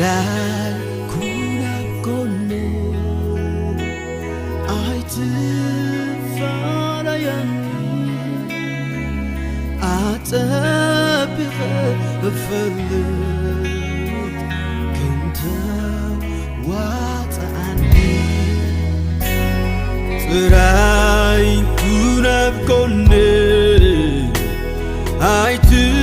ዳይ ኩን ኣብ ጎነይ ኣይትፈላለየኒ፣ ኣጸቢቐ እፈልጥ ክንተዋጽኣኒ። ጥራይ ኩን ኣብ ጎነይ ኣይትፈላለየኒ፣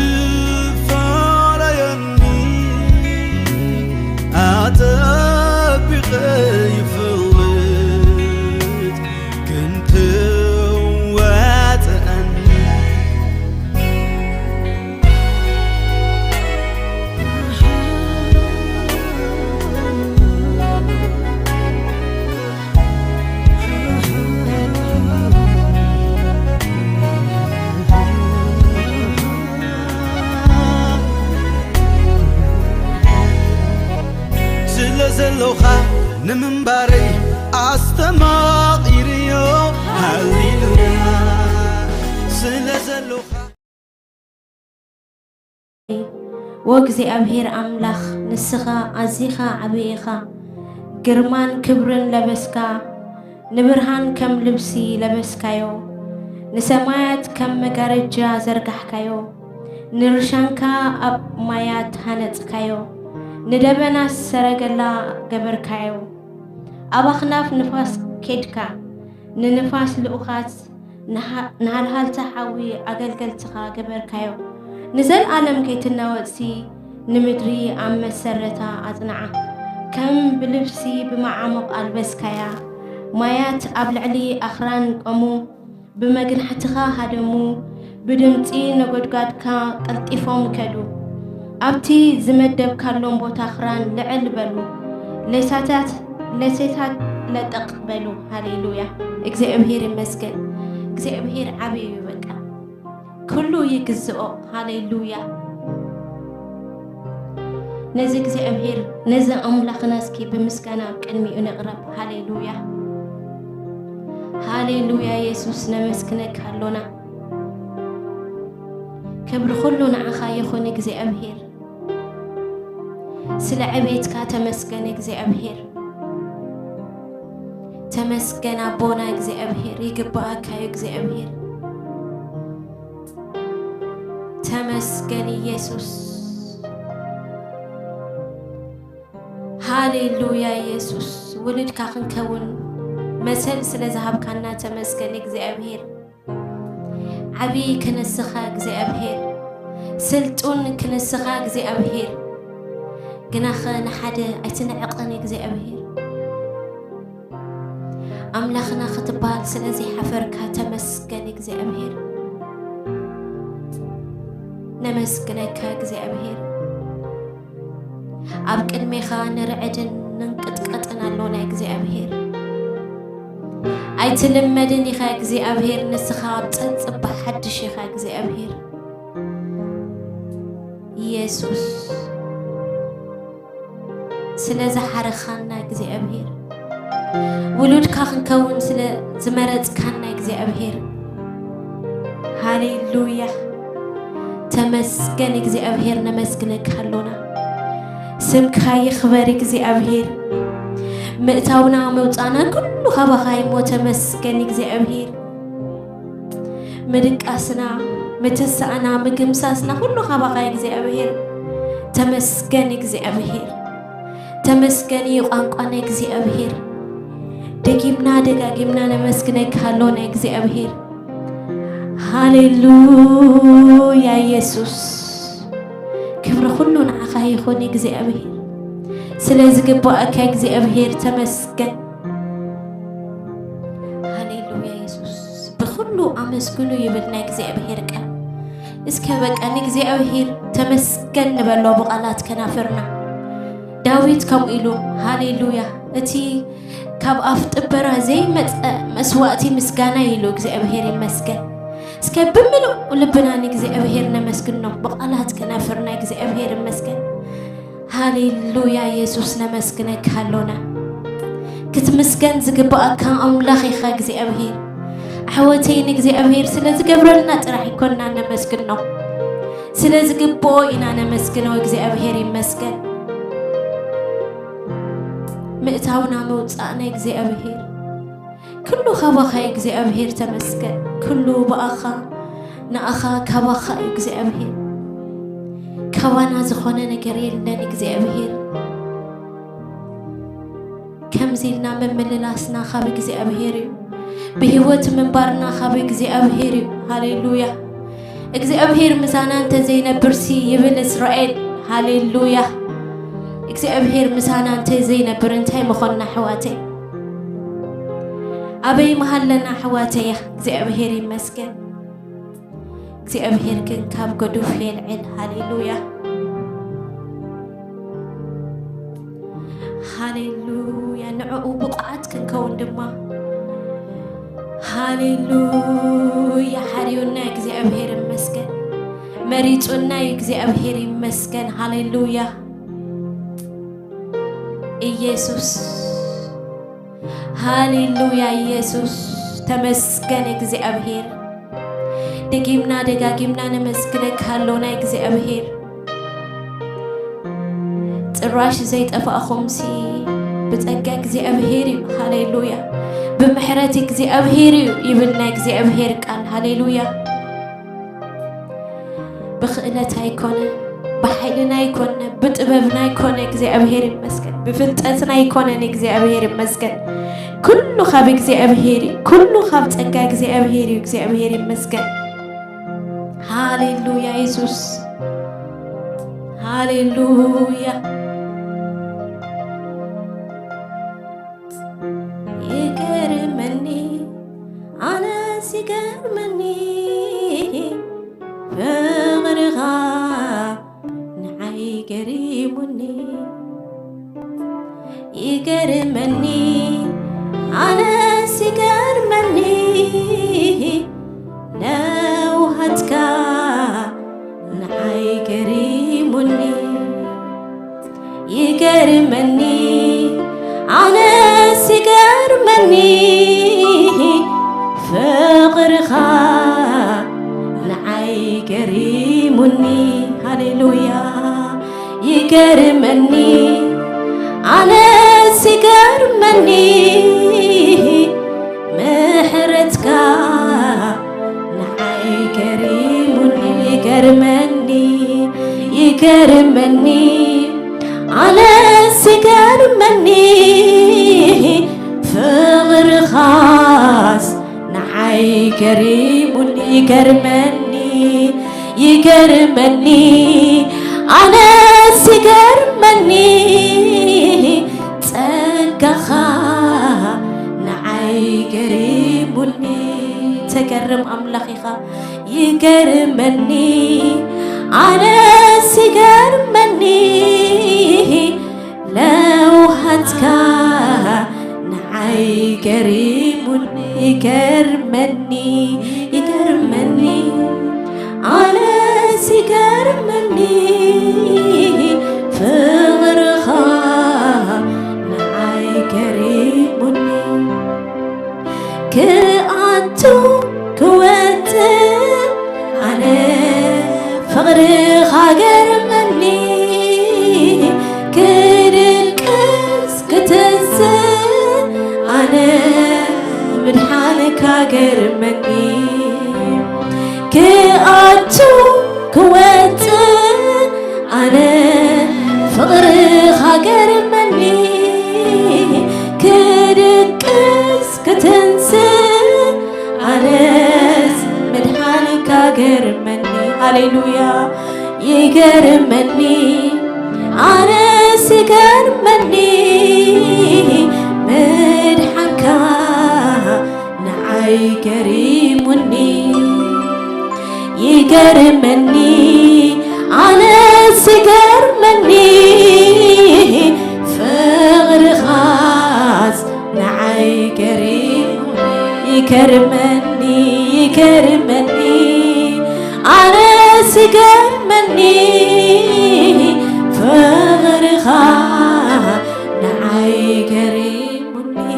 ኣጸቢቐ ይፈልጥ ክንተዋጽኣኒ። ስለ ዘሎኻ ንምንባረይ ኣስተማቒርዮ። ሃሌሉያ። ስለ ዘሎኻ ወእግዚኣብሔር ኣምላኽ፣ ንስኻ ኣዚኻ ዓቢ ኢኻ። ግርማን ክብርን ለበስካ፣ ንብርሃን ከም ልብሲ ለበስካዮ፣ ንሰማያት ከም መጋረጃ ዘርጋሕካዮ፣ ንርሻንካ ኣብ ማያት ሃነጽካዮ፣ ንደበናስ ሰረገላ ገበርካዮ። ኣብ ኣኽናፍ ንፋስ ኬድካ፣ ንንፋስ ልኡኻት ንሃ- ንሃልሃልታ ሓዊ ኣገልገልትኻ ገበርካዮ። ንዘልኣለም ከይትናወጽሲ ንምድሪ ኣብ መሰረታ ኣጽንዓ። ከም ብልብሲ ብመዓሙቕ ኣልበስካያ። ማያት ኣብ ልዕሊ ኣኽራን ቆሙ፣ ብመግናሕትኻ ሃደሙ፣ ብድምጺ ነጎድጓድካ ቀልጢፎም ከዱ። ኣብቲ ዝመደብካሎም ቦታ ኣኽራን ልዕል በሉ፣ ሌሳታት ለሴታት ለጠቕ በሉ። ሃሌሉያ። እግዚኣብሔር ይመስገን። እግዚኣብሔር ዓብዪ እዩ። በቃ ኩሉ ይግዝኦ። ሃሌሉያ። ነዚ እግዚኣብሔር ነዚ ኣምላኽና እስኪ ብምስጋና ኣብ ቅድሚኡ ነቕረብ። ሃሌሉያ። ሃሌሉያ። የሱስ ነመስግነካ ኣሎና። ክብሪ ኩሉ ንዓኻ ይኹን እግዚኣብሔር። ስለ ዕቤትካ ተመስገን እግዚኣብሔር። ተመስገን ኣቦና እግዚኣብሔር፣ ይግባኣካ እዩ እግዚኣብሔር። ተመስገን ኢየሱስ። ሃሌሉያ ኢየሱስ፣ ውሉድካ ክንከውን መሰል ስለ ዝሃብካና ተመስገን እግዚኣብሔር። ዓብዪ ክንስኻ እግዚኣብሔር፣ ስልጡን ክንስኻ እግዚኣብሔር፣ ግናኸ ንሓደ ኣይትንዕቕን እግዚኣብሔር። ኣምላኽና ክትበሃል ስለ ዘይሓፈርካ ተመስገን እግዚኣብሔር። ነመስግነካ እግዚኣብሔር። ኣብ ቅድሜኻ ንርዕድን ንንቅጥቀጥን ኣሎና እግዚኣብሔር። ኣይትልመድን ኢኻ እግዚኣብሔር፣ ንስኻ ኣብ ጸጽባ ሓድሽ ኢኻ እግዚኣብሔር። ኢየሱስ ስለ ዝሓረኻና እግዚኣብሔር፣ ውሉድካ ክንከውን ስለ ዝመረጽካና እግዚኣብሔር፣ ሃሌሉያ። ተመስገን እግዚኣብሔር፣ ነመስግነካ ኣሎና። ስምካ ይኽበር እግዚኣብሔር። ምእታውና መውጻእና ኩሉ ካባኻ እሞ ተመስገን እግዚኣብሔር። ምድቃስና፣ ምትሳእና፣ ምግምሳስና ኩሉ ካባኻ እግዚኣብሔር። ተመስገን እግዚኣብሔር። ተመስገን እዩ ቋንቋና እግዚኣብሔር። ደጊምና ደጋጊምና ነመስግነካ ኣሎና እግዚኣብሔር። ሃሌሉያ ኢየሱስ፣ ክብሪ ኩሉ ንዓኻ ይኹን እግዚኣብሔር። ስለ ዝግባኣካ እግዚኣብሔር ተመስገን። ሃሌሉያ ኢየሱስ፣ ብኹሉ ኣመስግኑ ይብል ናይ እግዚኣብሔር ቃል። እስከ በቃ ንእግዚኣብሔር ተመስገን ንበሎ ብቓላት ከናፍርና። ዳዊት ከምኡ ኢሉ፣ ሃሌሉያ፣ እቲ ካብ ኣፍ ጥበራ ዘይመጸ መስዋእቲ ምስጋና ኢሉ እግዚኣብሔር ይመስገን። እስከ ብምሉእ ልብና ንእግዚኣብሔር ነመስግኖ ብቓላት ከናፍርና እግዚኣብሔር ይመስገን። ሃሌሉያ የሱስ ነመስግነካ ኣሎና። ክትምስገን ዝግባኣካ ኣምላኽ ኢኻ እግዚኣብሔር። ኣሕዋተይ ንእግዚኣብሔር ስለ ዝገብረልና ጥራሕ ኣይኮንና ነመስግኖ፣ ስለ ዝግብኦ ኢና ነመስግኖ። እግዚኣብሔር ይመስገን። ምእታውና ምውጻእና እግዚኣብሔር፣ ኩሉ ካባኻ እዩ እግዚኣብሔር፣ ተመስገን። ኩሉ ብኣኻ፣ ንኣኻ፣ ካባኻ እዩ እግዚኣብሔር። ካባና ዝኾነ ነገር የለን እግዚኣብሔር። ከምዚ ኢልና ምምልላስና ካብ እግዚኣብሔር እዩ። ብህይወት ምንባርና ካብ እግዚኣብሔር እዩ። ሃሌሉያ። እግዚኣብሔር ምሳና እንተ ዘይነብርሲ ይብል እስራኤል። ሃሌሉያ። እግዚኣብሔር ምሳና እንተ ዘይነብር እንታይ ምኾንና ኣሕዋተይ? ኣበይ ምሃለና ኣሕዋተይ? እግዚኣብሔር ይመስገን። እግዚኣብሔር ግን ካብ ገዱፍ የልዕል። ሃሌሉያ። ሃሌሉያ። ንዕኡ ብቑዓት ክንከውን ድማ። ሃሌሉያ። ሓርዩና እግዚኣብሔር ይመስገን። መሪጹና እግዚኣብሔር ይመስገን። ሃሌሉያ። ኢየሱስ። ሃሌሉያ። ኢየሱስ፣ ተመስገን እግዚኣብሔር። ደጊምና ደጋጊምና ነመስግነካ ኣሎና እግዚኣብሔር። ጭራሽ ዘይጠፋእኹምሲ ብጸጋ እግዚኣብሔር እዩ። ሃሌሉያ። ብምሕረት እግዚኣብሔር እዩ ይብል ናይ እግዚኣብሔር ቃል። ሃሌሉያ። ብኽእለት ኣይኮነ፣ ብሓይልና ኣይኮነ፣ ብጥበብና ኣይኮነ፣ እግዚኣብሔር ይመስገን። ብፍልጠትና ኣይኮነን፣ እግዚኣብሔር ይመስገን። ኩሉ ካብ እግዚኣብሔር እዩ፣ ኩሉ ካብ ጸጋ እግዚኣብሔር እዩ። እግዚኣብሔር ይመስገን። ሃሌሉያ የሱስ፣ ሃሌሉያ። ይገርመኒ፣ ኣነስ ይገርመኒ፣ ፍቕርኻ ንዓይ ገሪሙኒ። ይገርመኒ፣ ኣነስ ይገርመኒ፣ ለውሃትካ ንዓይ ገሪሙኒ። ይገርመኒ፣ ኣነስ ይገርመኒ፣ ፍቕርኻ ንዓይ ገሪሙኒ። ሃሌሉያ። ይገርመኒ፣ ኣነስ ይገርመኒ፣ ምሕረትካ ንዓይ ገሪሙኒ። ይገርመኒ፣ ይገርመኒ፣ ኣነስ ይገርመኒ፣ ፍቕርኻስ ንዓይ ገሪሙኒ። ይገርመኒ፣ ይገርመኒ፣ ኣነስ ይገርመኒ፣ ጸጋኻ ንዓይ ገሪሙኒ። ተገርም ኣምላኽ ኢኻ። ይገርመኒ፣ ኣነስ ይገርመኒ፣ ለውሃትካ ንዓይ ገሪሙኒ። ይገርመኒ፣ ይገርመኒ፣ ኣነስ ይገርመኒ፣ ፍቕርኻ ንዓይ ገሪሙኒ። ክኣቱ ክወጽእ ኣነ ፍቕርኻ ገርመኒ፣ ክድቅስ ክትንስእ ኣነ ምድሓንካ ገርመኒ። ክኣቱ ክወጽእ ኣነ ፍቕርኻ ገርመኒ፣ ክድቅስ ክትንስእ ኣነስ ምድሓንካ ገርመኒ። ሃሌሉያ። ይገርመኒ፣ ኣነስ ይገርመኒ፣ ምድሓንካ ንዓይ ገሪሙኒ። ይገርመኒ፣ ኣነስ ይገርመኒ፣ ፍቕርኻስ ንዓይ ገሪሙኒ። ይገርመኒ፣ ይገርመኒ፣ ኣነስ ይገርመኒ፣ ፍቕርኻ ንዓይ ገሪሙኒ።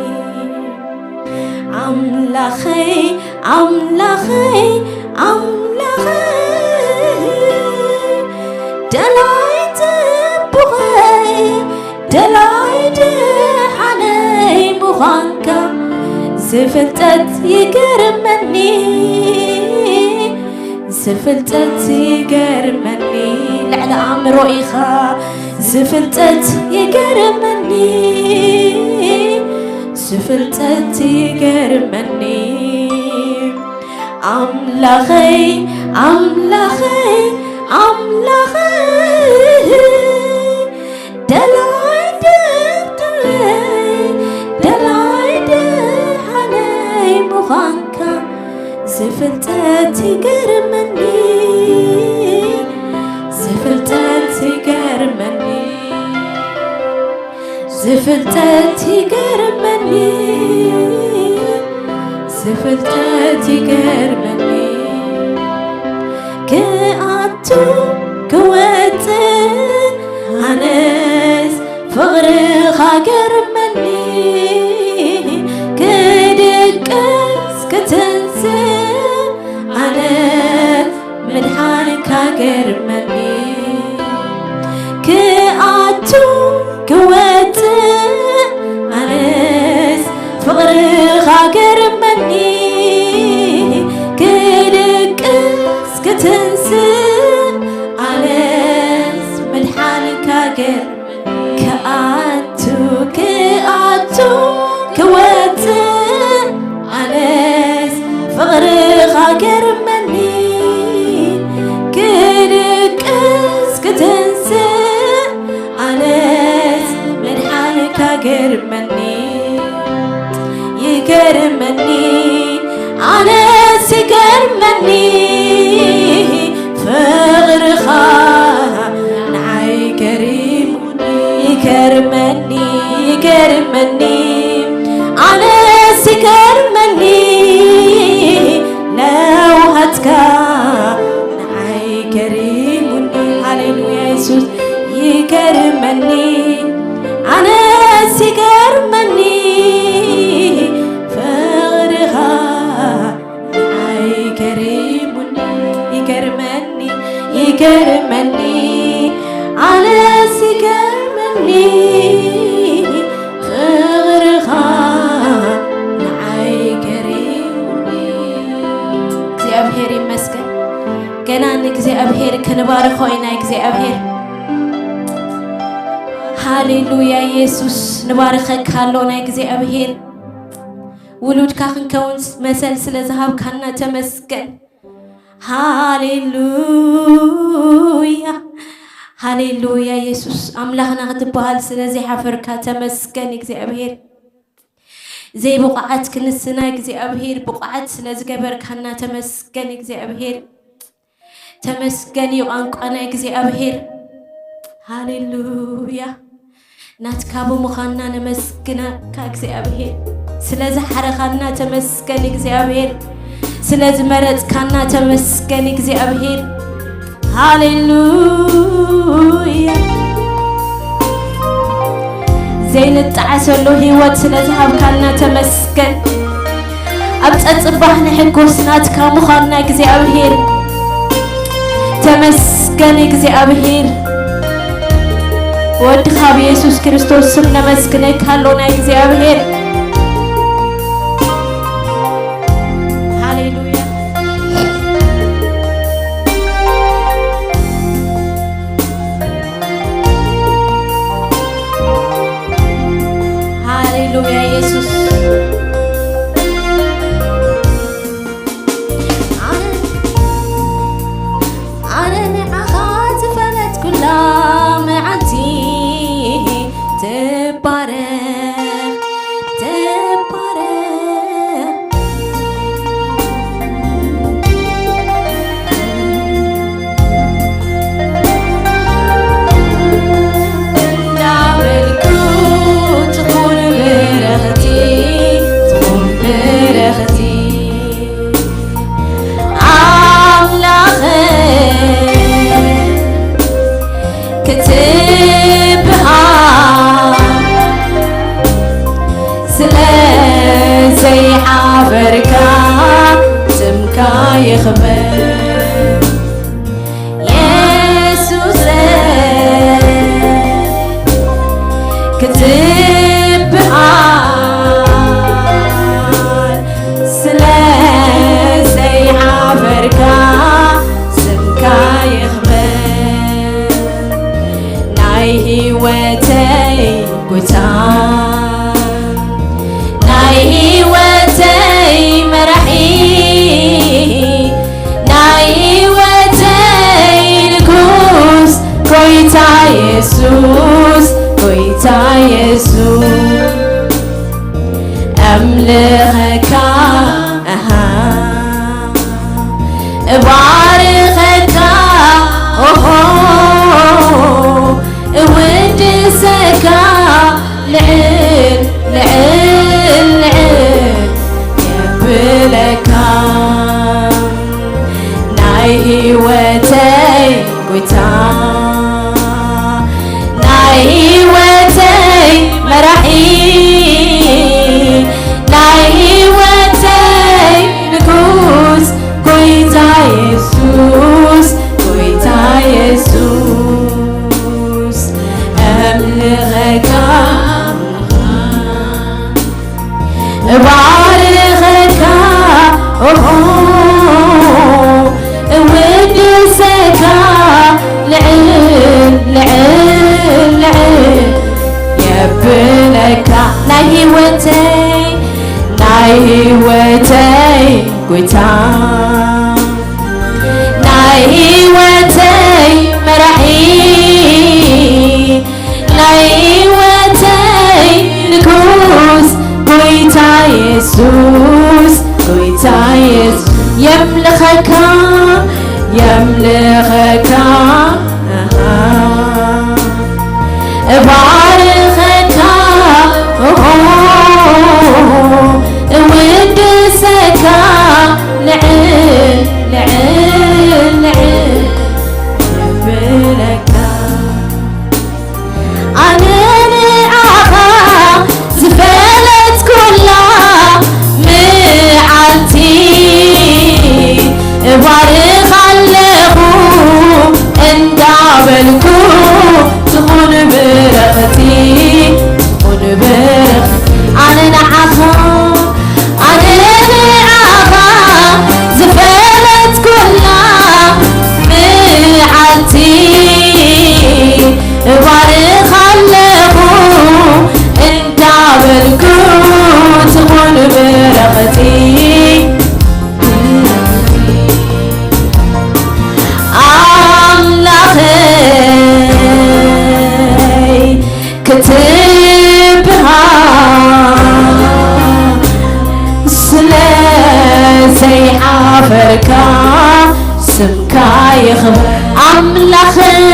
ኣምላኸይ፣ ኣምላኸይ፣ ኣምላኸይ፣ ደላይ ጽቡቐይ፣ ደላይ ድሓ ምዃንካ ዝፍልጠት ይገርመኒ፣ ዝፍልጠት ይገርመኒ። ልዕሊ ኣእምሮ ኢኻ ዝፍልጠት ይገርመኒ፣ ዝፍልጠት ይገርመኒ። ኣምላኸይ ኣምላኸይ ኣምላኸይ፣ ደላይ ደላይ ደላይ ደሓነይ ምዃንካ ዝፍልጠት ይገርመኒ፣ ዝፍልጠት ይገርመኒ። ዝፍልጠት ይገርመኒ፣ ዝፍልጠት ይገርመኒ። ክኣቱ ክወፅእ ኣነስ ፍቕርኻ ገርመኒ፣ ክድቅስ ክትንስእ ኣነስ ምድሓንካ ገርመኒ። ክኣቱ ክወፅእ ኣነስ ፍቕርኻ ገርመኒ፣ ክድቅስ ክትንስእ ኣነስ ምድሓንካ ገርመኒ። ክኣቱ ክኣቱ ክወፅእ ኣነስ ፍቕርኻ ገርመኒ፣ ክድቅስ ክትንስእ ኣነስ ምድሓንካ ገርመኒ። ይገርመኒ ኣነስ ይገርመኒ ፍቕርኻ ንዓይ ገሪሙኒ። ይገርመኒ ይገርመኒ ኣነስ ይገርመኒ ለውሃትካ ንዓይ ገሪሙኒ። ሃሌሉያ የሱስ ይገርመኒ ኣነስ ይገርመኒ ፍቕርኻ ንዓይ ገሪሙኒ። ይገርመኒ ይገርመኒ ኣነስ ይገርመኒ ፍቕርኻ ንዓይ ገሪሙኒ። እግዚኣብሔር ይመስገን። ገና ንእግዚኣብሔር ክንባርኾ ኢና። እግዚኣብሔር ሃሌሉያ የሱስ ንባርኸካ ኣሎ ናይ እግዚኣብሔር ውሉድካ ክንከውን መሰል ስለ ዝሃብካና ተመስገን። ሃሌሉያ ሃሌሉያ የሱስ ኣምላኽና ክትበሃል ስለ ዘይሓፈርካ ተመስገን እግዚኣብሔር። ዘይብቑዓት ክንስና እግዚኣብሔር ብቑዓት ስለ ዝገበርካና ተመስገን እግዚኣብሔር። ተመስገን እዩ ቋንቋና እግዚኣብሔር። ሃሌሉያ ናትካ ብምዃንና ነመስግነካ እግዚኣብሔር። ስለ ዝሓረኻና ተመስገን እግዚኣብሔር። ስለ ዝመረፅካና ተመስገን እግዚኣብሔር። ሃሌሉያ ዘይንጣዓሰሉ ህይወት ስለ ዝሃብካና ተመስገን። ኣብ ጸጽባሕ ንሕጎስ ናትካ ምዃንና እግዚኣብሔር ተመስገን። እግዚኣብሔር ወድኻ ብየሱስ ክርስቶስ ስም ነመስግነካ ኣሎና እግዚኣብሔር። ሃሌሉያ ሃሌሉያ የሱስ ኣነ ኣነ ንዓኻ ዝፈለጥኩላ መዓልቲ ትባረኽ ትባረኽ እንዳበልኩ ትኹን ብረኽቲ ትኹን ብረኽቲ ኣምላኸ ክትብሃ ስለ ዘይሓፈርካ ስምካ ይኽበር የሱሰ ክትብሃ ናይ ህይወተይ ጎይታ፣ ናይ ህይወተይ መራሒ፣ ናይ ህይወተይ ንጉስ፣ ጎይታ የሱስ፣ ጎይታ የሱስ፣ ኣምልኸካ፣ ኣሃ፣ እባርኸካ፣ ኦሆ፣ እውድሰካ፣ ልዕል፣ ልዕል፣ ልዕል የብለካ። ናይ ህይወተይ ጎይታ፣ ናይ ህይወተይ መራሒ፣ ናይ ህይወተይ ንጉስ፣ ጎይታ የሱስ፣ ጎይታ የሱስ፣ ኣምልኸካ፣ እባርኸካ፣ ኦሆ፣ እውድሰካ፣ ልዕል፣ ልዕል፣ ልዕል የብለካ። ናይ ህይወተይ፣ ናይ ህይወተይ ጎይታ፣ ናይ ህይወተይ መራሒ፣ ናይ ህይወተይ ንጉስ፣ ጎይታ የሱስ፣ ጎይታ የሱስ፣ የምልኸካ፣ የምልኸካ፣ ኣሃ፣ እባርኸካ፣ ኦሆ፣ እውድሰካ፣ ልዕል፣ ልዕል፣ ልዕል የብለካ። ኣነ ንዓኻ ዝፈለጥኩላ መዓልቲ፣ እባርኻ ኣለኹ እንዳበልኩ፣ ትኹን ብረኽቲ፣ ትኹን ብረኽቲ። ኣነ ንዓኻ፣ ኣነ ንዓኻ ዝፈለጥኩላ መዓልቲ፣ እባርኻ ኣለኹ እንዳበልኩ፣ ትኹን በረኸቲ። ኣምላኸይ ክትብሃ ስለ ዘይሓፈርካ፣ ስምካ ይኽበር ኣምላኸይ።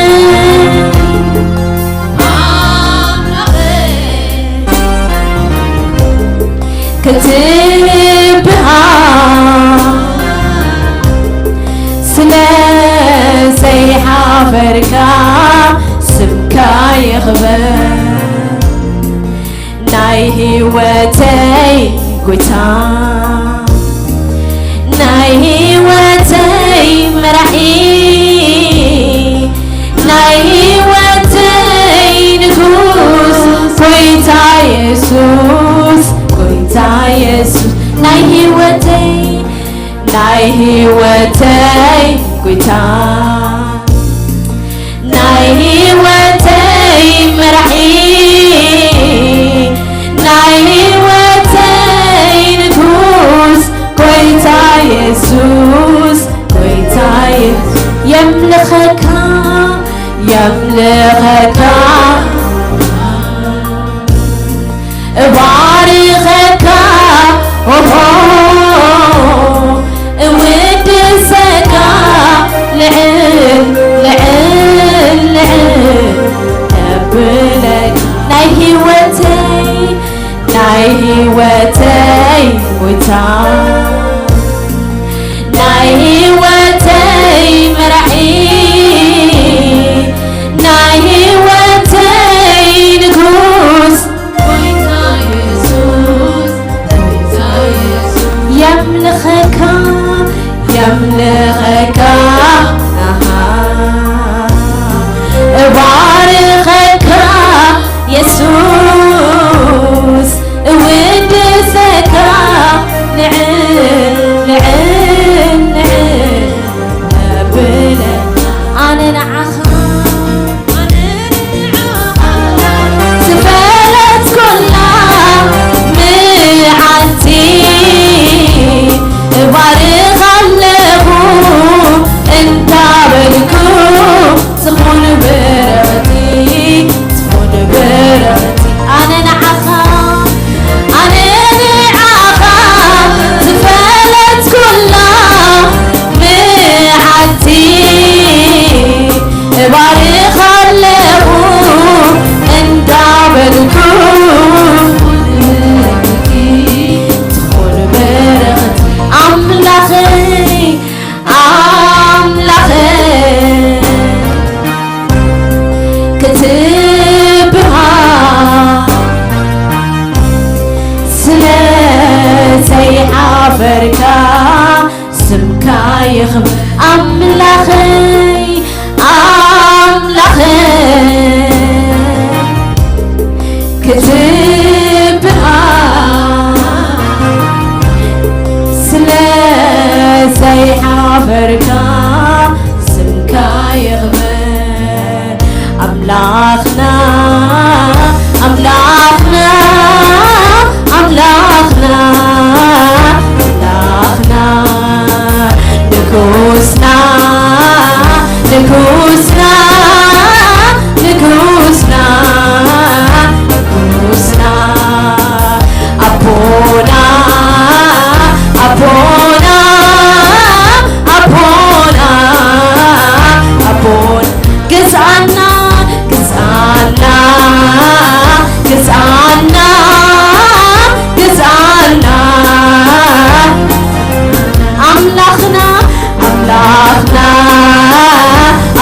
ክትብሃ ስለ ዘይሓፈርካ፣ ስምካ ይኽበር። ናይ ህይወተይ ጎይታ፣ ናይ ህይወተይ መራሒ፣ ናይ ህይወተይ ንጉስ፣ ጎይታ የሱስ፣ ጎይታ የሱስ፣ ናይ ህይወተይ፣ ናይ ህይወተይ ጎይታ፣ ናይ ህይወተይ መራሒ፣ ናይ ህይወተይ ንጉስ፣ ጎይታ የሱስ፣ ጎይታ የሱስ፣ የምልኸካ፣ የምልኸካ፣ እባርኸካ፣ ኦሆ፣ እውድሰካ፣ ልዕል፣ ልዕል፣ ልዕል የብለካ። ናይ ህይወተይ፣ ናይ ህይወተይ ጎይታ፣ ናይ ህይወተይ መራሒ፣ ናይ ህይወተይ ንጉስ፣ ጎይታ የሱስ፣ ጎይታ የሱስ፣ የምልኸካ፣ የምልኸካ፣ ኣሃ፣ እባርኸካ የሱስ፣ እውድሰካ፣ ልዕል፣ ክትብኣ ስለ ዘይሓፈርካ ስምካ ይኽበር ኣምላኽና ኣምላኽና ኣምላኽና ኣምላኽና ንጉስና ንጉስና ንጉስና ንጉስና ኣቦና ኣቦና ኣቦና ኣቦና ግዛና ግዛና ግዛና ግዛና ኣምላኽና ኣምላኽና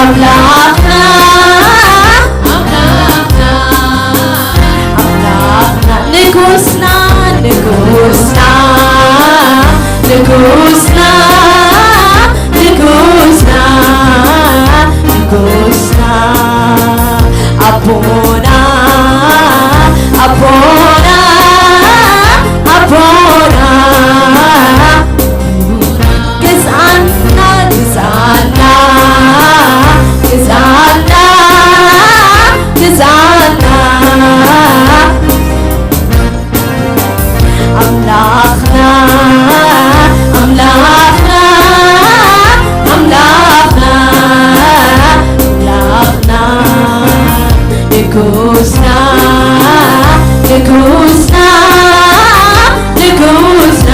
ኣምላኽና ኣምላኽና ኣምላኽና ንጉስና ንጉስና ንጉስና ንጉስና ንጉስና ኣቦና ኣቦና ኣቦና ግዛና ግዛና ግዛና ግዛና ኣምላኽና ኣምላኽና ኣምላኽና ኣምላኽና ንጉስና ንጉስና ንጉስና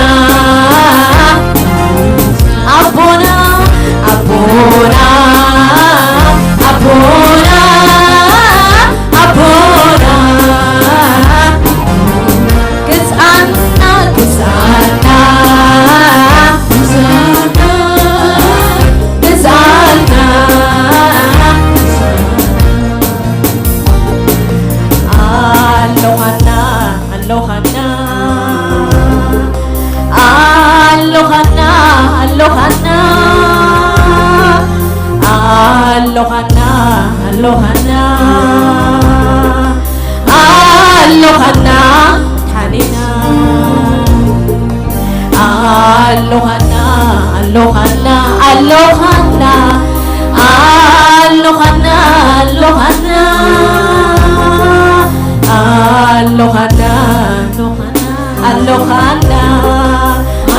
ኣቦና ኣቦና ኣቦና ኣቦና ግዛና ግዛና ግዛና ግዛና ኣሎኻና ኣሎኻና ኣሎኻና ኣሎኻና ኣሎኻና ኣሎኻና ኣሎኻና ሓኒና ኣሎኻና ኣሎኻና ኣሎኻና ኣሎኻና ኣሎኻና ኣሎኻና ኣሎኻና ኣሎኻና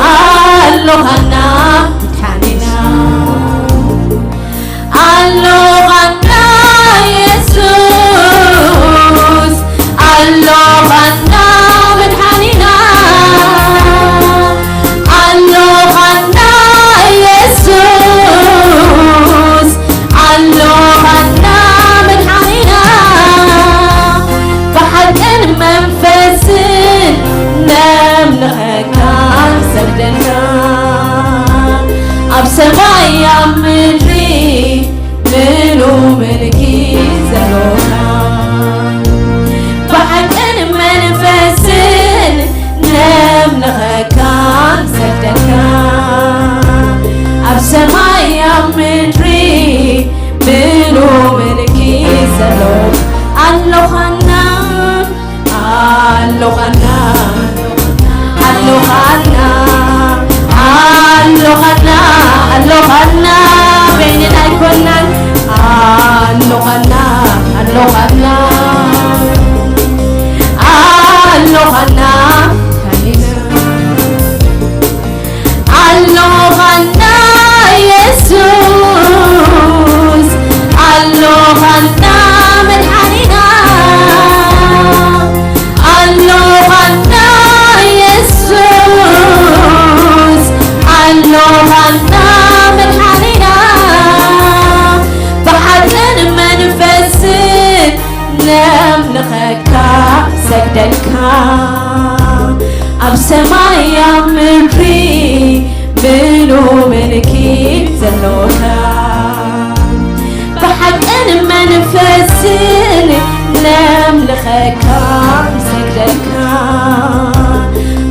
ኣሎኻና ሓኒና ኣሎኻና የሱስ ኣሎኻና መድሓኒና ኣሎኻና የሱስ ኣሎኻና መድሓኒና ብሓቅን መንፈስን ነምልኸካ ንሰግደልካ ኣብ ሰማይ ኣብ ምድሪ ምሉ ምልኪ ዘሎካ ብሓቅን መንፈስን ነምልኸካ ንሰግደልካ ኣብ ሰማይ ኣብ ምድሪ ምሉ ምልኪ ዘሎካ ኣሎኻና ኣሎኻና ኣሎኻና ኣሎኻና ኣሎኻና በይንና ኣይኮናን ኣሎኻና ኣሎኻና ኣሎኻና ኣሎኻና የሱስ ኣሎኻና መድሓኒና ኣሎኻና የሱስ ኣሎኻና መድሓኒና ብሓቅን መንፈስን ነምልኸካ ሰግደልካ ኣብ ሰማይ ኣብ ምድሪ ምሉ ምልኪ ዘሎካ ብሓቅን መንፈስን ነምልኸካ ንሰግደልካ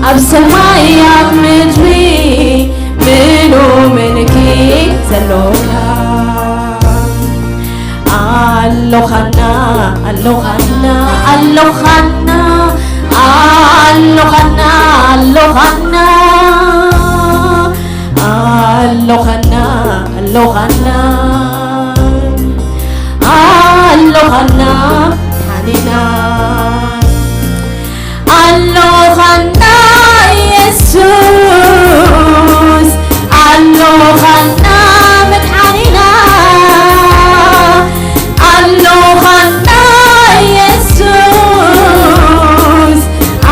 ኣብ ሰማይ ኣብ ምድሪ ምሉ ምልኪ ዘሎካ ኣሎኻና ኣሎኻና ኣሎኻና ኣሎኻና ኣሎኻና ኣሎኻና ኣሎኻና ኣሎኻና ሓኒና ኣሎኻና የሱስ ኣሎኻና መድሓኒና ኣሎኻና የሱስ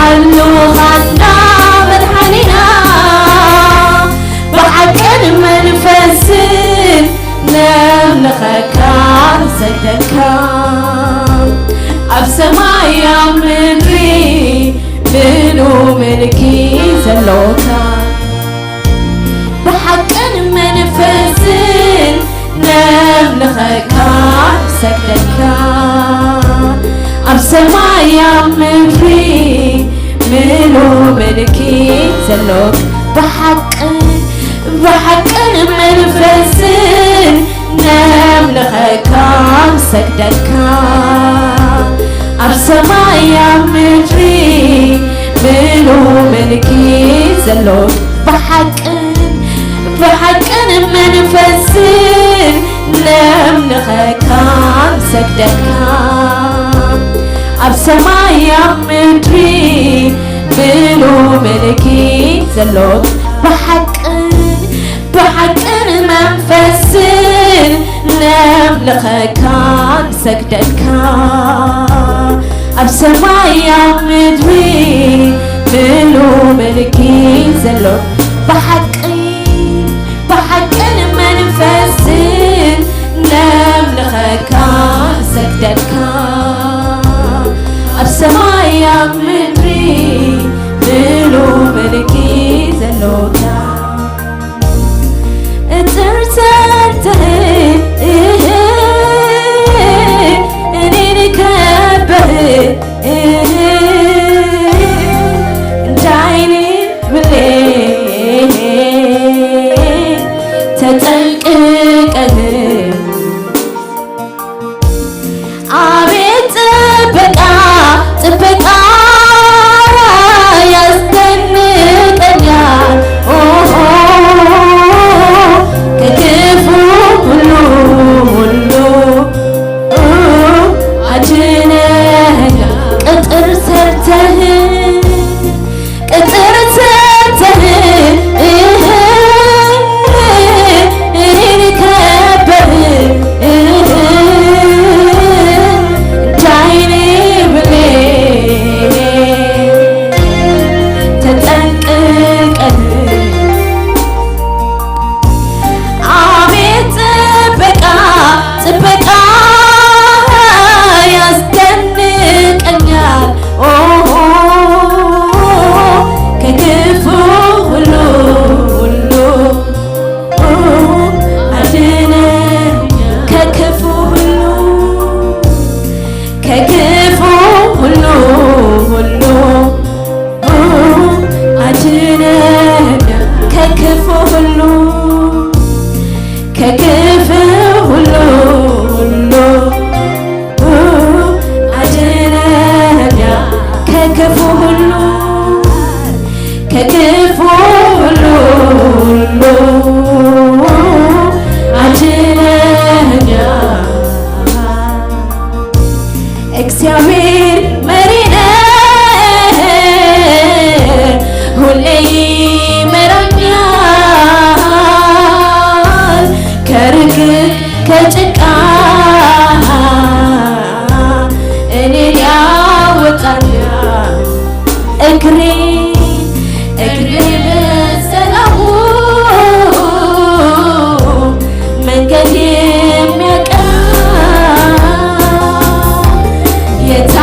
ኣሎኻና መድሓኒና ብሓቅን መንፈስን ነምልኸካ ንሰግደካ ኣብ ሰማይ ኣብ ምድሪ ምሉ ምልኪ ዘሎካ ብሓቅን መንፈስን ነምልኸካ ንሰግደካ ኣብ ሰማይ ኣብ ምድሪ ምሉ ምልኪ ዘሎካ ብሓቅን ብሓቅን መንፈስን ነምልኸካ ንሰግደካ ኣብ ሰማይ ኣብ ምድሪ ምሉ ምልኪ ዘሎካ ብሓቅን ብሓቅን መንፈስን ነምልኸካ ንሰግደካ ኣብ ሰማይ ኣብ ምድሪ ምሉ ምልኪ ዘሎካ ብሓቅን ብሓቅን መንፈስን ነምልኸካ ንሰግደካ ኣብ ሰማይ ኣብ ምድሪ ምሉ ምልኪ ዘሎካ ብሓቅን ብሓቅን መንፈስን ነምልኸካ ንሰግደካ ኣብ ሰማይ ኣብ ምድሪ ምሉ ምልኪ ዘሎካ እጥርተርተህ እኔን ከበህ እንዳይን ብሌ ተጠንቅቀህ አቤት ጥበቃ ጥበቃ ያስደንቀኛል ኦሆ ከክፉ ሁሉ ሁሉ አድነህ ቅጥር ሰርተህ ቅጥር ሰርተህ እኔን ከበህ እንዳይን ብሌ ተጠንቅቀህ አቤት ጥበቃ ጥበቃ ያስደንቀኛል ኦሆ ከክፉ ሁሉ ሁሉ አድነህ ከክፉ ሁሉ ከክፉ ሁሉ ሁሉ አድነህ ከክፉ ሁሉ ከክፉ ሁሉ ሁሉ አድነህ ከክፉ ሁሉ ከክፉ ሁሉ ሁሉ አድነህ እግዚአብሔር መሪ ነህ ሁሌ ይመራኛል ከርግግ ከጭቃ እኔን ያወጣኛል እግሬ እግሬ በሰላሙ መንገድ የሚያቀና የታ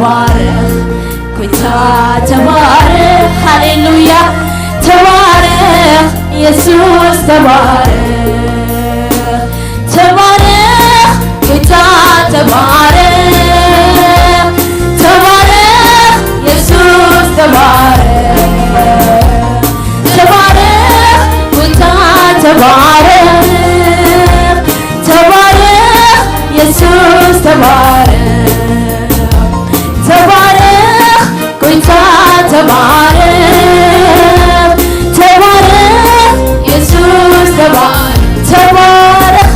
ተባረኽ ጎይታ ተባረኽ፣ ሃሌሉያ ተባረኽ ኢየሱስ ተባረኽ፣ ተባረኽ ጎይታ ተባረኽ፣ ተባረኽ ኢየሱስ ተባረኽ፣ ተባረኽ ጎይታ ተባረኽ፣ ተባረኽ ኢየሱስ ተባረኽ፣ ተባረኽ ጎይታ ተባረኽ፣ ተባረኽ ኢየሱስ ተባረኽ፣ ተባረኽ፣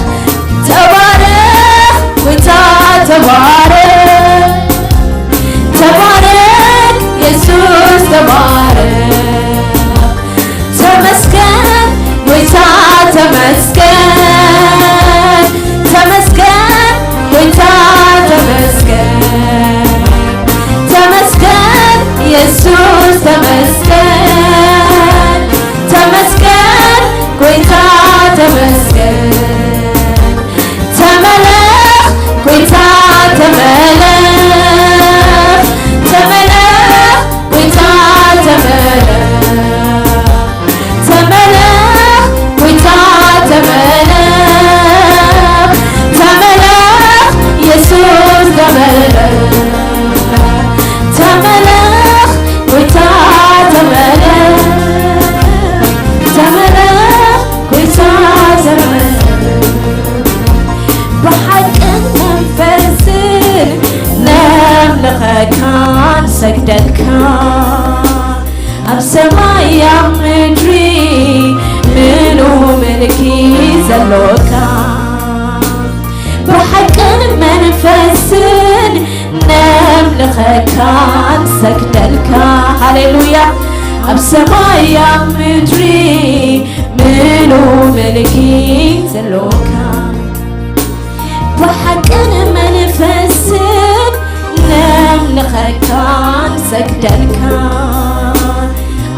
ተባረኽ ጎይታ ተባረኽ፣ ተባረኽ ኢየሱስ ተባረኽ፣ ተመስገን ጎይታ ተመስገን፣ ተመስገን ጎይታ ተመስገን፣ ተመስገን ኢየሱስ ተመስገን፣ ተመስገን ጎይታ ተመስገን፣ ተመለኽ ጎይታ ተመለኽ፣ ተመለኽ ጎይታ ተመለኽ፣ ተመለኽ ጎይታ ተመለኽ፣ ተመለኽ ኢየሱስ ተመለኽ፣ ተመለኽ ጎይታ ተመለኽ፣ ተመለኽ ጎይታ ተመለኽ። ብሓቅን መንፈስን ነምልኸካ ንሰግደልካ፣ ኣብ ሰማይ ኣብ ምድሪ ምሉ ምልኪ ዘሎካ፣ ብሓቅን መንፈስን ነምልኸካ ንሰግደልካ፣ ሃሌሉያ ኣብ ሰማይ ኣብ ምድሪ ምሉ ምልኪ ዘሎካ፣ ብሓቅን መንፈስን ነምልኸካ ንሰግደልካ፣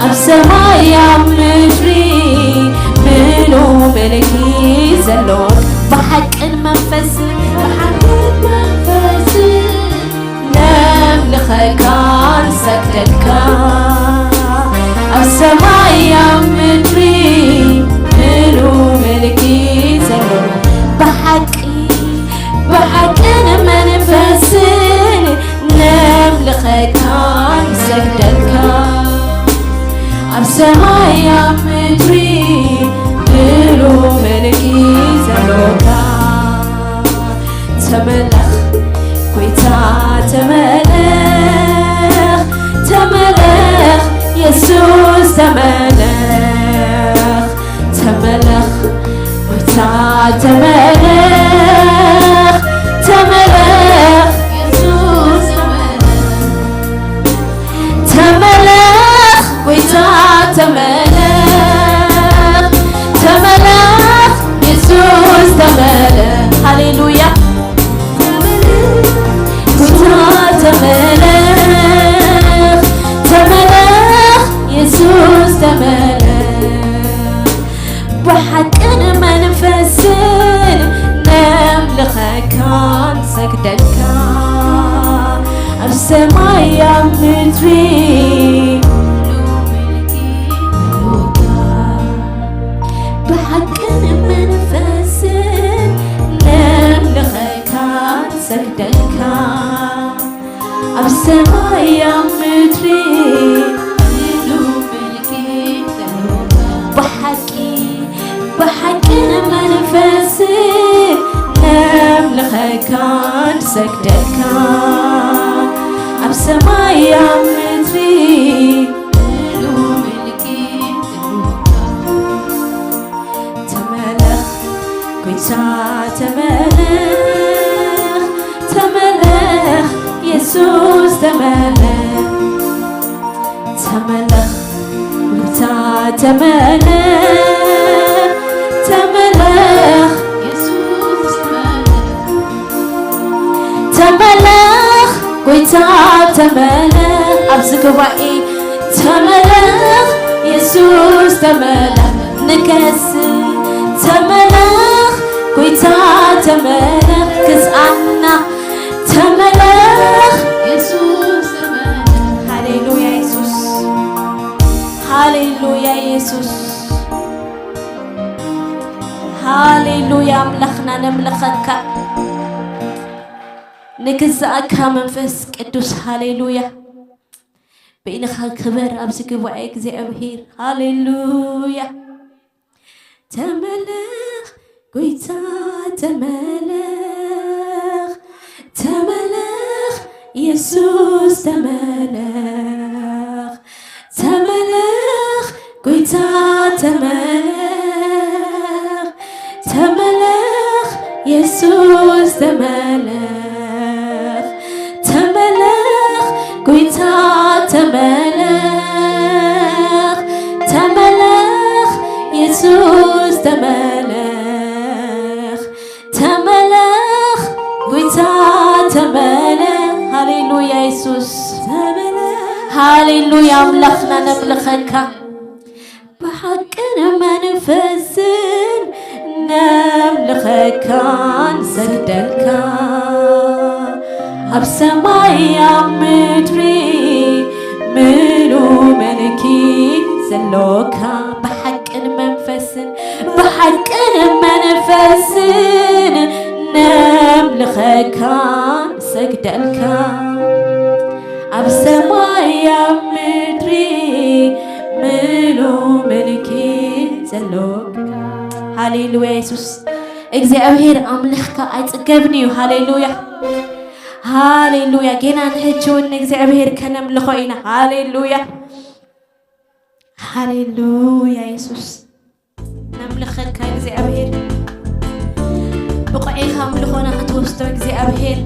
ኣብ ሰማይ ኣብ ምድሪ ምሉ ምልኪ ዘሎካ፣ ብሓቅን መንፈስን፣ ብሓቅን መንፈስን ነምልኸካ ንሰግደልካ፣ ኣብ ሰማይ ኣብ ምድሪ ምሉ ምልኪ ዘሎ፣ ብሓቂ ብሓቅን መንፈስን ነምልኸካ ንሰግደልካ፣ ኣብ ሰማይ ኣብ ምድሪ ምሉ ምልኪ ዘሎካ፣ ተመለኽ ጎይታ ተመለኽ፣ ተመለኽ የሱስ ተመለኽ፣ ተመለኽ ጎይታ ተመለኽ፣ ተመለኽ የሱስ ተመለኽ፣ ተመለኽ ጎይታ ተመለኽ፣ ተመለኽ የሱስ ተመለኽ። ሃሌሉያ ጎይታ ተመለኽ፣ ተመለኽ የሱስ ተመለኽ። ብሓቅን መንፈስን ነምልኸካ ንሰግደልካ፣ ኣብ ሰማይ ኣብ ምድሪ ብሓቅን መንፈስን ነምልኸካ ንሰግደልካ፣ ኣብ ሰማይ ኣብ ምድሪ ኩሉ ምልኪ ዘለካ፣ ብሓቂ ብሓቅን መንፈስን ነምልኸካ ንሰግደልካ፣ ኣብ ሰማይ ኣብ ምድሪ ኩሉ ምልኪ ዘለካ። ተመለኽ ጎይታ ተመለኽ፣ ተመለኽ የሱስ ተመለኽ፣ ተመለኽ ጎይታ ተመለኽ፣ ተመለኽ የሱስ ተመለኽ፣ ተመለኽ ጎይታ ተመለኽ፣ ኣብዚ ጉባኤ ተመለኽ የሱስ ተመለኽ፣ ንገስ ተመለኽ ጎይታ ተመለኽ፣ ግዝኣና ተመለኽ፣ የሱስ ኣምላኽና ነምልኸካ፣ ንግዛእካ መንፈስ ቅዱስ። ሃሌሉያ። በይንኻ ክበር ኣብዚ ጉባኤ እግዚኣብሔር። ሃሌሉያ። ተመለኽ ጎይታ፣ ተመለኽ፣ ተመለኽ የሱስ፣ ተመለኽ፣ ተመለኽ ጎይታ፣ ተመለኽ፣ ተመለኽ የሱስ፣ ተመለኽ፣ ተመለኽ ጎይታ፣ ተመለኽ፣ ተመለኽ የሱስ፣ ተመለኽ፣ ተመለኽ ጎይታ፣ ተመለኽ። ሃሌሉያ የሱስ፣ ተመለኽ። ሃሌሉያ ኣምላኽና ነምልኸካ። ብሓቅን መንፈስን ነምልኸካ ንሰግደልካ፣ ኣብ ሰማይ ኣብ ምድሪ ምሉ መልኪ ዘሎካ። ብሓቅን መንፈስን፣ ብሓቅን መንፈስን ነምልኸካ ንሰግደልካ፣ ኣብ ሰማይ ኣብ ምድሪ ምሉ ምልኪ ዘሎካ። ሃሌሉያ የሱስ፣ እግዚኣብሔር ኣምላኽካ ኣይጽገብን እዩ። ሃሌሉያ፣ ሃሌሉያ። ጌና ንሕጂ እውን ንእግዚኣብሔር ከነምልኾ ኢና። ሃሌሉያ፣ ሃሌሉያ የሱስ። ነምልኸካ እግዚኣብሔር፣ ብቑዕ ኢኻ ኣምልኾና ክትወስዶ እግዚኣብሔር።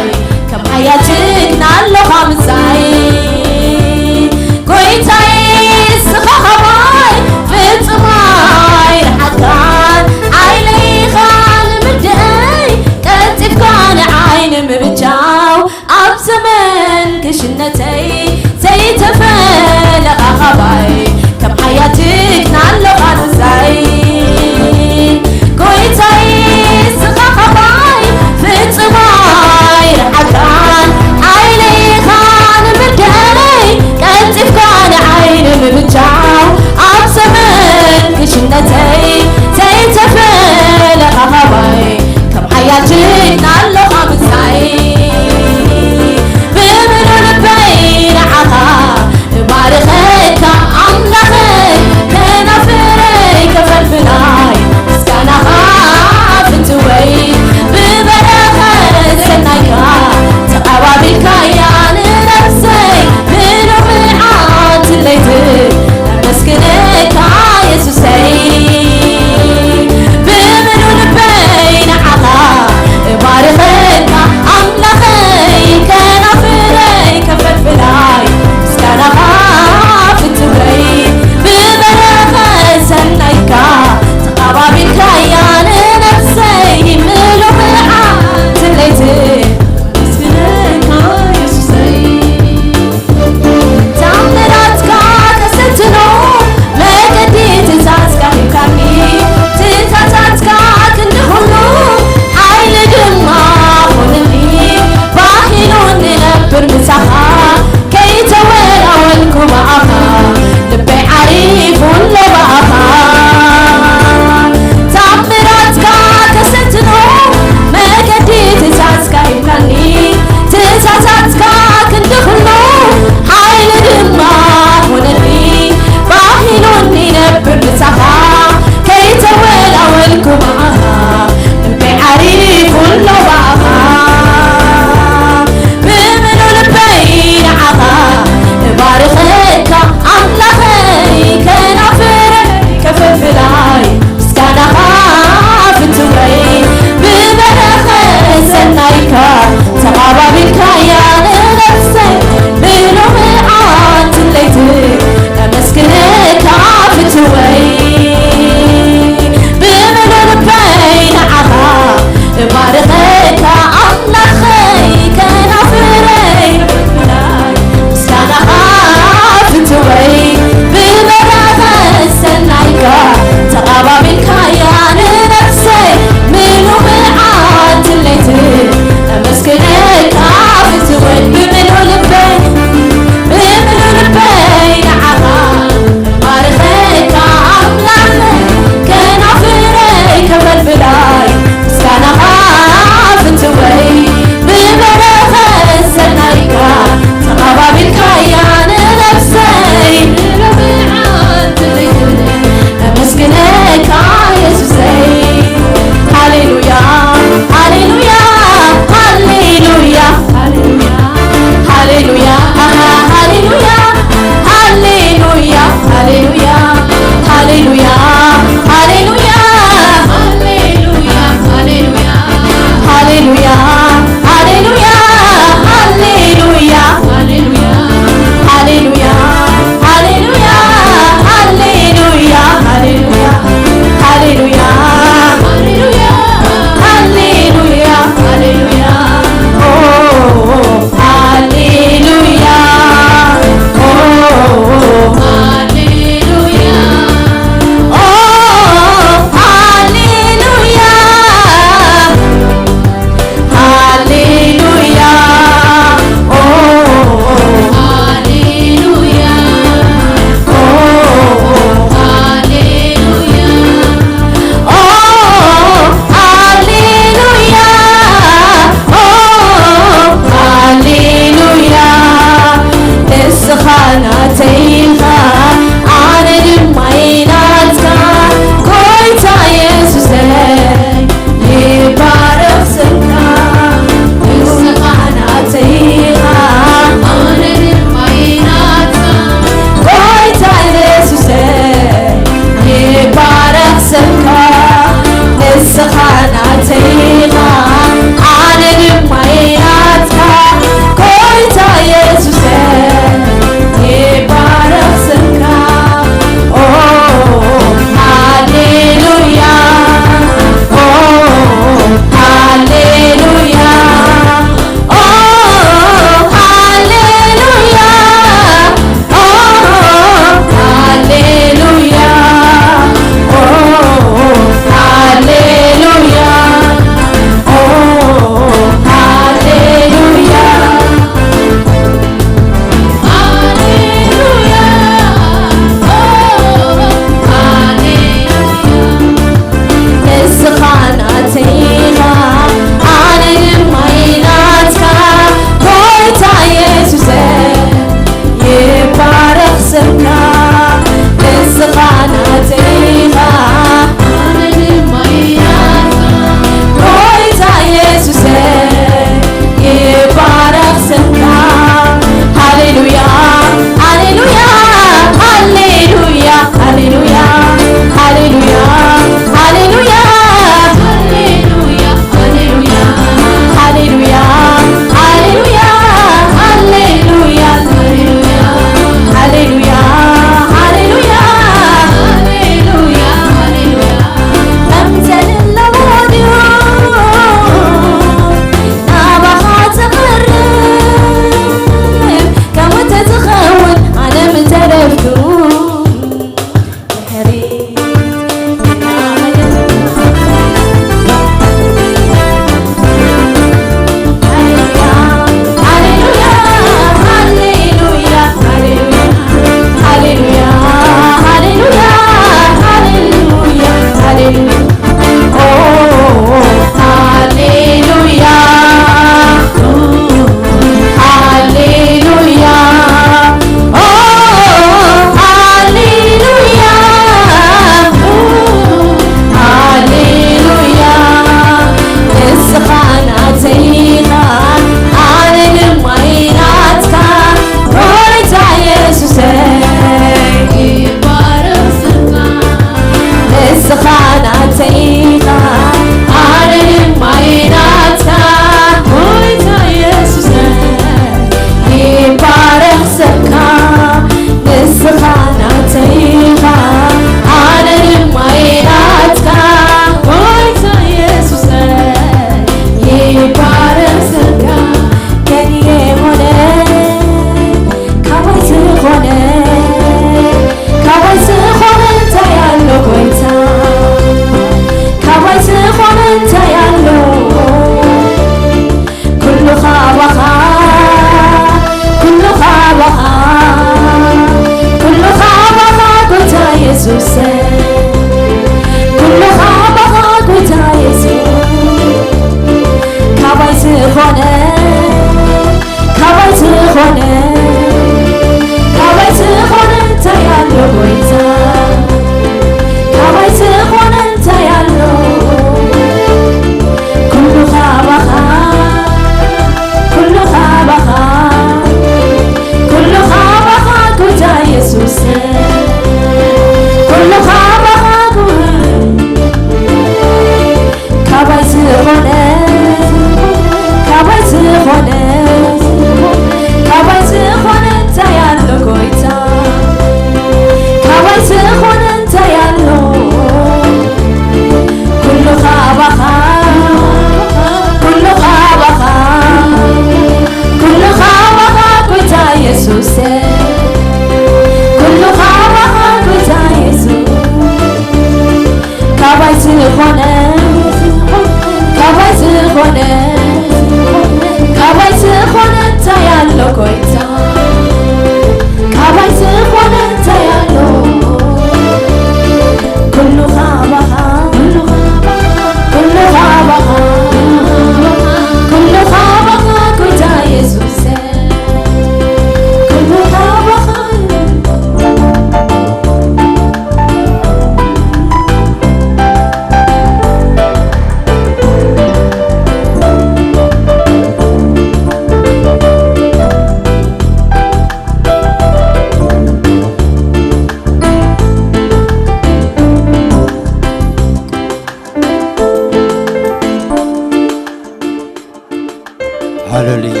ሃሌሉያ።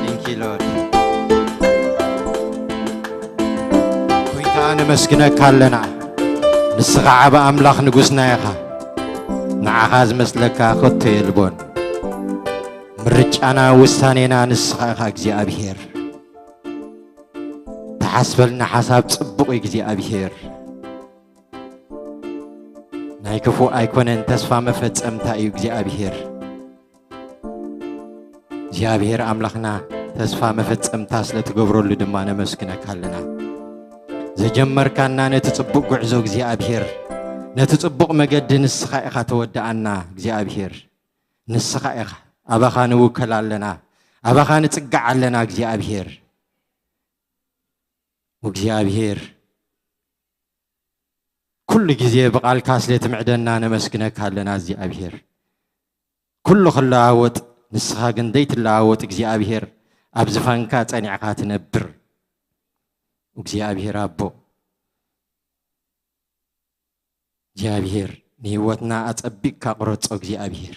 Thank you, Lord። ጎይታ፣ ነመስግነካ ኣለና። ንስኻ ዓቢ ኣምላኽ ንጉስና ኢኻ። ንዓኻ ዝመስለካ ከቶ የልቦን። ምርጫና፣ ውሳኔና ንስኻ ኢኻ እግዚኣብሄር። ትሓስበልና ሓሳብ ጽቡቕ እዩ እግዚኣብሄር። ናይ ክፉእ ኣይኮነን፣ ተስፋ መፈጸምታ እዩ እግዚኣብሄር። እግዚኣብሄር ኣምላኽና፣ ተስፋ መፈጸምታ ስለ ትገብረሉ ድማ ነመስግነካ ኣለና። ዘጀመርካና ነቲ ጽቡቕ ጉዕዞ እግዚኣብሄር፣ ነቲ ጽቡቕ መገዲ ንስኻ ኢኻ ተወድኣና እግዚኣብሄር። ንስኻ ኢኻ። ኣባኻ ንውከል ኣለና፣ ኣባኻ ንጽጋዕ ኣለና እግዚኣብሄር። እግዚኣብሄር፣ ኩሉ ግዜ ብቓልካ ስለ ትምዕደና ነመስግነካ ኣለና እግዚኣብሄር። ኩሉ ክለዋወጥ፣ ንስኻ ግን ዘይትለዋወጥ እግዚኣብሄር፣ ኣብ ዝፋንካ ጸኒዕካ ትነብር እግዚኣብሄር ኣቦ። እግዚኣብሄር፣ ንህይወትና ኣጸቢቕካ ቁረጾ እግዚኣብሄር።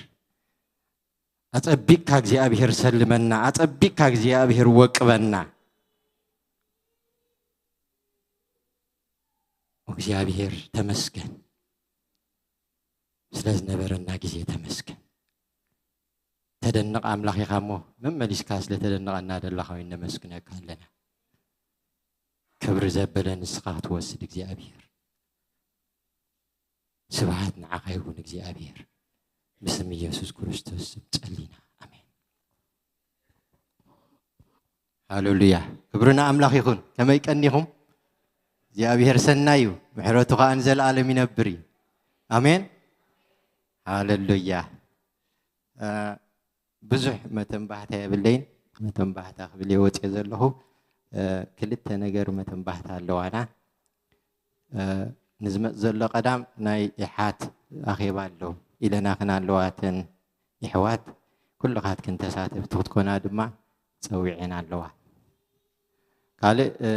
ኣጸቢቕካ እግዚኣብሄር ሰልመና፣ ኣጸቢቕካ እግዚኣብሄር ወቅበና። እግዚኣብሄር ተመስገን፣ ስለ ዝነበረና ግዜ ተመስገን። ተደንቕ ኣምላኽ ኢኻ እሞ፣ መመሊስካ ስለ ተደንቐና ደለኻ እውን ነመስግነካ ኣለና። ክብሪ ዘበለ ንስኻ ክትወስድ እግዚኣብሄር። ስብሓት ንዓኻ ይኹን እግዚኣብሄር። ብስም ኢየሱስ ክርስቶስ ስም ጸሊና። ኣሜን። ሃሌሉያ። ክብሪ ንኣምላኽ ይኹን። ከመይ ቀኒኹም? እግዚኣብሄር ሰናይ እዩ፣ ምሕረቱ ኸኣ ንዘለኣለም ይነብር እዩ። ኣሜን። ሃሌሉያ። እ፣ ብዙሕ መተንባህታ የብለይን። መተንባህታ ክብል እየ ወፅየ ዘለኹ። እ፣ ክልተ ነገር መተንባህታ ኣለዋና። እ፣ ንዝመፅ ዘሎ ቀዳም ናይ ኢሓት ኣኼባ ኣሎ ኢለናኽን ኣለዋ። እተን ይሕዋት ኩልኻትክን ተሳተፍቲ ክትኮና ድማ ጸዊዐን ኣለዋ። ካልእ፣ እ፣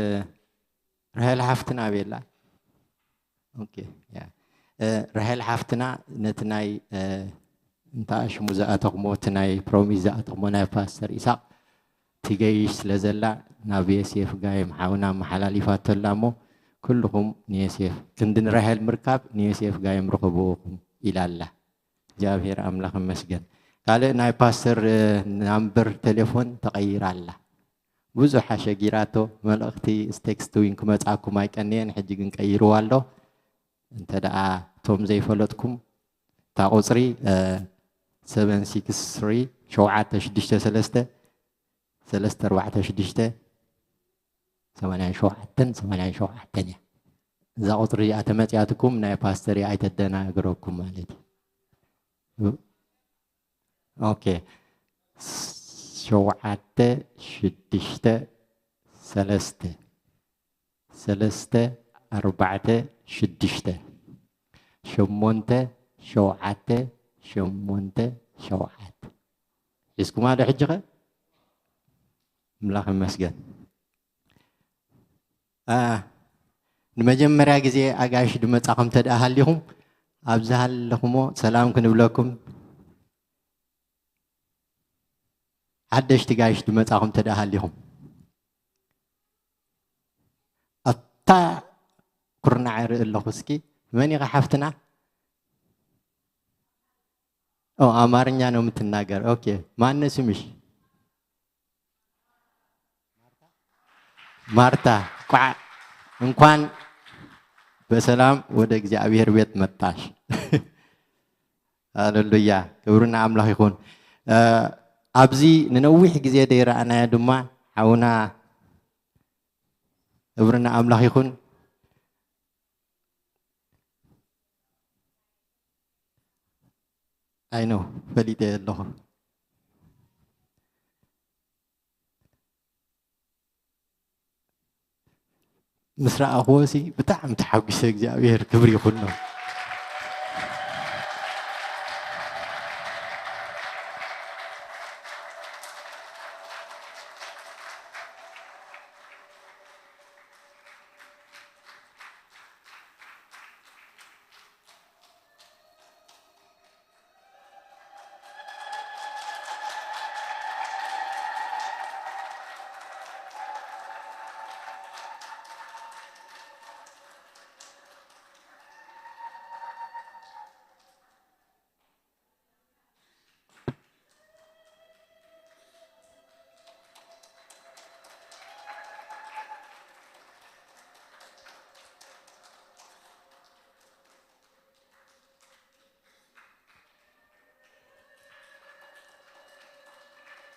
ራሄል ሓፍትና ኣበይ ኣላ? ኦኬ፣ ያ። እ፣ ራሄል ሓፍትና ነቲ ናይ፣ እ፣ እንተ ኣሽሙ ዝኣተኽሞ፣ እቲ ናይ ፕሮሚስ ዝኣተኽሞ ናይ ፓስተር ኢሳቕ ትገይሽ ስለ ዘላ፣ ናብ ዮሴፍ ጋይም ሓውና ኣመሓላሊፋቶ ኣላ እሞ፣ ኩልኹም ንዮሴፍ፣ ክንዲ ንራሄል ምርካብ ንዮሴፍ ጋይም ርኸብዎም ኢላ ኣላ። እግዚኣብሔር ኣምላኽ ይመስገን። ካልእ ናይ ፓስተር፣ እ፣ ናምበር ቴሌፎን ተቐይራ ኣላ። ብዙሕ ኣሸጊራቶ፣ መልእኽቲ ቴክስት እውን ክመጻኩም ኣይቀንየን፣ ሕጂ ግን ቀይርዋ ኣሎ። እንተ ደኣ እቶም ዘይፈለጥኩም፣ እታ ቁጽሪ፣ እ፣ ሰቨን ሲክስ ስሪ፣ ሸውዓተ ሽዱሽተ ሰለስተ፣ ሰለስተ ኣርባዕተ ሽዱሽተ፣ ሰማንያን ሸውዓተን ሰማንያን ሸውዓተን እያ። እዛ ቁጽሪ እዚኣ ተመጽያትኩም ናይ ፓስተር እያ፣ ኣይተደናግረኩም ማለት እዩ። ኦኬ። ሸውዓተ ሽዱሽተ ሰለስተ፣ ሰለስተ ኣርባዕተ ሽዱሽተ፣ ሸሞንተ ሸውዓተ ሸሞንተ ሸውዓተ። ሒዝኩማ ዶ ሕጂ ኸ? ኣምላኽ ይመስገን። አ፣ ንመጀመርያ ግዜ ኣጋይሽ ድመጻኹም እንተ ደኣ ሃሊኹም፣ ኣብዚ ሃለኹሞ ሰላም ክንብለኩም። ሓደሽቲ ጋይሽ ድመጻኹም እንተ ደኣ ሃሊኹም፣ ኣታ ኩርናዕ ይርኢ ኣለኹ። እስኪ መን ኢኻ ሓፍትና? ኦ፣ ኣማርኛ ነው የምትናገር። ኦኬ፣ ማነው ስምሽ? ማርታ። እንኳን፣ እንኳን በሰላም ወደ እግዚአብሔር ቤት መጣሽ። ሃሌሉያ፣ ክብሪ ንኣምላኽ ይኹን። እ፣ ኣብዚ ንነዊሕ ግዜ ደይረኣናዮ ድማ ሓውና፣ ክብሪ ንኣምላኽ ይኹን። ኣይ ኖ፣ ፈሊጠ ኣለኹ። ምስ ረኣኽዎ ሲ ብጣዕሚ ተሓጒሰ፣ እግዚኣብሔር ክብሪ ይኹኖ።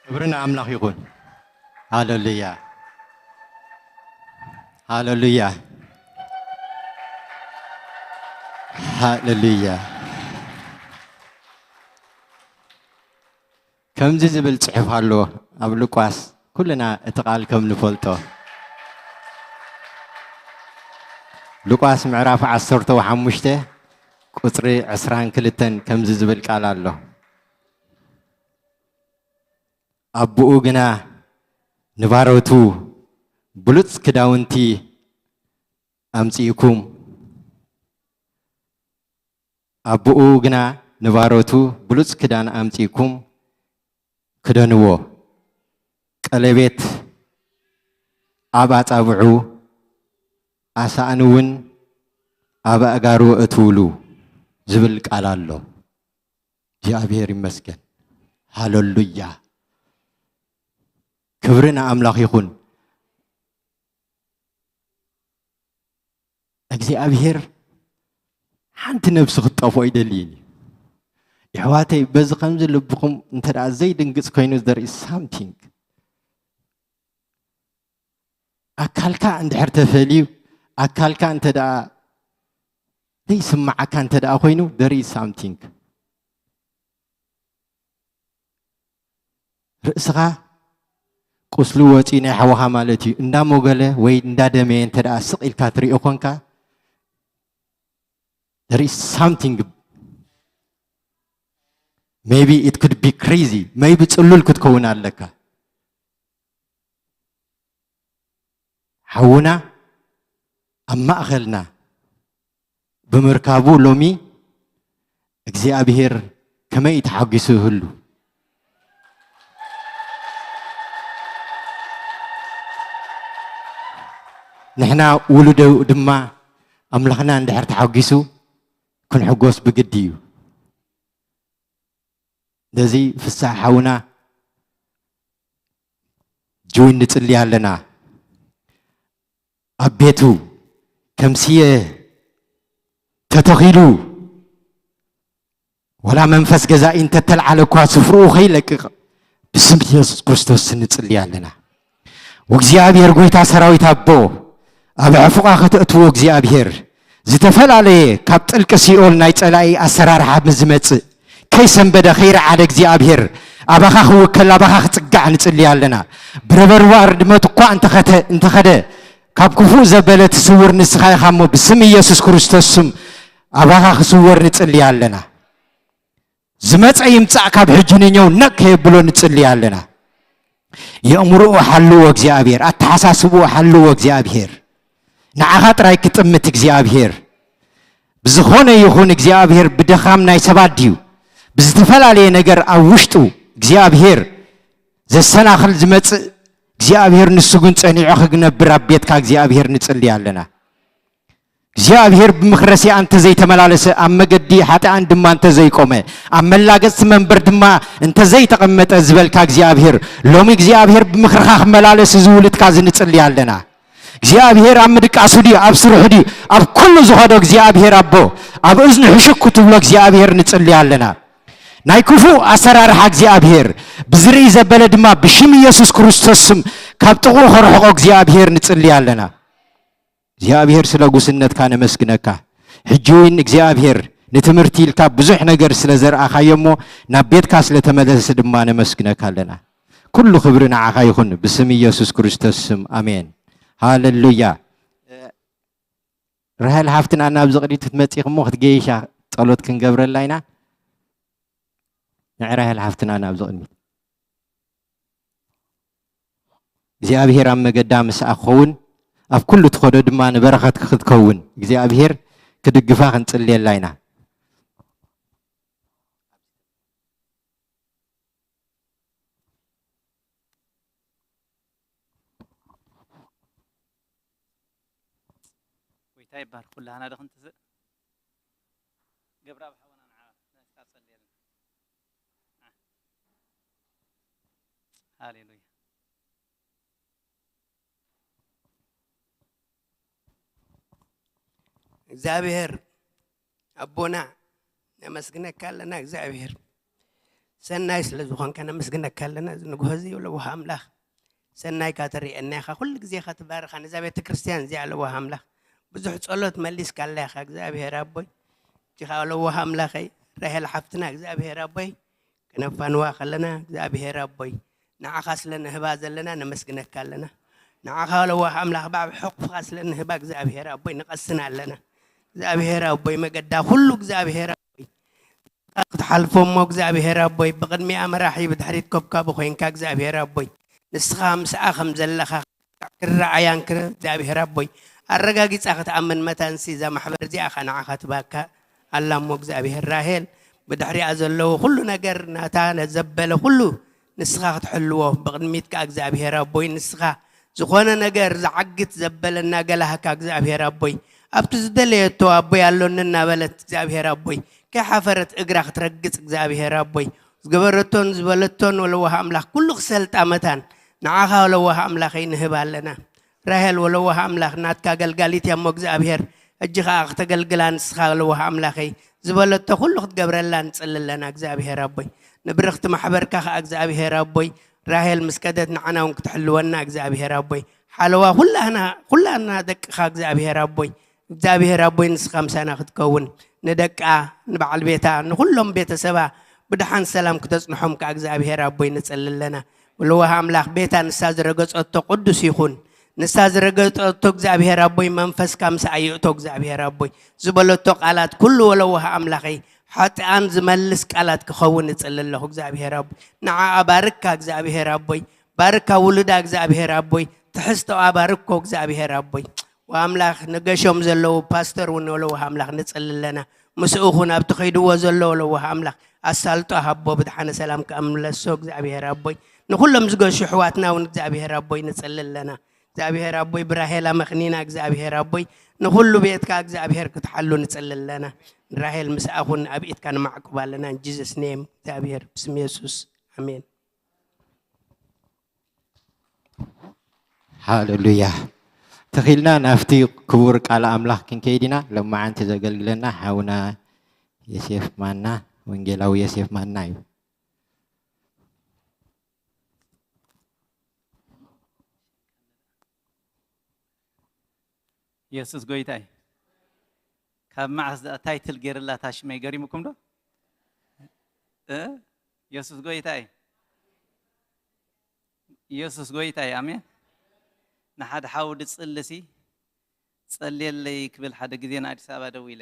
ክብሪ ንኣምላኽ ይኹን። ሃሌሉያ፣ ሃሌሉያ፣ ሃሌሉያ። ከምዚ ዝብል ጽሑፍ ኣሎ ኣብ ሉቃስ፣ ኩልና እቲ ቃል ከም ንፈልጦ። ሉቃስ ምዕራፍ ዓሰርተ ሓሙሽተ ቁጽሪ ዕስራን ክልተን ከምዚ ዝብል ቃል ኣሎ። ኣቦኡ ግና ንባሮቱ ብሉጽ ክዳውንቲ ኣምጺእኩም፣ ኣቦኡ ግና ንባሮቱ ብሉጽ ክዳን ኣምጺእኩም ክደንዎ፣ ቀለቤት ኣብ ኣጻብዑ፣ ኣሳእኑ እውን ኣብ ኣእጋሩ እትውሉ ዝብል ቃል ኣሎ። እግዚኣብሔር ይመስገን። ሃሌሉያ። ክብሪ ንኣምላኽ ይኹን። እግዚኣብሔር ሓንቲ ነብሲ ክትጠፍኦ ኣይደልይን እዩ። የሕዋተይ፣ በዚ ከምዚ ልብኹም እንተ ደኣ ዘይድንግጽ ኮይኑ፣ there is something። ኣካልካ እንድሕር ተፈልዩ፣ ኣካልካ እንተ ደኣ ዘይስምዓካ እንተ ደኣ ኮይኑ፣ there is something። ርእስኻ ቁስሊ ወፂኡ ናይ ሓወኻ ማለት እዩ። እንዳሞገለ ወይ እንዳደመየ እንተ ደኣ ስቕ ኢልካ ትሪኦ ኮንካ፣ there is something. Maybe it could be crazy. Maybe ጽሉል ክትከውን ኣለካ። ሓውና ኣብ ማእኸልና ብምርካቡ ሎሚ እግዚኣብሔር ከመይ ተሓጒሱ ይህሉ? ንሕና ውሉዱ ድማ ኣምላኽና እንድሕር ተሓጒሱ ክንሕጎስ ብግዲ እዩ። ነዚ ፍስሓ ሓውና ጅዊን ንጽሊ ኣለና። ኣብ ቤቱ ከም ስየ ተተኺሉ፣ ወላ መንፈስ ገዛኢ እንተተልዓለ እኳ ስፍርኡ ከይለቅቕ ብስም የሱስ ክርስቶስ ንጽሊ ኣለና። ወእግዚኣብሔር ጐይታ ሰራዊት ኣቦ፣ ኣብ ሕፉቓ ከተእትዎ እግዚኣብሔር፣ ዝተፈላለየ ካብ ጥልቂ ሲኦል ናይ ጸላኢ ኣሰራርሓ ምስ ዝመጽእ፣ ከይሰንበደ ከይረዓደ እግዚኣብሔር፣ ኣባኻ ክውከል፣ ኣባኻ ክጽጋዕ ንጽሊ ኣለና። ብረበርባ ርድመት እኳ እንተኸተ-፣ እንተኸደ፣ ካብ ክፉእ ዘበለ ትስውር ንስኻ ኢኻ እሞ፣ ብስም ኢየሱስ ክርስቶስ ስም ኣባኻ ክስወር ንጽሊ ኣለና። ዝመጸ ይምጻእ፣ ካብ ሕጂ ንኛው ነቅ ከየብሎ ንጽሊ ኣለና። የእምሮኡ ሓልዎ እግዚኣብሔር፣ ኣተሓሳስብኡ ሓልዎ እግዚኣብሔር። ንዓኻ ጥራይ ክጥምት እግዚኣብሔር። ብዝኾነ ይኹን እግዚኣብሔር ብድኻም ናይ ሰባት ድዩ? ብዝተፈላለየ ነገር ኣብ ውሽጡ እግዚኣብሔር ዘሰናኽል ዝመጽእ እግዚኣብሔር ንሱ ግን ጸኒዑ ክነብር ኣብ ቤትካ እግዚኣብሔር ንጽሊ ኣለና። እግዚኣብሔር ብምኽሪ ረሲኣ እንተ ዘይተመላለሰ፣ ኣብ መገዲ ሓጥኣን ድማ እንተ ዘይቆመ፣ ኣብ መላገጽቲ መንበር ድማ እንተ ዘይተቐመጠ ዝበልካ እግዚኣብሔር፣ ሎሚ እግዚኣብሔር ብምኽርኻ ክመላለስ እዚ ውሉድካ እዚ ንጽሊ ኣለና። እግዚኣብሔር ኣብ ምድቃሱ ድዩ፣ ኣብ ስርሑ ድዩ፣ ኣብ ኩሉ ዝኸዶ እግዚኣብሔር ኣቦ፣ ኣብ እዝኑ ሕሹክ ክትብሎ እግዚኣብሔር ንጽሊ ኣለና። ናይ ክፉእ ኣሰራርሓ እግዚኣብሔር ብዝርኢ ዘበለ ድማ ብሽም ኢየሱስ ክርስቶስ ስም ካብ ጥቕኡ ከርሕቖ እግዚኣብሔር ንጽሊ ኣለና። እግዚኣብሔር ስለ ጉስነትካ ነመስግነካ። ሕጂ እውን እግዚኣብሔር ንትምህርቲ ኢልካ ብዙሕ ነገር ስለ ዘርኣኻዮ እሞ ናብ ቤትካ ስለ ተመለሰ ድማ ነመስግነካ ኣለና። ኩሉ ክብሪ ንዓኻ ይኹን ብስም ኢየሱስ ክርስቶስ ስም ኣሜን። ሃሌሉያ። ራሄል ሓፍትና ናብዚ ቅድሚት ክትመጺ እሞ ክትገይሻ ጸሎት ክንገብረላ ኢና። ንዕራይ ሃልሓፍትና ናብዚ ቅድሚት እግዚኣብሔር ኣብ መገዳ ምስኣ ክኸውን፣ ኣብ ኩሉ ትኸዶ ድማ ንበረኸት ክትከውን እግዚኣብሔር ክድግፋ ክንጽልየላ ኢና። ጎይታ ይባርክ። ኩላህና ዶ ክንትስእ? ገብረኣብ ሓውና ንዓ ናትካ ጸልየልና። ሃሌሉያ። እግዚኣብሔር ኣቦና ነመስግነካ ኣለና። እግዚኣብሔር ሰናይ ስለ ዝኾንካ ነመስግነካ ኣለና። እዚ ንግሆ እዚ ለዋህ ኣምላኽ ሰናይካ ተርእየና ኢኻ፣ ኩሉ ግዜ ኢኻ ትባርኻ። ነዛ ቤተ ክርስቲያን እዚኣ ለዋህ ኣምላኽ ብዙሕ ጸሎት መሊስካላ ኢኻ እግዚኣብሔር ኣቦይ። እቲኻ ለዋህ ኣምላኸይ ራሄል ሓፍትና እግዚኣብሔር ኣቦይ ክነፋንዋ ከለና እግዚኣብሔር ኣቦይ ንዓኻ ስለ ንህባ ዘለና ነመስግነካ ኣለና። ንዓኻ ለዋህ ኣምላኽ ብዓብ ሕቑፍኻ ስለ ንህባ እግዚኣብሔር ኣቦይ ንቐስን ኣለና። እግዚኣብሔር ኣቦይ መገዳ ኩሉ እግዚኣብሔር ኣቦይ ክትሓልፎ እሞ እግዚኣብሔር ኣቦይ ብቕድሚኣ መራሒ ብድሕሪት ከብካቢ ኮይንካ እግዚኣብሔር ኣቦይ ንስኻ ምስኣ ከም ዘለኻ ክረኣያን ክረ እግዚኣብሔር ኣቦይ ኣረጋጊጻ ክትኣምን መታንሲ እዛ ማሕበር እዚኣ ኸ ንዓኻ ትባካ ኣላ እሞ እግዚኣብሔር ራሄል ብድሕሪኣ ዘለዉ ኩሉ ነገር ናታ ዘበለ ኩሉ ንስኻ ክትሕልዎ ብቕድሚት ከኣ እግዚኣብሔር ኣቦይ ንስኻ ዝኾነ ነገር ዝዓግት ዘበለ እናገላህካ እግዚኣብሔር ኣቦይ ኣብቲ ዝደለየቶ ኣቦይ ኣሎኒ እናበለት እግዚኣብሔር ኣቦይ ከይሓፈረት እግራ ክትረግጽ እግዚኣብሔር ኣቦይ ዝገበረቶን ዝበለቶን ወለዋህ ኣምላኽ ኩሉ ክሰልጣ መታን ንዓኻ ወለዋህ ኣምላኸይ ንህብ ኣለና። ራሄል ወለዋህ ኣምላኽ ናትካ ኣገልጋሊት እያ እሞ እግዚኣብሔር ሕጂ ኸዓ ክተገልግላ ንስኻ ወለዋህ ኣምላኸይ ዝበለቶ ኩሉ ክትገብረላ ንጽሊ ኣለና እግዚኣብሔር ኣቦይ። ንብርኽቲ ማሕበርካ ኸዓ እግዚኣብሔር ኣቦይ ራሄል ምስ ከደት ንዓና እውን ክትሕልወና እግዚኣብሔር ኣቦይ ሓለዋ ኩላህና ኩላና ደቅኻ እግዚኣብሔር ኣቦይ እግዚኣብሔር ኣቦይ ንስኻ ምሳና ክትከውን ንደቃ ንበዓል ቤታ ንኩሎም ቤተሰባ ብድሓን ሰላም ክተጽንሖም ከኣ እግዚኣብሔር ኣቦይ ንጽሊ ኣለና። ወለዋህ ኣምላኽ ቤታ ንሳ ዝረገጸቶ ቅዱስ ይኹን። ንሳ ዝረገጸቶ እግዚኣብሔር ኣቦይ መንፈስካ ምሳኣ ይእቶ እግዚኣብሔር ኣቦይ ዝበለቶ ቃላት ኩሉ ወለዋህ ኣምላኸይ ሓጥኣን ዝመልስ ቃላት ክኸውን እጽሊ ኣለኹ እግዚኣብሔር ኣቦይ። ንዓኣ ባርካ እግዚኣብሔር ኣቦይ ባርካ ውሉዳ እግዚኣብሔር ኣቦይ ትሕዝቶኣ ባርኮ እግዚኣብሔር ኣቦይ። ወኣምላኽ ንገሾም ዘለዉ ፓስተር እውን ወለዋህ ኣምላኽ ንጽሊ ኣለና። ምስኡ ኹን ኣብቲ ኸይድዎ ዘሎ ወለዋህ ኣምላኽ ኣሳልጦ ሃቦ ብድሓነ ሰላም ክኣምለሶ እግዚኣብሔር ኣቦይ ንኹሎም ዝገሹ ኣሕዋትና እውን እግዚኣብሔር ኣቦይ ንጽሊ ኣለና። እግዚኣብሔር ኣቦይ ብራሄላ መኽኒና እግዚኣብሔር ኣቦይ ንኹሉ ቤትካ እግዚኣብሔር ክትሓሉ ንጽሊ ኣለና። ንራሄል ምስኣ ኹን ኣብ ኢድካ ንማዕቁብ ኣለና። In Jesus name እግዚኣብሔር ብስም የሱስ ኣሜን። ሃሌሉያ። ተኺልና ናብቲ ክቡር ቃል ኣምላኽ ክንከይድ ኢና። ሎማዓንቲ ዘገልግለና ሓውና ዮሴፍ ማና፣ ወንጌላዊ ዮሴፍ ማና እዩ። የሱስ ጎይታ እዩ። ካብ መዓስ ደኣ ታይትል ገይርላ እታ ሽመይ ገሪሙኩም ዶ? እ? የሱስ ጎይታ እዩ። የሱስ ጎይታ እዩ። ኣሜን። ንሓደ ሓው ድጽልሲ ጸልየለይ ክብል ሓደ ግዜ ንኣዲስ ኣበባ ደዊለ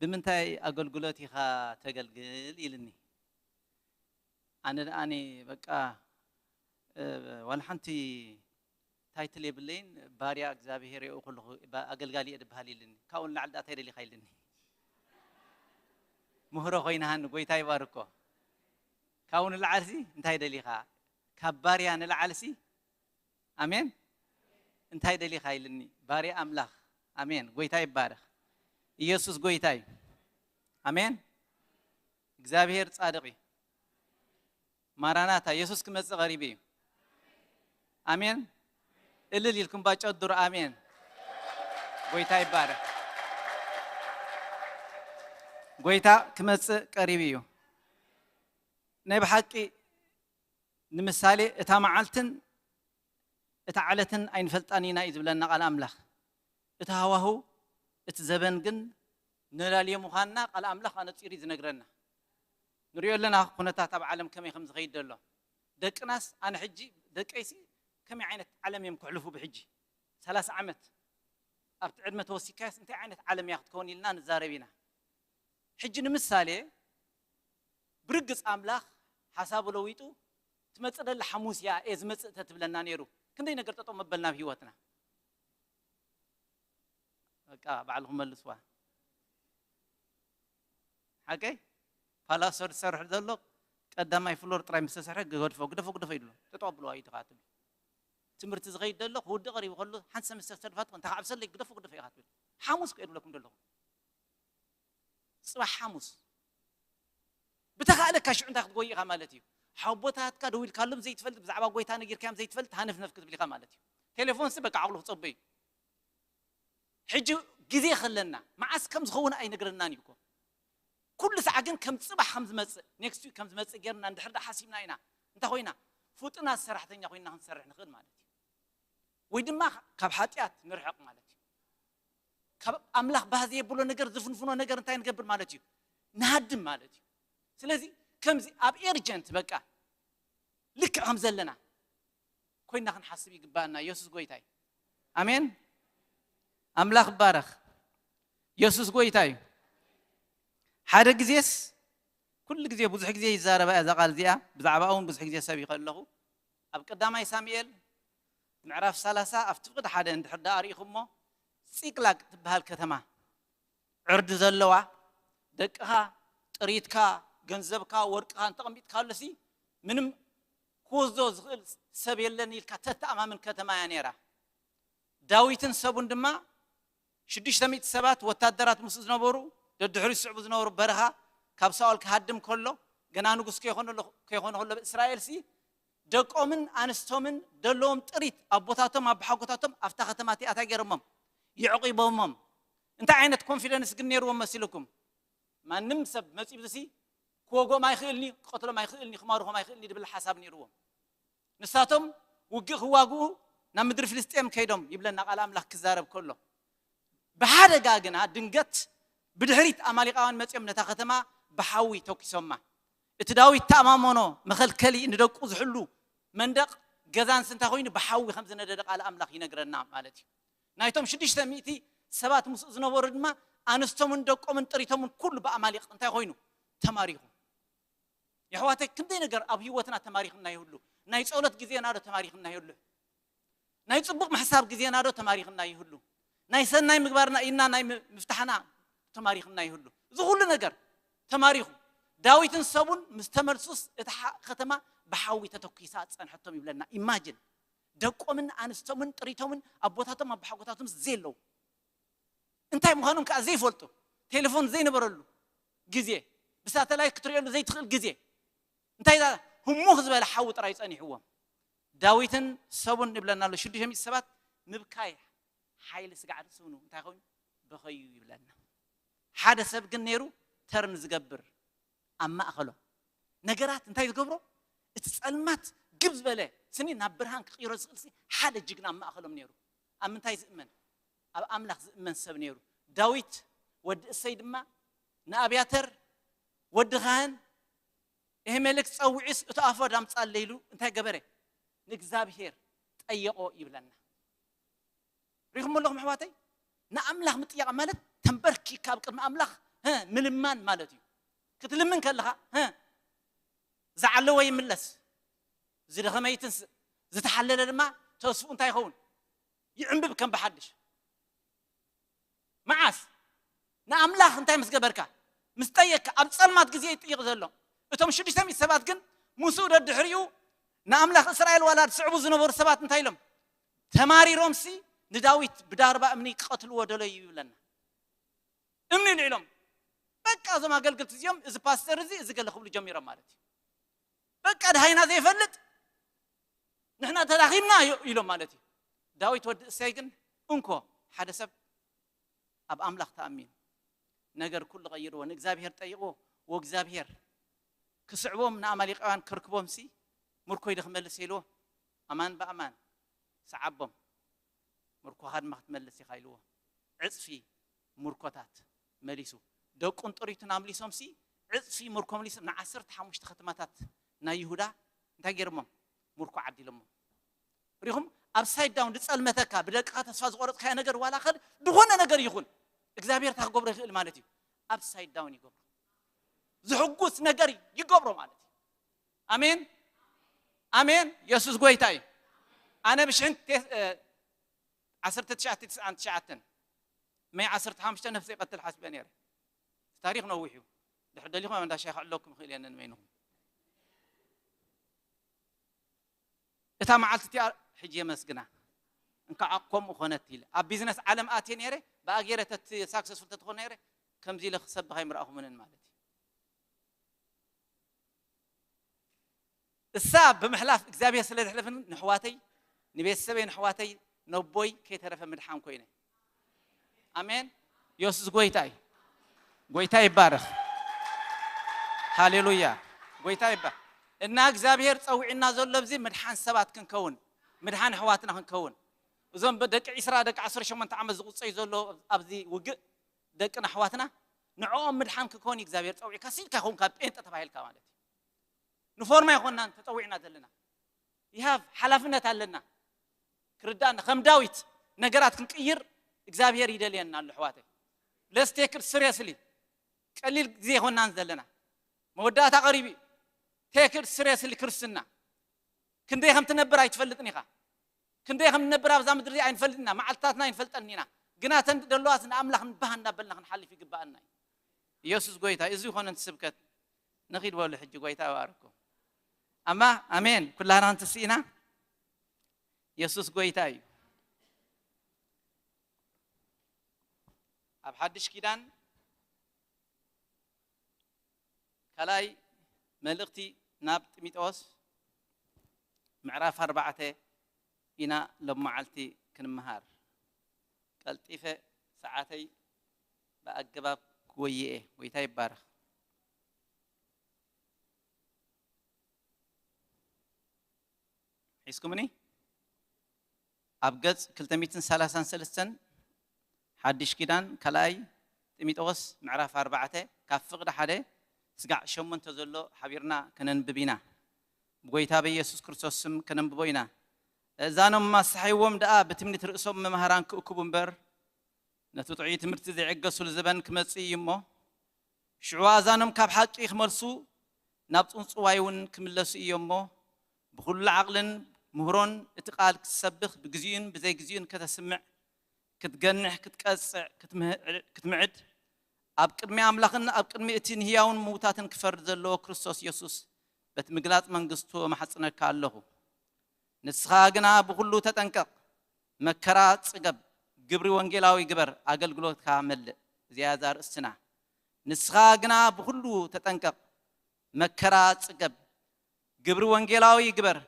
ብምንታይ ኣገልግሎት ኢኻ ተገልግል ኢልኒ። ኣነ ደኣኒ በቃ ዋላ ሓንቲ ታይትል የብለይን ባርያ እግዚኣብሄር የኡ ከለኹ ኣገልጋሊ እየ ድበሃል ኢልኒ። ካብኡ ንላዕሊ ደኣ እንታይ ደሊኻ ኢልኒ። ምህሮ ኮይንሃኒ ጎይታ ይባርኮ። ካብኡ ንላዕልሲ እንታይ ደሊኻ ካብ ባርያ ንላዕልሲ ኣሜን እንታይ ደሊኻ ኢልኒ ባርያ ኣምላኽ ኣሜን ጎይታ ይባረኽ ኢየሱስ ጎይታ እዩ ኣሜን እግዚኣብሔር ጻድቕ እዩ ማራናታ የሱስ ክመጽእ ቀሪቡ እዩ ኣሜን እልል ኢልኩም ባጨዱር ኣሜን ጎይታ ይባረኽ ጎይታ ክመጽእ ቀሪቡ እዩ ናይ ብሓቂ ንምሳሌ እታ መዓልትን እታ ዓለትን ኣይንፈልጣን ኢና እዩ ዝብለና ቃል ኣምላኽ እቲ ሃዋሁ እቲ ዘበን ግን ንላልዮ ምዃንና ቃል ኣምላኽ ኣነጺሩ እዩ ዝነግረና ንሪኦ ኣለና ኩነታት ኣብ ዓለም ከመይ ከም ዝኸይድ ዘሎ ደቅናስ ኣነ ሕጂ ደቀይሲ ከመይ ዓይነት ዓለም እዮም ክሕልፉ ብሕጂ ሰላሳ ዓመት ኣብቲ ዕድመ ተወሲካዮስ እንታይ ዓይነት ዓለም እያ ክትከውን ኢልና ንዛረብ ኢና ሕጂ ንምሳሌ ብርግጽ ኣምላኽ ሓሳቡ ለዊጡ ትመጽእ ደላ ሓሙስ እያ እየ ዝመጽእ ተትብለና ነይሩ ክንደይ ነገር ጠጠው መበልና ኣብ ህይወትና በቃ ባዕልኹም መልስዋ ሓቀይ ፓላሶ ዝሰርሕ ዘሎ ቀዳማይ ፍሎር ጥራይ ምስ ተሰርሐ ግደፎ ግደፎ ግደፎ ይድሎ ጠጠው ኣብልዋ እዩ ትኻ ትብል ትምህርቲ ዝኸይድ ዘሎ ክውድእ ቀሪቡ ከሎ ሓንቲ ሰምስተር ተድፋ ትኾን ተካዕብሰለይ ግደፎ ግደፎ ኢኻ ትብል ሓሙስ ከየድብለኩም ዘለኹም ፅባሕ ሓሙስ ብተኻእለካ ሽዑ እንታይ ክትጎይ ኢኻ ማለት እዩ ሓቦታትካ ደው ኢልካሎም ዘይትፈልጥ ብዛዕባ ጎይታ ነጊርካዮም ዘይትፈልጥ ሃነፍነፍ ክትብል ኢኻ ማለት እዩ ቴሌፎንሲ በቃ ዓቕሉ ክፀበ እዩ ሕጂ ግዜ ከለና መዓስ ከም ዝኸውን ኣይነግረናን እዩ እኮ ኩሉ ምትዕትታዕ ግን ከም ጽባሕ ከም ዝመጽእ፣ ኔክስት ዊክ ከም ዝመጽእ ጌርና እንድሕር ደኣ ሓሲብና ኢና፣ እንታይ ኮይና? ፍጡናት ሰራሕተኛ ኮይና ክንሰርሕ ንኽእል ማለት እዩ። ወይ ድማ ካብ ሓጢኣት ንርሕቕ ማለት እዩ። ካብ ኣምላኽ ባህ ዘየብሎ ነገር፣ ዝፍንፍኖ ነገር እንታይ ንገብር ማለት እዩ? ንሃድም ማለት እዩ። ስለዚ ከምዚ ኣብ ኤርጀንት በቃ ልክዕ ከም ዘለና ኮይና ክንሓስብ ይግባኣና። የሱስ ጎይታ እዩ። ኣሜን። ኣምላኽ ይባረኽ። የሱስ ጎይታ እዩ። ሓደ ግዜስ፣ ኩሉ ግዜ፣ ብዙሕ ግዜ ይዛረባ እያ እዛ ቃል እዚኣ፣ ብዛዕባ እውን ብዙሕ ግዜ ሰብ ይኸለኹ። ኣብ ቀዳማይ ሳሙኤል ምዕራፍ ሰላሳ ኣብቲ ፍቕዲ ሓደ እንድሕር ደኣ ርኢኹሞ፣ ጺቅላግ ትበሃል ከተማ፣ ዕርዲ ዘለዋ፣ ደቅኻ፣ ጥሪትካ፣ ገንዘብካ፣ ወርቅኻ እንተቐሚጥካሉሲ ምንም ክወስዶ ዝኽእል ሰብ የለን ኢልካ ተተኣማምን ከተማ እያ ነይራ። ዳዊትን ሰቡን ድማ ሽዱሽተ ሚእቲ ሰባት ወታደራት ምስኡ ዝነበሩ፣ ደድሕሪ ዝስዕቡ ዝነበሩ በረኻ ካብ ሳኦል ክሃድም ከሎ፣ ገና ንጉስ ከይኮነ ኣሎ-፣ ከይኮነ ከሎ፣ እስራኤልሲ ደቆምን ኣንስቶምን ደለዎም ጥሪት ኣቦታቶም ኣቦሓጎታቶም ኣብታ ከተማ እቲኣ እንታይ ገይሮሞም? የዕቂቦሞም። እንታይ ዓይነት ኮንፊደንስ ግን ነይርዎም መሲልኩም? ማንም ሰብ መፂኡ ብዝሲ ክወግኦም ኣይኽእልኒ፣ ክቐትሎም ኣይኽእልኒ፣ ክማርኾም ኣይኽእልኒ ድብል ሓሳብ ነይርዎም። ንሳቶም ውግእ ክዋግኡ ናብ ምድሪ ፍልስጤም ከይዶም ይብለና ቃል ኣምላኽ ክዛረብ ከሎ። ብሓደጋ ግና ድንገት ብድሕሪት ኣማሊቃውያን መጺኦም ነታ ከተማ ብሓዊ ተኩሶማ። እቲ ዳዊት ተኣማመኖ መኸልከሊ ንደቁ ዝሕሉ መንደቕ ገዛንስ እንታይ ኮይኑ ብሓዊ ከም ዝነደደ ቃል ኣምላኽ ይነግረና ማለት እዩ። ናይቶም ሽዱሽተ ሚእቲ ሰባት ምስኡ ዝነበሩ ድማ ኣንስቶምን ደቆምን ጥሪቶምን ኩሉ ብኣማሊቕ እንታይ ኮይኑ ተማሪኹ። የሕዋተይ ክንደይ ነገር ኣብ ህይወትና ተማሪኽና ይህሉ። ናይ ጸሎት ግዜና ዶ ተማሪኽና ይህሉ? ናይ ጽቡቕ ምሕሳብ ግዜና ዶ ተማሪኽና ይህሉ? ናይ ሰናይ ምግባርና ኢልና ናይ ም-፣ ምፍታሕና ተማሪኽና ይህሉ? እዚ ኩሉ ነገር ተማሪኹ። ዳዊትን ሰቡን ምስ ተመልሱስ እታ ሓ-፣ ከተማ ብሓዊ ተተኲሳ ጸንሐቶም ይብለና። ኢማጅን ደቆምን ኣንስቶምን ጥሪቶምን ኣቦታቶም ኣቦሓጎታቶም ዘየለዉ እንታይ ምዃኖም ከዓ ዘይፈልጡ፣ ቴሌፎን ዘይነበረሉ ግዜ፣ ብሳተላይት ክትርእየሉ ዘይትኽእል ግዜ፣ እንታይ ዛ-፣ ህሙኽ ዝበለ ሓዊ ጥራይ ጸኒሕዎም። ዳዊትን ሰቡን ይብለና ኣሎ። ሽዱሽተ ሚእቲ ሰባት ምብካይ ሓይሊ ስጋዕ ርእሲ ሆኑ እንታይ ኮይኑ በኸዩ ይብለና። ሓደ ሰብ ግን ነይሩ ተርን ዝገብር ኣብ ማእኸሎም። ነገራት እንታይ ዝገብሮ? እቲ ጸልማት ግብ ዝበለ ስኒ ናብ ብርሃን ክቕይሮ ዝኽእል ሲ ሓደ ጅግና ኣብ ማእኸሎም ነይሩ። ኣብ ምንታይ ዝእመን? ኣብ ኣምላኽ ዝእመን ሰብ ነይሩ። ዳዊት ወዲ እሰይ ድማ ንኣብያተር ወዲ ካህን ኤሄሜሌክ ጸዊዑስ እቲ ኣፎድ ኣምጻለይ ኢሉ እንታይ ገበረ? ንእግዚኣብሔር ጠየቖ ይብለና። ሪኹም ኣለኹም ኣሕዋተይ? ንኣምላኽ ምጥያቕ ማለት ተንበርኪካ ኣብ ቅድሚ ኣምላኽ፣ እ፣ ምልማን ማለት እዩ። ክትልምን ከለኻ፣ እ፣ ዝዓለወ ይምለስ፣ ዝደኸመ ይትንስእ፣ ዝተሓለለ ድማ ተስፍኡ እንታይ ይኸውን? ይዕንብብ ከም ብሓድሽ። መዓስ? ንኣምላኽ እንታይ ምስ ገበርካ? ምስ ጠየቅካ። ኣብ ጸልማት ግዜ ይጥይቕ ዘሎ። እቶም ሽዱሽተ ሚእቲ ሰባት ግን ምስኡ ደድሕሪኡ ንኣምላኽ እስራኤል ዋላ ዝስዕቡ ዝነበሩ ሰባት እንታይ ኢሎም? ተማሪሮምሲ ንዳዊት ብዳርባ እምኒ ክቐትልዎ ደለዩ ይብለና። እምኒ ልዒሎም። በቃ እዞም ኣገልግልቲ እዚኦም፣ እዚ ፓስተር እዚ፣ እዚ ገለ ክብሉ ጀሚሮም ማለት እዩ። በቃ ድሃይና ዘይፈልጥ ንሕና ተዳኺምና ዮ-፣ ኢሎም ማለት እዩ። ዳዊት ወዲ እሰይ ግን እንኮ ሓደ ሰብ ኣብ ኣምላኽ ተኣሚኑ ነገር ኩሉ ቀይርዎ፣ ንእግዚኣብሔር ጠይቕዎ፣ ወእግዚኣብሔር ክስዕቦም ንኣማሌቃውያን ከርክቦምሲ ምርኮይ ዶ ክመልስ ኢልዎ፣ ኣማን ብኣማን ሰዓቦም፣ ምርኮኻ ድማ ክትመልስ ኢኻ ኢልዎ። ዕጽፊ ምርኮታት መሊሱ። ደቁን ጥሪቱን ኣምሊሶምሲ ዕጽፊ ምርኮ መሊሶም ንዓሰርተ ሓሙሽተ ከተማታት ናይ ይሁዳ እንታይ ገይሮሞም? ምርኮ ዓዲሎሞ። ሪኹም? ኣብ ሳይድ ዳውን ዝጸልመተካ፣ ብደቅኻ ተስፋ ዝቆረጽካዮ ነገር ዋላ ከል ዝኾነ ነገር ይኹን፣ እግዚኣብሔር እንታይ ክገብሮ ይኽእል ማለት እዩ? ኣብ ሳይድ ዳውን ይገብሮ። ዝሕጉስ ነገር ይገብሮ ማለት እዩ። ኣሜን፣ ኣሜን። የሱስ ጎይታ እዩ። ኣነ ብሽሕን ቴ-፣ እ፣ ዓሰርተ ትሽዓተ ትስዓን ትሽዓተን፣ መይ ዓሰርተ ሓሙሽተ ነፍሰ ይቐትል ሓስበ ነይረ። ታሪኽ ነዊሕ እዩ። ድሕር ደሊኹም ኣብ እንዳ ሻሂ ክዕለኩም ይኽእል እየ ነንበይንኹም። እታ መዓልቲ እቲኣ ሕጂ የመስግና። እንካዕ ከምኡ ኾነት ኢለ። ኣብ ቢዝነስ ዓለም ኣትየ ነይረ፣ ብኣ ገይረ ተት-፣ ሳክሰስፉል ተትኾን ነይረ፣ ከምዚ ኢለ ክሰብኽ ኣይምረኣኹምንን ማለት እዩ። እሳ ብምሕላፍ እግዚኣብሔር ስለ ዘሕለፈኒ ንሕዋተይ፣ ንቤተሰበይ፣ ንሕዋተይ፣ ነቦይ ከይተረፈ ምድሓን ኮይነ። ኣሜን። የሱስ ጎይታ እዩ። ጎይታ ይባረኽ። ሃሌሉያ። ጎይታ ይባ እና እግዚኣብሔር ጸዊዕና ዘሎ ኣብዚ ምድሓን ሰባት ክንከውን፣ ምድሓን ኣሕዋትና ክንከውን፣ እዞም ደቂ ዒስራ ደቂ ዓሰርተ ሸሞንተ ዓመት ዝቁጸዩ ዘሎ ኣብዚ ውግእ ደቅና ኣሕዋትና ንዕኦም ምድሓን ክከውን እግዚኣብሔር ጸዊዕካ ሲልካ ይኸውን ካብ ጴንጠ ተባሂልካ ማለት እዩ። ንፎርማ ይኮንናን ተጸዊዕና ዘለና ይሃብ ሓላፍነት ኣለና። ክርዳእና ከም ዳዊት ነገራት ክንቅይር እግዚኣብሔር ይደልየና ኣሎ ኣሕዋተይ። Let's take it seriously። ቀሊል ግዜ ይኮንናን ዘለና። መወዳእታ ቀሪቡ እዩ። Take it seriously ክርስትና። ክንደይ ከም ትነብር ኣይትፈልጥን ኢኻ። ክንደይ ከም ንነብር ኣብዛ ምድሪ ኣይንፈልጥን ኢና። መዓልትታትና ኣይንፈልጠን ኢና። ግና እተን ደለዋት ንኣምላኽ ንባህ እናበልና ክንሓልፍ ይግባኣና እዩ። ኢየሱስ ጎይታ እዩ። እዚ ይኾነ እቲ ስብከት። ንኺድ በሉ ሕጂ። ጎይታ ይባርኩም። ኣማ ኣሜን። ኩላና ክንትስእ ኢና። ኢየሱስ ጎይታ እዩ። ኣብ ሓድሽ ኪዳን ካልኣይ መልእኽቲ ናብ ጢሞቴዎስ ምዕራፍ ኣርባዕተ ኢና ሎም መዓልቲ ክንምሃር። ቀልጢፈ ሰዓተይ ብኣገባብ ክጎይኤ። ጎይታ ይባረኽ። ሒዝኩምኒ? ኣብ ገጽ ክልተ ሚእትን ሰላሳን ሰለስተን ሓድሽ ኪዳን ካልኣይ ጢሞቴዎስ ምዕራፍ ኣርባዕተ ካብ ፍቕዲ ሓደ ስጋዕ ሸሞንተ ዘሎ ሓቢርና ከነንብብ ኢና። ብጎይታ በኢየሱስ ክርስቶስ ስም ከነንብቦ ኢና። እዛኖም ኣሰሓይዎም ደኣ ብትምኒት ርእሶም መምሃራን ክእክቡ እምበር፣ ነቲ ጥዑይ ትምህርቲ ዘይዕገሱሉ ዘበን ክመጽእ እዩ እሞ፣ ሽዑ ኣዛኖም ካብ ሓቂ ክመልሱ፣ ናብ ጽንጽዋይ እውን ክምለሱ እዮም እሞ፣ ብኹሉ ዓቕልን ምህሮን እቲ ቃል ክትሰብኽ፣ ብግዜኡን ብዘይግዜኡን ከተስምዕ፣ ክትገንሕ፣ ክትቀጽዕ፣ ክትምህ-፣ ክትምዕድ፣ ኣብ ቅድሚ ኣምላኽን ኣብ ቅድሚ እቲ ንህያውን ምውታትን ክፈርድ ዘለዎ ክርስቶስ የሱስ በቲ ምግላጽ መንግስቱ እማሕጽነካ ኣለኹ። ንስኻ ግና ብኹሉ ተጠንቀቕ፣ መከራ ጽገብ፣ ግብሪ ወንጌላዊ ግበር፣ ኣገልግሎትካ መልእ። እዚኣ እዛ ኣርእስትና። ንስኻ ግና ብኹሉ ተጠንቀቕ፣ መከራ ጽገብ፣ ግብሪ ወንጌላዊ ግበር፣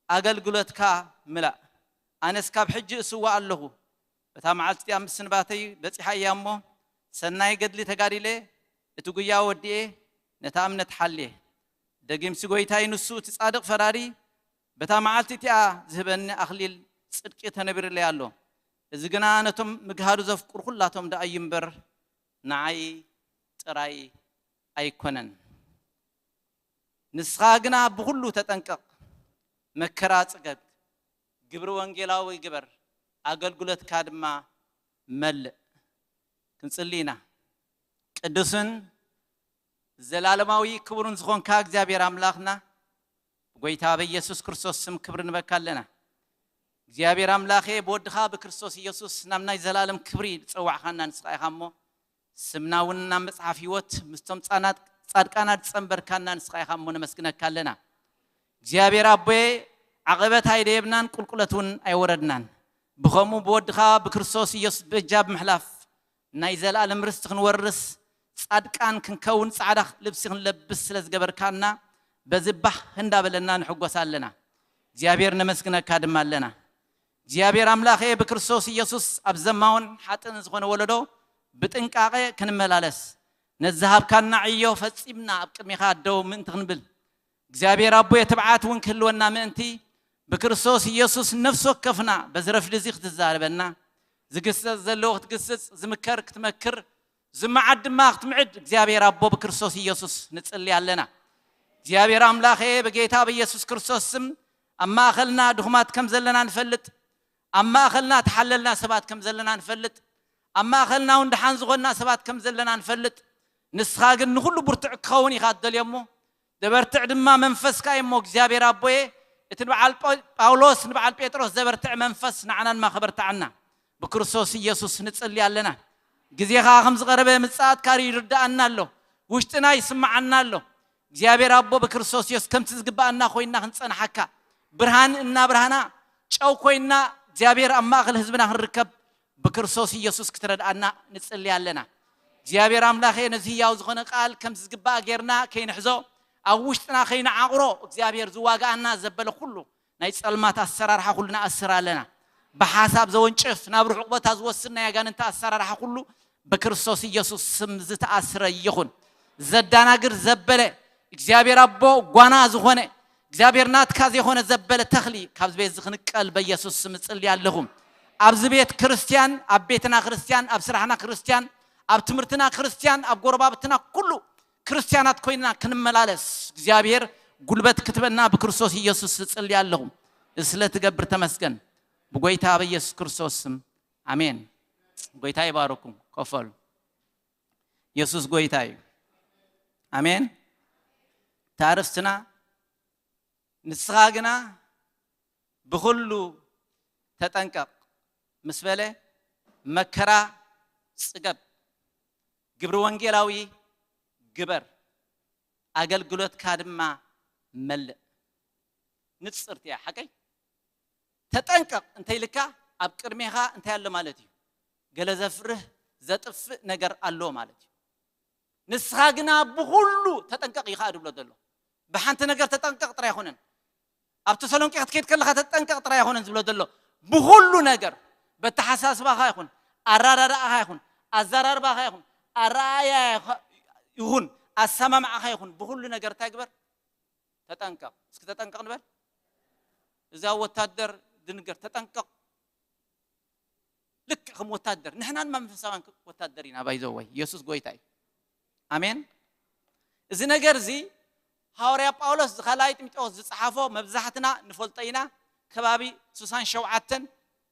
ኣገልግሎትካ ምላእ። ኣነስ ካብ ሕጂ እስዋእ ኣለኹ። በታ መዓልቲ እቲኣ ምስንባተይ በጺሓ እያ እሞ፣ ሰናይ ገድሊ ተጋዲለ፣ እቲ ጉያ ወዲኤ፣ ነታ እምነት ሓልየ። ደጊምሲ ጎይታይ ንሱ እቲ ጻድቕ ፈራዲ፣ በታ መዓልቲ እቲኣ ዝህበኒ ኣኽሊል ጽድቂ ተነቢሩለይ ኣሎ። እዚ ግና ነቶም ምግሃዱ ዘፍቅሩ ኩላቶም ደኣ እዩ እምበር፣ ንዓይ ጥራይ ኣይኮነን። ንስኻ ግና ብኹሉ ተጠንቀቕ፣ መከራ ጽገብ፣ ግብሪ ወንጌላዊ ግበር፣ ኣገልግሎትካ ድማ መልእ። ክንጽሊ ኢና። ቅዱስን ዘላለማዊ ክቡርን ዝኾንካ እግዚኣብሔር ኣምላኽና፣ ብጎይታ በኢየሱስ ክርስቶስ ስም ክብሪ ንበካ ኣለና። እግዚኣብሔር ኣምላኸ፣ ብወድኻ ብክርስቶስ ኢየሱስ ናብ ናይ ዘላለም ክብሪ ዝጸዋዕኻና ንስኻ ኢኻ እሞ፣ ስምና እውን ናብ መጽሓፍ ህይወት ምስቶም ጻናት-፣ ጻድቃናት ዝጸንበርካና ንስኻ ኢኻ እሞ ነመስግነካ ኣለና። እግዚኣብሔር ኣቦየ፣ ዓቐበት ኣይደየብናን፣ ቁልቁለት እውን ኣይወረድናን። ብኸምኡ ብወድኻ ብክርስቶስ ኢየሱስ በጃ ብምሕላፍ ናይ ዘለኣለም ርስቲ ክንወርስ፣ ጻድቃን ክንከውን፣ ጻዕዳ ልብሲ ክንለብስ ስለ ዝገበርካና፣ በዚ ባህ እንዳበለና ንሕጎስ ኣለና። እግዚኣብሔር ነመስግነካ ድማ ኣለና። እግዚኣብሔር ኣምላኸ፣ ብክርስቶስ ኢየሱስ ኣብ ዘማውን ሓጥእን ዝኾነ ወለዶ ብጥንቃቐ ክንመላለስ፣ ነዚ ዝሃብካና ዕዮ ፈጺምና ኣብ ቅድሚኻ ደው ምእንቲ ክንብል፣ እግዚኣብሔር ኣቦየ፣ ትብዓት እውን ክህልወና ምእንቲ፣ ብክርስቶስ ኢየሱስ ነፍሲ ወከፍና በዚ ረፍዲ እዚ ክትዛረበና፣ ዝግሰጽ ዘለዎ ክትግስጽ፣ ዝምከር ክትመክር፣ ዝመዓድ ድማ ክትምዕድ፣ እግዚኣብሔር ኣቦ ብክርስቶስ ኢየሱስ ንጽሊ ኣለና። እግዚኣብሔር ኣምላኸ፣ ብጌታ ብኢየሱስ ክርስቶስ ስም ኣብ ማእኸልና ድኹማት ከም ዘለና ንፈልጥ፣ ኣብ ማእኸልና ተሓለልና ሰባት ከም ዘለና ንፈልጥ፣ ኣብ ማእኸልና እውን ደሓን ዝኾንና ሰባት ከም ዘለና ንፈልጥ። ንስኻ ግን ንኹሉ ብርቱዕ ክኸውን ኢኻ ትደልዮ እሞ፣ ዘበርትዕ ድማ መንፈስካ እዩ እሞ፣ እግዚኣብሔር ኣቦየ፣ እቲ ንበዓል ጳ-፣ ጳውሎስ ንበዓል ጴጥሮስ ዘበርትዕ መንፈስ ንዓና ድማ ከበርትዓና ብክርስቶስ ኢየሱስ ንጽሊ ኣለና። ግዜኻ ከም ዝቐረበ ምጽኣትካ ይርድኣና ኣሎ፣ ውሽጥና ይስምዓና ኣሎ። እግዚኣብሔር ኣቦ ብክርስቶስ ኢየሱስ ከምቲ ዝግብኣና ኮይንና ክንጸንሓካ፣ ብርሃን እናብርሃና፣ ጨው ኮይንና እግዚኣብሔር ኣብ ማእከል ህዝብና ክንርከብ ብክርስቶስ ኢየሱስ ክትረድኣና ንጽሊ ኣለና። እግዚኣብሔር ኣምላኸ፣ ነዚ ህያው ዝኾነ ቃል ከም ዝግባእ ጌርና ከይንሕዞ፣ ኣብ ውሽጥና ከይንዓቑሮ፣ እግዚኣብሔር ዝዋግኣና ዘበለ ኩሉ ናይ ጸልማት ኣሰራርሓ ኩሉ ንኣስር ኣለና። ብሓሳብ ዘወንጭፍ፣ ናብ ርሑቕ ቦታ ዝወስድ ናይ ኣጋንንቲ ኣሰራርሓ ኩሉ ብክርስቶስ ኢየሱስ ስም ዝተኣስረ ይኹን። ዘዳናግር ዘበለ እግዚኣብሔር ኣቦ ጓና ዝኾነ እግዚኣብሔር ናትካ ዘይኾነ ዘበለ ተኽሊ ካብዚ ቤት እዚ ክንቀል በኢየሱስ ስም እጽሊ ኣለኹ። ኣብዚ ቤት ክርስቲያን፣ ኣብ ቤትና ክርስቲያን፣ ኣብ ስራሕና ክርስቲያን፣ ኣብ ትምህርትና ክርስቲያን፣ ኣብ ጎረባብትና ኩሉ ክርስቲያናት ኮይንና ክንመላለስ እግዚኣብሔር ጉልበት ክትበና ብክርስቶስ ኢየሱስ እጽሊ ኣለኹ። እዚ ስለ ትገብር ተመስገን። ብጎይታ በኢየሱስ ክርስቶስ ስም ኣሜን። ጎይታ ይባርኩም። ኮፈሉ። ኢየሱስ ጎይታ እዩ። ኣሜን። ታርስትና ንስኻ ግና ብኹሉ ተጠንቀቕ ምስ በለ መከራ ጽገብ፣ ግብሪ ወንጌላዊ ግበር፣ ኣገልግሎትካ ድማ መልእ። ንጽርቲ እያ ሓቀይ። ተጠንቀቕ እንተይልካ ኣብ ቅድሜኻ እንታይ ኣሎ ማለት እዩ? ገለ ዘፍርህ ዘጥፍእ ነገር ኣሎ ማለት እዩ። ንስኻ ግና ብኹሉ ተጠንቀቕ እዩ ከዓ ድብሎ ዘሎ። ብሓንቲ ነገር ተጠንቀቕ ጥራይ ኣይኮነን። ኣብ ተሰሎንቄ ክትከይድ ከለኻ ተጠንቀቕ ጥራይ ኣይኮነን ዝብሎ ዘሎ። ብኹሉ ነገር፣ በተሓሳስባኻ ይኹን፣ ኣራዳዳእኻ ይኹን፣ ኣዘራርባኻ ይኹን፣ ኣረኣያ ይኹን፣ ኣሰማምዓኻ ይኹን፣ ብኹሉ ነገር እንታይ ግበር? ተጠንቀቕ። እስኪ ተጠንቀቕ ንበል። እዛ ወታደር ድንገር ተጠንቀቕ። ልክ ከም ወታደር ንሕና ድማ መንፈሳውያን ወታደር ኢና። ባይዘወይ ኢየሱስ ጎይታ እዩ። ኣሜን። እዚ ነገር እዚ ሃዋርያ ጳውሎስ ዝኻልኣይ ጢሞቴዎስ ዝጸሓፎ መብዛሕትና ንፈልጦ ኢና። ከባቢ ስሳን ሸውዓተን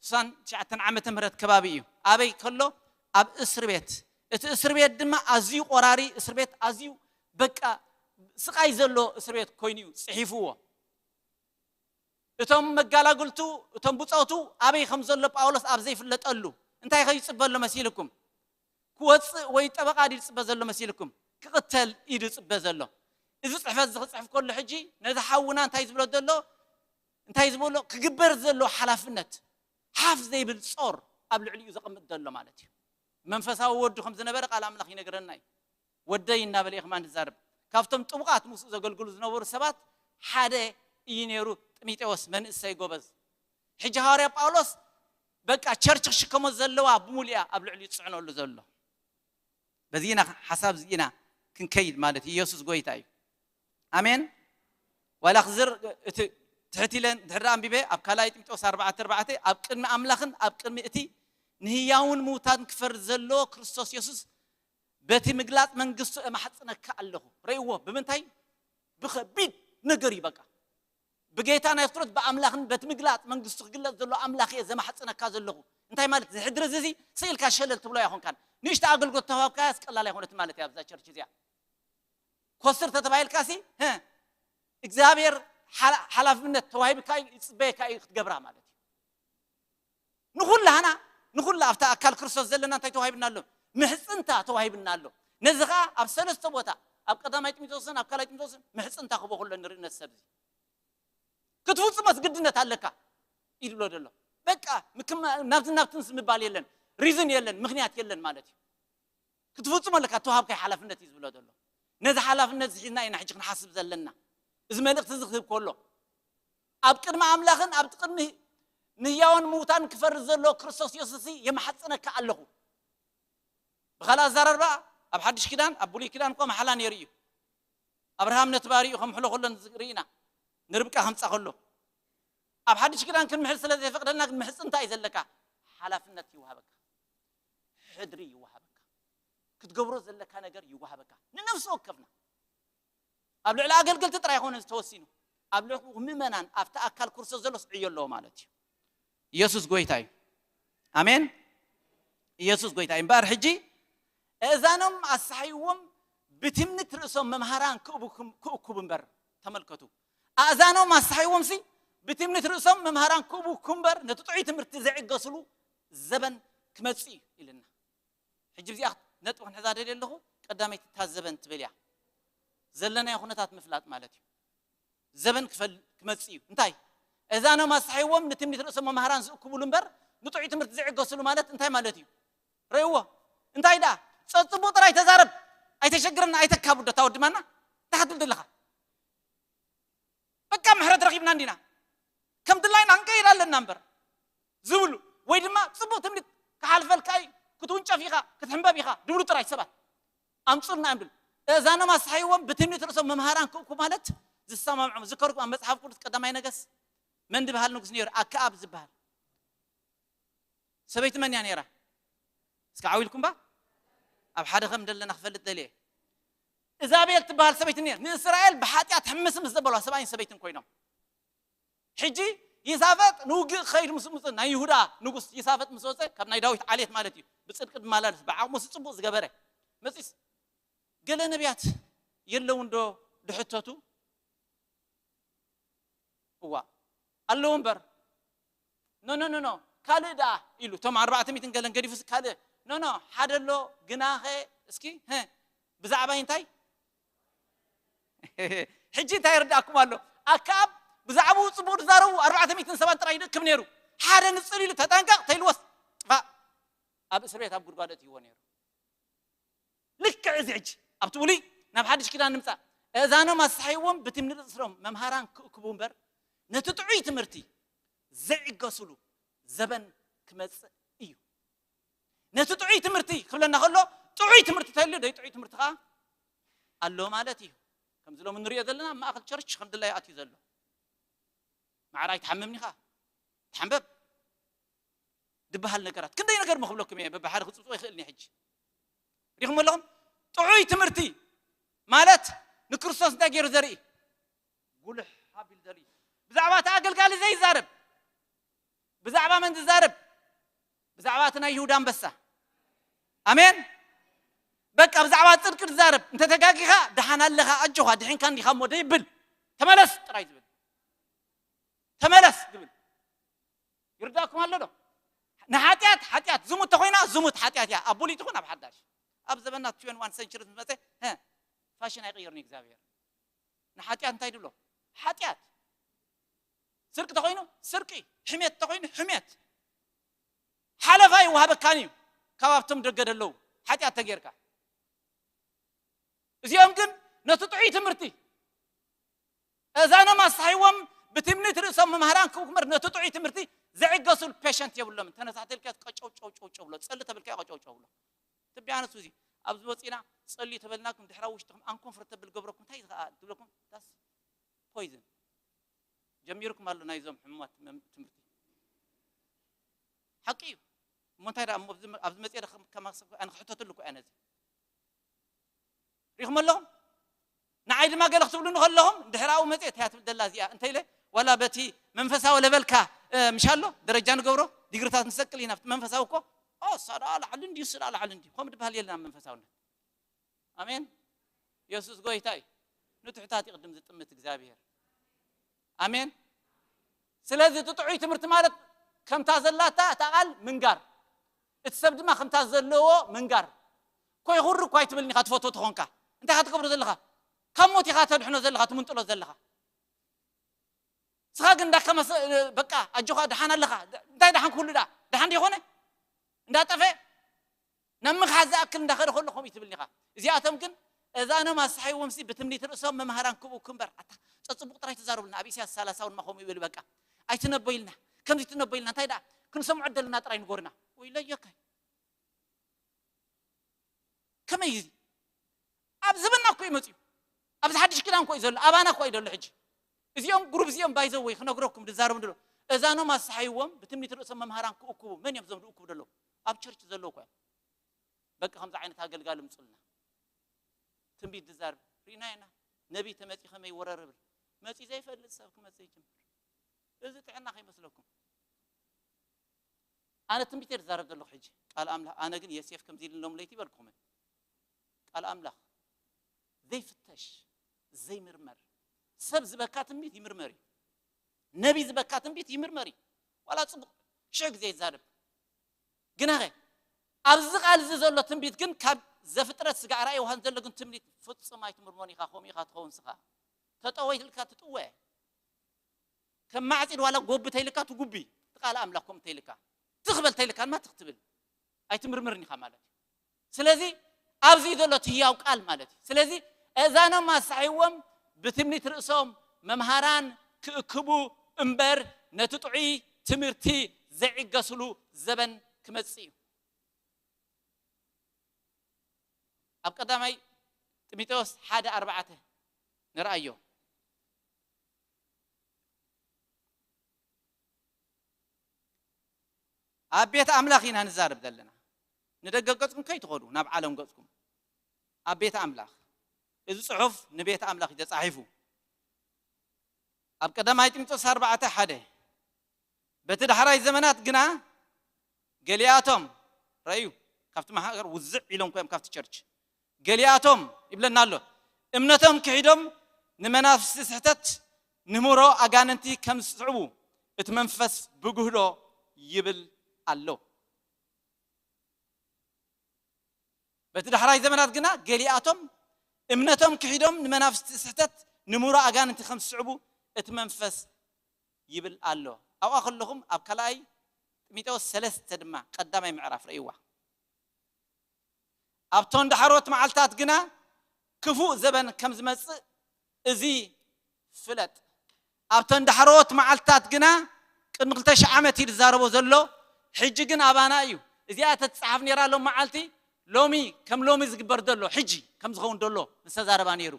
ስሳን ትሽዓተን ዓመተ ምህረት ከባቢ እዩ። ኣበይ ከሎ? ኣብ እስር ቤት። እቲ እስር ቤት ድማ ኣዝዩ ቆራሪ እስር ቤት፣ ኣዝዩ በቃ ስቓይ ዘሎ እስር ቤት ኮይኑ እዩ ጽሒፍዎ። እቶም መጋላግልቱ፣ እቶም ብጾቱ ኣበይ ከም ዘሎ ጳውሎስ ኣብ ዘይፍለጠሉ እንታይ ከይጽበ ኣሎ መሲልኩም? ክወጽእ ወይ ጠበቓ ድዩ ዝጽበ ዘሎ መሲልኩም? ክቕተል እዩ ዝጽበ ዘሎ። እዚ ጽሕፈት እዚ ክጽሕፍ ከሎ ሕጂ ነዚ ሓውና እንታይ ዝብሎ ዘሎ? እንታይ ዝበሎ? ክግበር ዘሎ ሓላፍነት ሓፍ ዘይብል ጾር ኣብ ልዕሊኡ ዘቐምጥ ዘሎ ማለት እዩ። መንፈሳዊ ወዱ ከም ዝነበረ ቃል ኣምላኽ ይነግረና እዩ። ወደይ እናበለ እዩ ከማን ዝዛረብ። ካብቶም ጥቡቓት ምስኡ ዘገልግሉ ዝነበሩ ሰባት ሓደ እዩ ነይሩ ጢሞቴዎስ፣ መንእሰይ ጎበዝ። ሕጂ ሃዋርያ ጳውሎስ በቃ ቸርች ክሽከሞ ዘለዋ ብምሉእ እያ ኣብ ልዕሊኡ ዝጽዕነሉ ዘሎ። በዚ ኢና ሓሳብ እዚ ኢና ክንከይድ ማለት እዩ። ኢየሱስ ጎይታ እዩ። ኣሜን። ዋላ ክዝር እቲ ትሕት ኢለ እንድሕር ደኣ ኣንቢበ ኣብ ካልኣይ ጢሞቴዎስ ኣርባዕተ ኣርባዕተ ኣብ ቅድሚ ኣምላኽን ኣብ ቅድሚ እቲ ንህያውን ምውታን ክፈርድ ዘሎ ክርስቶስ ኢየሱስ በቲ ምግላጽ መንግስቱ እማሕጽነካ ኣለኹ። ረእይዎ ብምንታይ? ብኸቢድ ነገር እዩ በቃ። ብጌታ ናይ ፍጥረት ብኣምላኽን በቲ ምግላጽ መንግስቱ ክግለጽ ዘሎ ኣምላኽ እየ ዘማሕጽነካ ዘለኹ። እንታይ ማለት? ዝሕድሪ እዚ ስኢልካ ሸለል ትብሎ ኣይኾንካን። ንእሽቶ ኣገልግሎት ተዋህብካያስ ቀላል ኣይኮነት ማለት እያ ኣብዛ ቸርች እዚኣ። ኮስትር ተተባሂልካ ሲ ህ እግዚኣብሔር ሓላ- ሓላፍነት ተዋሂብካ እዩ፣ ይጽበየካ እዩ ክትገብራ ማለት እዩ። ንኹላህና ንኹላ ኣብታ ኣካል ክርስቶስ ዘለና እንታይ ተዋሂብና ኣሎ? ምሕጽንታ ተዋሂብና ኣሎ። ነዚ ኸዓ ኣብ ሰለስተ ቦታ ኣብ ቀዳማይ ጢሞቴዎስን ኣብ ካልኣይ ጢሞቴዎስን ምሕጽንታ ክቦ ከሎ ንርኢ ነዚ ሰብ እዚ ክትፍጽሞስ ግድነት ኣለካ እዩ ዝብሎ ዘሎ። በቃ ምክማ- ናብዚ ናብትንስ ምባል የለን፣ ሪዝን የለን፣ ምክንያት የለን ማለት እዩ። ክትፍጽሞ ኣለካ፣ ተዋሃብካይ ሓላፍነት እዩ ዝብሎ ዘሎ። ነዚ ሓላፍነት ዝሒዝና ኢና ሕጂ ክንሓስብ ዘለና። እዚ መልእኽቲ እዚ ክህብ ከሎ ኣብ ቅድሚ ኣምላኽን ኣብ ቅድሚ ንህያውን ምውታን ክፈርድ ዘሎ ክርስቶስ ኢየሱስ የማሓጽነካ ኣለኹ። ብኻልእ ኣዘራርባ ኣብ ሓድሽ ኪዳን ኣብ ብሉይ ኪዳን እኮ መሓላ ነይሩ እዩ። ኣብርሃም ነቲ ባሪኡ ከም ሕሎ ከሎ ርኢና፣ ንርብቃ ከምጻ ከሎ ኣብ ሓድሽ ኪዳን ክንምሕል ስለ ዘይፈቅደልና ግን ምሕጽንታ እዩ ዘለካ። ሓላፍነት ይወሃበካ፣ ሕድሪ ይወሃበካ፣ ክትገብሮ ዘለካ ነገር ይወሃበካ። ንነፍሲ ወከፍና ኣብ ልዕሊ ኣገልገልቲ ጥራይ ይኾነ ዝተወሲኑ ኣብ ልዕሊ ምእመናን ኣብቲ ኣካል ክርስቶስ ዘሎ ስዕዮ ኣለዎ ማለት እዩ። ኢየሱስ ጎይታ እዩ። ኣሜን። ኢየሱስ ጎይታ እዩ። እምበኣር ሕጂ እእዛኖም ኣሳሕይዎም ብትምኒት ርእሶም መምሃራን ክእቡ- ክእኩቡ እምበር፣ ተመልከቱ፣ ኣእዛኖም ኣሳሕይዎም ሲ ብትምኒት ርእሶም መምሃራን ክእቡ እምበር ነቲ ጥዑይ ትምህርቲ ዘይዕገስሉ ዘበን ክመጽእ እዩ ኢልና። ሕጂ እዚኣ ነጥቢ ክንሕዛ ደልየ ኣለኹ። ቀዳመይቲ እታ ዘበን ትብል እያ። ዘለናዮ ኩነታት ምፍላጥ ማለት እዩ። ዘበን ክፈል- ክመጽእ እዩ። እንታይ? እእዛኖም ኣሳሕይዎም ንትምኒት ርእሶም መምሃራን ዝእክቡሉ እምበር ንጥዑይ ትምህርቲ ዝዕገስሉ ማለት እንታይ ማለት እዩ? ረእይዎ። እንታይ ደኣ? ጸጽቡቕ ጥራይ ተዛረብ፣ ኣይተሸግረና፣ ኣይተካብዶ ታወድማና እንታይ ክትብል ዘለኻ? በቃ ምሕረት ረኺብና እንዲና ከም ድላይና ክንቀይድ ኣለና እምበር ዝብሉ፣ ወይ ድማ ጽቡቕ ትምኒት ክሓልፈልካ እዩ፣ ክትውንጨፍ ኢኻ፣ ክትሕንበብ ኢኻ ድብሉ ጥራይ ሰባት ኣምጹልና እዮም ድብል። እዛኖም ኣስሓይዎም ብትምኒት ርእሶም መምሃራን ክእኩ ማለት ዝሰማምዖም። ዝከርኩም ኣብ መጽሓፍ ቅዱስ ቀዳማይ ነገስ መን ዝበሃል ንጉስ ነይሩ? ኣክኣብ ዝበሃል። ሰበይቲ መን እያ ነይራ? እስከ ዓው ኢልኩም ባ። ኣብ ሓደ ከም ደለና ክፈልጥ ደልየ። እዛቤል ትበሃል ሰበይቲ ነይራ። ንእስራኤል ብሓጢኣት ሕምስምስ ዘበሏ ሰብኣይን ሰበይትን ኮይኖም። ሕጂ ይሳፈጥ ንውግእ ክኸይድ ምስ ምፅ፣ ናይ ይሁዳ ንጉስ ይሳፈጥ ምስ ወፀ፣ ካብ ናይ ዳዊት ዓሌት ማለት እዩ፣ ብፅድቂ ዝመላለስ ብዓቕሙስ ፅቡቅ ዝገበረ መፂስ፣ ገለ ነቢያት የለውን ዶ ድሕተቱ? እዋ ኣለዉ እምበር። ኖ ኖ ኖ ኖ ካልእ ደኣ ኢሉ፣ እቶም ኣርባዕተ ሚእትን ገለን ገዲፉ ካልእ። ኖ ኖ ሓደ ኣሎ። ግናኸ እስኪ፣ ህ፣ ብዛዕባ እንታይ? ሕጂ እንታይ ይርዳእኩም ኣሎ? ኣክኣብ ብዛዕባኡ ጽቡቕ ዝዛረቡ ኣርባዕተ ሚእትን ሰባት ጥራይ ይደክም ነይሩ። ሓደ ንጽል ኢሉ፣ "ተጠንቀቕ" ተይልዎስ፣ ጥፋእ፣ ኣብ እስር ቤት ኣብ ጉድጓድ እትይዎ ነይሩ። ልክዕ እዚ ሕጂ ኣብቲ ብሉይ ናብ ሓድሽ ኪዳን ንምጻእ። እዛኖም ኣስሓይዎም ብትምኒት ርእሶም መምሃራን ክእክቡ እምበር፣ ነቲ ጥዑይ ትምህርቲ ዘይዕገሱሉ ዘበን ክመጽእ እዩ። ነቲ ጥዑይ ትምህርቲ ክብለና ከሎ፣ ጥዑይ ትምህርቲ ተልዩ፣ ደይ ጥዑይ ትምህርቲ ከኣ ኣሎ ማለት እዩ። ከምዚ ሎሚ ንሪኦ ዘለና ኣብ ማእከል ቸርች ከም ድላዩ ኣትዩ ዘሎ። ማዕረ ኣይትሓምምን ኢኻ። ተሓንበብ ድበሃል ነገራት። ክንደይ ነገር ምኽብለኩም እየ፣ በብሓደ ክጽብጽቦ ይኽእል እየ ሕጂ። ሪኹም ኣለኹም? ጥዑይ ትምህርቲ ማለት ንክርስቶስ እንታይ ገይሩ ዘርኢ? ጉልሕ ኣቢሉ ዘርኢ። ብዛዕባ እቲ ኣገልጋሊ ዘይዛረብ። ብዛዕባ መን ዝዛረብ? ብዛዕባ እቲ ናይ ይሁዳ ኣንበሳ። ኣሜን። በቃ ብዛዕባ ጽድቂ ዝዛረብ። እንተ ተጋጊኻ፣ ደሓን ኣለኻ፣ ኣጆኻ፣ ድሒንካ እንዲኻ እሞ ደይብል። ተመለስ ጥራይ ዝብል። ተመለስ ዝብል። ይርዳእኩም ኣሎ ዶ? ንሓጢኣት ሓጢኣት፣ ዝሙት ተኾይና ዝሙት ሓጢኣት እያ። ኣብ ብሉይ ትኹን ኣብ ሓዳሽ። ኣብ ዘበና ትዌንቲ ዋን ሰንቸሪ ምስ መጸ፣ ሀ፣ ፋሽን ኣይቀየርን እዩ እግዚኣብሔር። ንሓጢኣት እንታይ ድብሎ? ሓጢኣት። ስርቂ ተኾይኑ ስርቂ፣ ሕሜት ተኾይኑ ሕሜት። ሓለፋ ይወሃበካን እዩ ካብ ኣብቶም ደገ ደለዉ ሓጢኣት ተጌርካ። እዚኦም ግን ነቲ ጥዑይ ትምህርቲ እዛኖም ኣስሓይዎም ብትምኒት ርእሶም መምሃራን ክቡር ነቲ ጥዑይ ትምህርቲ ዘዕገሱሉ ፔሸንት የብሎምን። ተነሳተልካ ቀጨው ጨው ጨው ጨው ብሎ፣ ጸሊ ተብልካ ቀጨው ጨው ብሎ። ትቢያ ነሱ እዚ ኣብዚ ወጺና ጸሊ ተበልናኩም ድሕራ ውሽጥኹም ኣንኮንፈርተብል ገብረኩም እንታይ ዝኸኣ ትብለኩም? ዳስ ፖይዝን ጀሚርኩም ኣሎ ናይዞም ሕሙማት ትምህርቲ። ሓቂ እዩ። እሞ እንታይ ደኣ እሞ ኣብዚ መጽኤ ከማሰብ ኣነ ክሕተትሉ እኮ እያ ነዚ። ሪኹም ኣለኹም? ንዓይ ድማ ገለ ክትብሉኒ ከለኹም፣ ድሕሪ ኣብኡ መጽኤ እንታይ እያ ትብል ዘላ እዚኣ? እንተ ኢለ፣ ዋላ በቲ መንፈሳዊ ለበልካ፣ እ፣ ምሽ ኣሎ፣ ደረጃ ንገብሮ፣ ዲግሪታት ንሰቅል ኢና፣ ኣብቲ መንፈሳዊ እኮ፣ ኦ፣ እሳ ደኣ ላዕሊ እንድዩ፣ እሱ ደኣ ላዕሊ እንድዩ። ከምኡ ድበሃል የለን ኣብ መንፈሳውነት። ኣሜን። የሱስ ጎይታ እዩ። ንትሑታት ይቕድም ዝጥምት እግዚኣብሔር። ኣሜን። ስለዚ እቲ ጥዑይ ትምህርቲ ማለት ከምታ ዘላታ እታ ቃል ምንጋር፣ እቲ ሰብ ድማ ከምታ ዘለዎ ምንጋር። ኮይ ሁር እኳ ኣይትብልን ኢኻ ትፈትዎ ተኾንካ። እንታይ ኢኻ ትገብሮ ዘለኻ? ካብ ሞት ኢኻ ተድሕኖ ዘለኻ፣ ትምንጥሎ ዘለኻ። ንስኻ ግን እንዳከመሰ፣ በቃ ኣጆኻ ደሓን ኣለኻ። እንታይ ደሓን ክህሉ ደኣ? ደሓን ዶ ይኾነ? እንዳጠፈ ናብ ምኽሓድ ዝኣክል እንዳኸደ ከሎ ከምኡ ትብልኒ ኢኻ። እዚኣቶም ግን እዛኖም ኣስሓይዎምሲ ብትምኒት ርእሶም መምሃራን ክብኡ እምበር፣ ኣታ ጸጽቡቕ ጥራይ ተዛረቡልና። ኣብ ኢሳያስ ሰላሳ እውን ማ ከምኡ ይብል፣ በቃ ኣይትነበዩልና፣ ከምዚ ትነበዩልና፣ እንታይ ደኣ ክንሰምዖ ደልና ጥራይ ንጎርና። ወይለየካይ። ከመይ እዚ ኣብ ዘበና እኮ እዩ መፅዩ። ኣብዚ ሓድሽ ኪዳን እኮ እዩ ዘሎ፣ ኣባና እኮ እዩ ዘሎ ሕጂ። እዚኦም ግሩፕ እዚኦም ባይዘወይ ክነግረኩም ድዛረቡ ድሎ እዛኖም ኣስሓይዎም ብትምኒት ርእሶም መምሃራን ክእክቡ። መን እዮም እዞም ዝእክቡ ደለዉ? ኣብ ቸርች ዘለዉ እኮ እዮም። በቃ ከምዚ ዓይነት ኣገልጋሊ ምፁልና። ትንቢት ዝዛረብ ርኢና ኢና። ነቢይ ተመፂ ከመይ ወረር ብል መፂ ዘይፈልጥ ሰብ ክመፅእ ይጅምር። እዚ ጥዕና ከይመስለኩም። ኣነ ትንቢት እየ ዝዛረብ ዘለኹ ሕጂ ቃል ኣምላኽ። ኣነ ግን የሴፍ ከምዚ ኢሉ ሎም ለይቲ ይበልኩኹም። ቃል ኣምላኽ ዘይፍተሽ ዘይምርመር። ሰብ ዝበካ ትንቢት ይምርመር እዩ። ነቢ ዝበካ ትንቢት ይምርመር እዩ። ዋላ ጽቡቕ ሽሕ ግዜ ይዛረብ። ግናኸ ኣብዚ ቃል እዚ ዘሎ ትንቢት ግን ካብ ዘፍጥረት ስጋ ራእይ ውሃን ዘሎ ግን ትንቢት ፍጹም ኣይትምርመን ኢኻ። ከምኡ ኢኻ ትኸውን ስኻ። ተጠወ ኢልካ ትጥወ። ከም ማዕጺድ ዋላ ጎቢ ተይልካ ትጉቢ። እቲ ቃል ኣምላኽ ከምኡ ተይልካ። ትኽበል ተይልካ ድማ ትኽትብል። ኣይትምርምርን ኢኻ ማለት እዩ። ስለዚ ኣብዚ ዘሎ እቲ ህያው ቃል ማለት እዩ። ስለዚ እዛኖም ኣሳሒዎም ብትምኒት ርእሶም መምሃራን ክእክቡ እምበር ነቲ ጥዑይ ትምህርቲ ዘይዕገስሉ ዘበን ክመጽእ እዩ። ኣብ ቀዳማይ ጢሞቴዎስ ሓደ ኣርባዕተ ንርኣዮ። ኣብ ቤት ኣምላኽ ኢና ንዛረብ ዘለና። ንደገ ገጽኩም ከይትኸዱ፣ ናብ ዓለም ገጽኩም። ኣብ ቤት ኣምላኽ። እዚ ጽሑፍ ንቤት ኣምላኽ እዩ ተጻሒፉ። ኣብ ቀዳማይ ጢሞቴዎስ ኣርባዕተ ሓደ፣ በቲ ዳሕራይ ዘመናት ግና ገሊኣቶም፣ ረእዩ፣ ካብቲ ማሕበር ውዝዕ ኢሎም ኮዮም ካብቲ ቸርች። ገሊኣቶም ይብለና ኣሎ፣ እምነቶም ክሒዶም ንመናፍስቲ ስሕተት ንምህሮ ኣጋንንቲ ከም ዝስዕቡ እቲ መንፈስ ብግህዶ ይብል ኣሎ። በቲ ዳሕራይ ዘመናት ግና ገሊኣቶም እምነቶም ክሒዶም ንመናፍስቲ ስሕተት ንምህሮ ኣጋንንቲ ከም ዝስዕቡ እቲ መንፈስ ይብል ኣሎ። ኣብኣ ከለኹም ኣብ ካልኣይ ጢሞቴዎስ ሰለስተ ድማ ቀዳማይ ምዕራፍ ረእይዋ። ኣብተን ዳሕሮት መዓልታት ግና ክፉእ ዘበን ከም ዝመጽእ እዚ ፍለጥ። ኣብተን ዳሕሮት መዓልታት ግና፣ ቅድሚ ክልተ ሽሕ ዓመት እዩ ዝዛረቦ ዘሎ፣ ሕጂ ግን ኣባና እዩ። እዚኣ ተትጸሓፍ ነይራ ሎም መዓልቲ፣ ሎሚ ከም ሎሚ ዝግበር ዘሎ፣ ሕጂ ከም ዝኸውን ዘሎ ዝተዛረባ ነይሩ።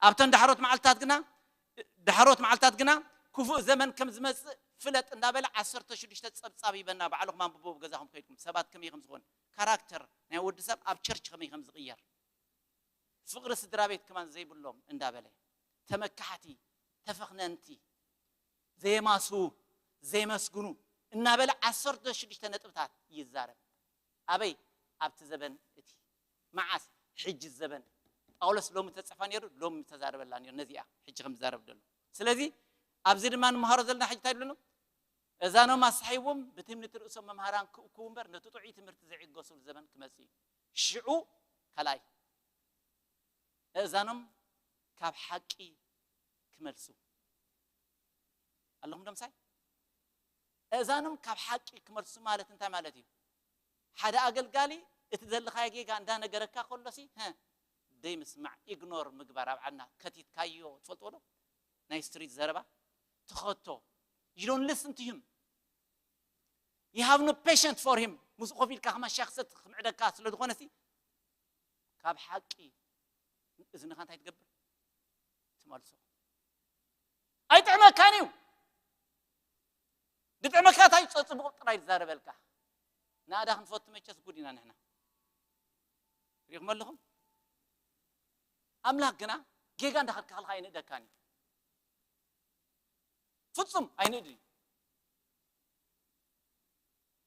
ኣብተን ዳሕሮት መዓልታት ግና፣ ዳሕሮት መዓልታት ግና ክፉእ ዘመን ከም ዝመጽእ ፍለጥ እንዳበለ ዓሰርተ ሽዱሽተ ጸብጻብ ይበና። ባዕልኹም ኣንብቦ ገዛኹም ከይድኩም፣ ሰባት ከመይ ከም ዝኾነ፣ ካራክተር ናይ ወዲ ሰብ ኣብ ቸርች ከመይ ከም ዝቕየር፣ ፍቕሪ ስድራ ቤት ከማን ዘይብሎም እንዳበለ፣ ተመካሕቲ፣ ተፈኽነንቲ፣ ዘየማስዉ፣ ዘየመስግኑ እናበለ ዓሰርተ ሽዱሽተ ነጥብታት ይዛረብ። ኣበይ? ኣብቲ ዘበን እቲ። መዓስ? ሕጂ ዘበን። ጳውሎስ ሎሚ ተጽፋ ነይሩ፣ ሎሚ ተዛረበላ ነይሩ። ነዚኣ ሕጂ ከም ዝዛረብ ዘሎ። ስለዚ ኣብዚ ድማ ንምሃሮ ዘለና ሕጂ እንታይ ይብለና? እዛኖም ኣሳሒዎም ብትምኒት ርእሶም መምሃራን ክእክቡ እምበር ነቲ ጥዑይ ትምህርቲ ዘይዕገሱሉ ዘበን ክመጽእ እዩ። ሽዑ ካልኣይ እዛኖም ካብ ሓቂ ክመልሱ ኣለኹም ዶ ምሳይ? እዛኖም ካብ ሓቂ ክመልሱ ማለት እንታይ ማለት እዩ? ሓደ ኣገልጋሊ እቲ ዘለኻዮ ጌጋ እንዳነገረካ ከሎሲ፣ ሀ፣ ደይ ምስማዕ፣ ኢግኖር ምግባር፣ ኣብ ዓድና ከቲትካዮ ትፈልጥዎ ዶ? ናይ ስትሪት ዘረባ ትኸቶ። You don't listen to him. You have no patience for him. ምስኡ ኮፍ ኢልካ ከማን ሻሂ ክሰቲ ክምዕደካ ስለ ዝኾነሲ፣ ካብ ሓቂ እዝንኻ እንታይ ትገብር? ትመልሶ። ኣይጥዕመካን እዩ። ድጥዕመካ እንታይ? ጸጽቡቕ ጥራይ ዝዛረበልካ። ናእዳ ክንፈቱ መቸስ ጉድ ኢና ንሕና። ሪኹም ኣለኹም? ኣምላኽ ግና ጌጋ እንዳኸልካኸልካ ኣይንእደካን እዩ። ፍጹም ኣይንእድን እዩ።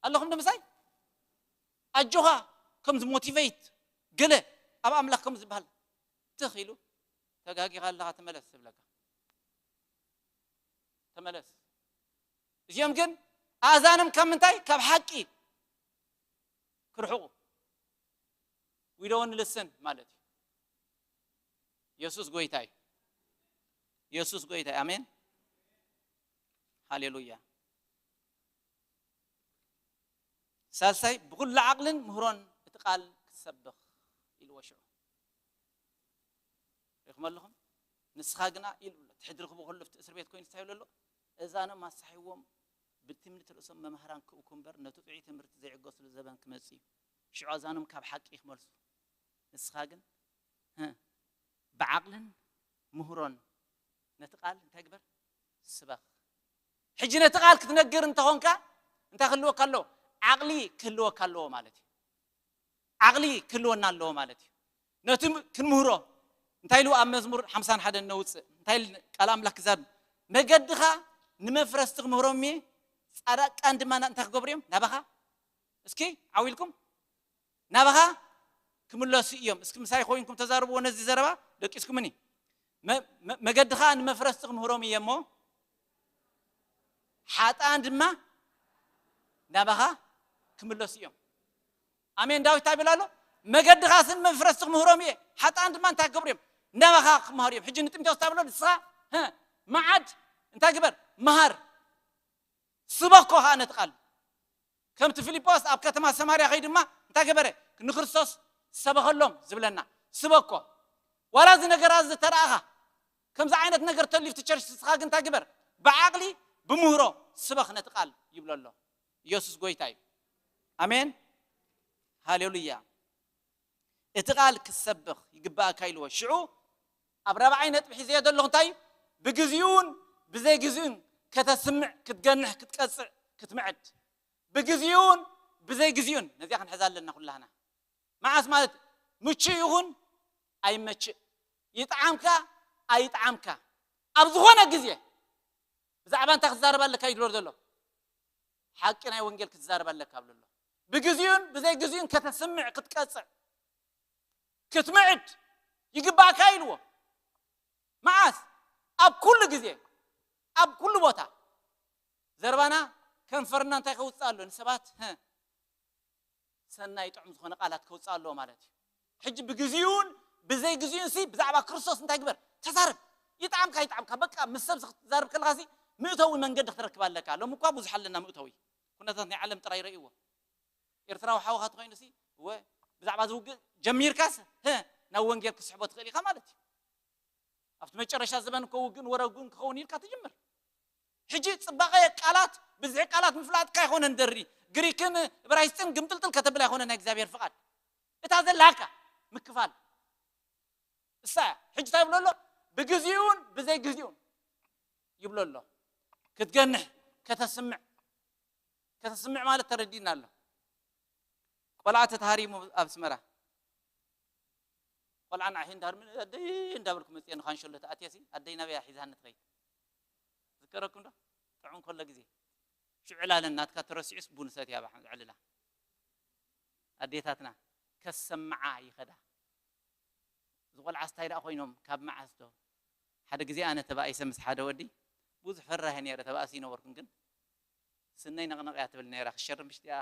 ኣለኹም ንምሳይ? ኣጆኻ ከምዚ ሞቲቬት ገለ ኣብ ኣምላኽ ከም ዝበሃል ትኽ ኢሉ፣ "ተጋጊኻ ኣለኻ፣ ተመለስ" ዝብለካ። ተመለስ። እዚኦም ግን ኣእዛኖም ካብ ምንታይ? ካብ ሓቂ ክርሕቑ። We don't listen ማለት እዩ። የሱስ ጎይታ እዩ። የሱስ ጎይታ እዩ። ኣሜን። ሃሌሉያ። ሳልሳይ፣ ብኹሉ ዓቕልን ምህሮን እቲ ቃል ክትሰብኽ ኢልዎ ሽዑ። ሪኹም ኣለኹም? ንስኻ ግና ኢሉ ኣሎ። እቲ ሕድሪ ክህቦ ከሎ፣ ኣብቲ እስር ቤት ኮይኑ እንታይ ይብሎ ኣሎ? እዛኖም ኣሳሒዎም ብትምኒት ርእሶም መማህራን ክእኩ እምበር፣ ነቲ ጥዑይ ትምህርቲ ዘይዕገሱሉ ዘበን ክመጽእ እዩ። ሽዑ ኣዛኖም ካብ ሓቂ ክመልሱ። ንስኻ ግን፣ ህ፣ ብዓቕልን ምህሮን ነቲ ቃል እንታይ ግበር? ስበኽ። ሕጂ ነቲ ቃል ክትነግር እንተኾንካ፣ እንታይ ክህልወካ ኣለዎ? ዓቕሊ ክህልወካ ኣለዎ ማለት እዩ። ዓቕሊ ክህልወና ኣለዎ ማለት እዩ። ነቲ ም-፣ ክንምህሮ፣ እንታይ ኢሉ ኣብ መዝሙር ሓምሳን ሓደን ነውጽእ? እንታይ ኢሉ ቃል ኣምላኽ ክዛብ? "መገድኻ ንመፍረስቲ ክምህሮም እየ፣ ጻድቃን ድማ ና-" እንታይ ክገብሩ እዮም? ናባኻ። እስኪ ዓው ኢልኩም። ናባኻ ክምለሱ እዮም። እስኪ ምሳይ ኮይንኩም ተዛርብዎ ነዚ ዘረባ፣ ደቂስኩምኒ። መ-፣ መ-፣ መገድኻ ንመፍረስቲ ክምህሮም እየ እሞ፣ ሓጥኣን ድማ ናባኻ ክምለሱ እዮም። ኣሜን። ዳዊት እንታይ ይብል ኣሎ? "መገድኻስ ንመፍረስቲ ክምህሮም እየ፣ ሓጥኣን ድማ እንታይ ክገብሩ እዮም? ናባኻ ክመሃሩ እዮም።" ሕጂ ንጢሞቴዎስ እንታይ ብሎ? ንስኻ፣ ህ፣ መዓድ እንታይ ግበር? መሃር። ስበኮ ኸኣ ነቲ ቃል። ከምቲ ፊልጶስ ኣብ ከተማ ሰማርያ ከይዱ ድማ እንታይ ገበረ? ንክርስቶስ ሰበኸሎም ዝብለና። ስበኮ። ዋላ እዚ ነገር እዚ ተረኣኻ፣ ከምዚ ዓይነት ነገር ተልዩ ኣብቲ ቸርች፣ ንስኻ ግን እንታይ ግበር? ብዓቕሊ፣ ብምህሮ ስበኽ ነቲ ቃል ይብሎ ኣሎ። ኢየሱስ ጎይታ እዩ። ኣሜን። ሃሌሉያ። እቲ ቃል ክትሰብኽ ይግባእካ ኢልዎ። ሽዑ ኣብ ራብዓይ ነጥቢ ሒዘዮ ዘለኹ እንታይ እዩ? ብግዜኡን ብዘይ ግዜኡን ከተስምዕ፣ ክትገንሕ፣ ክትቀጽዕ፣ ክትምዕድ። ብግዜኡን ብዘይ ግዜኡን ነዚኣ ክንሕዛ ኣለና ኩላህና። መዓስ ማለት ምቹእ ይኹን ኣይመችእ፣ ይጥዓምካ ኣይጥዓምካ፣ ኣብ ዝኾነ ግዜ ብዛዕባ እንታይ ክትዛረብ ኣለካ እዩ ዝብሎ ዘሎ። ሓቂ ናይ ወንጌል ክትዛረብ ኣለካ ብሎ ኣሎ። ብግዜኡን ብዘይ ግዜኡን ከተስምዕ፣ ክትቀጽዕ፣ ክትምዕድ ይግባእካ ኢልዎ። መዓስ? ኣብ ኩሉ ግዜ፣ ኣብ ኩሉ ቦታ። ዘረባና ከንፈርና እንታይ ከውፅእ ኣሎ? ንሰባት፣ ህ፣ ሰናይ ጥዑም ዝኾነ ቃላት ከውፅእ ኣለዎ ማለት እዩ። ሕጂ ብግዜኡን ብዘይ ግዜኡን ሲ ብዛዕባ ክርስቶስ እንታይ ግበር? ተዛረብ። ይጥዓምካ ይጥዓምካ፣ በቃ ምስ ሰብ ክትዛረብ ከለኻ ሲ ምእተዊ መንገዲ ክትረክብ ኣለካ። ሎም እኳ ብዙሕ ኣለና ምእተዊ። ኩነታት ናይ ዓለም ጥራይ ረእይዎ። ኤርትራዊ ሓውኻ ተኾይኑ ሲ፣ ወ፣ ብዛዕባ ዝውግእ ጀሚርካስ፣ ህ፣ ናብ ወንጌል ክትስሕቦ ትኽእል ኢኻ ማለት እዩ። ኣብቲ መጨረሻ ዘበን እኮ ውግእን ወረጉን ክኸውን ኢልካ ትጅምር። ሕጂ ጽባቐ ቃላት፣ ብዝሒ ቃላት ምፍላጥካ ኣይኮነን ደሪ። ግሪክን እብራይስጥን ግምጥልጥል ከተብል ኣይኮነን ናይ እግዚኣብሔር ፍቓድ። እታ ዘላካ ምክፋል። እሳ እያ። ሕጂ እንታይ ይብሎ ኣሎ? ብግዜኡን ብዘይ ግዜኡን ይብሎ ኣሎ። ክትገንሕ፣ ከተስምዕ። ከተስምዕ ማለት ተረዲእና ኣሎ። ቆልዓ ተታሃሪሙ ኣብ ኣስመራ። ቆልዓ ንዓይ እንዳርሚ ኣደይ እንዳበልኩ መፅየ ንካንሸሎ ተኣትየ ሲ ኣደይ ናበይ እያ ሒዛኒ ትኸይድ? ዝከረኩም ዶ? ጥዑም ከሎ ግዜ። ሽዑ ዕላለን ናትካ ተረሲዑስ ቡን ሰትያ ባሕ ዕልላ። ኣዴታትና ከሰምዓ ይኸዳ። እዚ ቆልዓ ስታይ ደኣ ኮይኖም ካብ መዓስ ዶ? ሓደ ግዜ ኣነ ተባኢሰ ምስ ሓደ ወዲ ብዙሕ ፈራህ ነይረ፣ ተባእሲ ይነበርኩን ግን ስነይ ነቕነቕ እያ ትብል ነይራ። ክሸርም ብሽቲኣ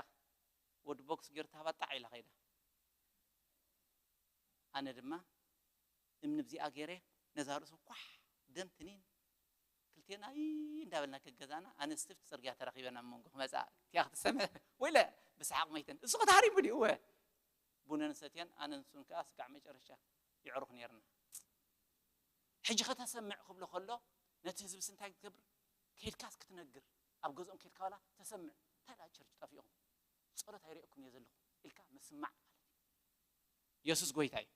ወዲ ቦክስ ገይሩ ታባ ጣዕ ኢላ ከይዳ። ኣነ ድማ እምኒ ብዚኣ ገይረ ነዛ ርእሱ ኳሕ ደም ትኒን ክልቴና ይ እንዳበልና ከገዛና ኣነ ስትፍቲ ጽርግያ ተራኺበና ኣብ መንጎ ክመጻ እቲኣ ክትሰምዕ ወይለ ብሰሓቕ መይተን። እሱ ከተሃሪሙ ድዩ? እወ። ቡነን ሰትየን ኣነን እሱን ከኣ ስጋዕ መጨረሻ ይዕሩኽ ነይርና። ሕጂ ከተሰምዕ ክብሎ ከሎ ነቲ ህዝብስ እንታይ ክትገብር? ከይድካስ ክትነግር፣ ኣብ ገዝኦም ከይድካ ዋላ ተሰምዕ። እንታይ ደኣ ቸርች ጠፊእኹም? ጸሎት ኣይርእየኩም እየ ዘለኹ ኢልካ ምስማዕ ማለት እዩ። የሱስ ጎይታ እዩ።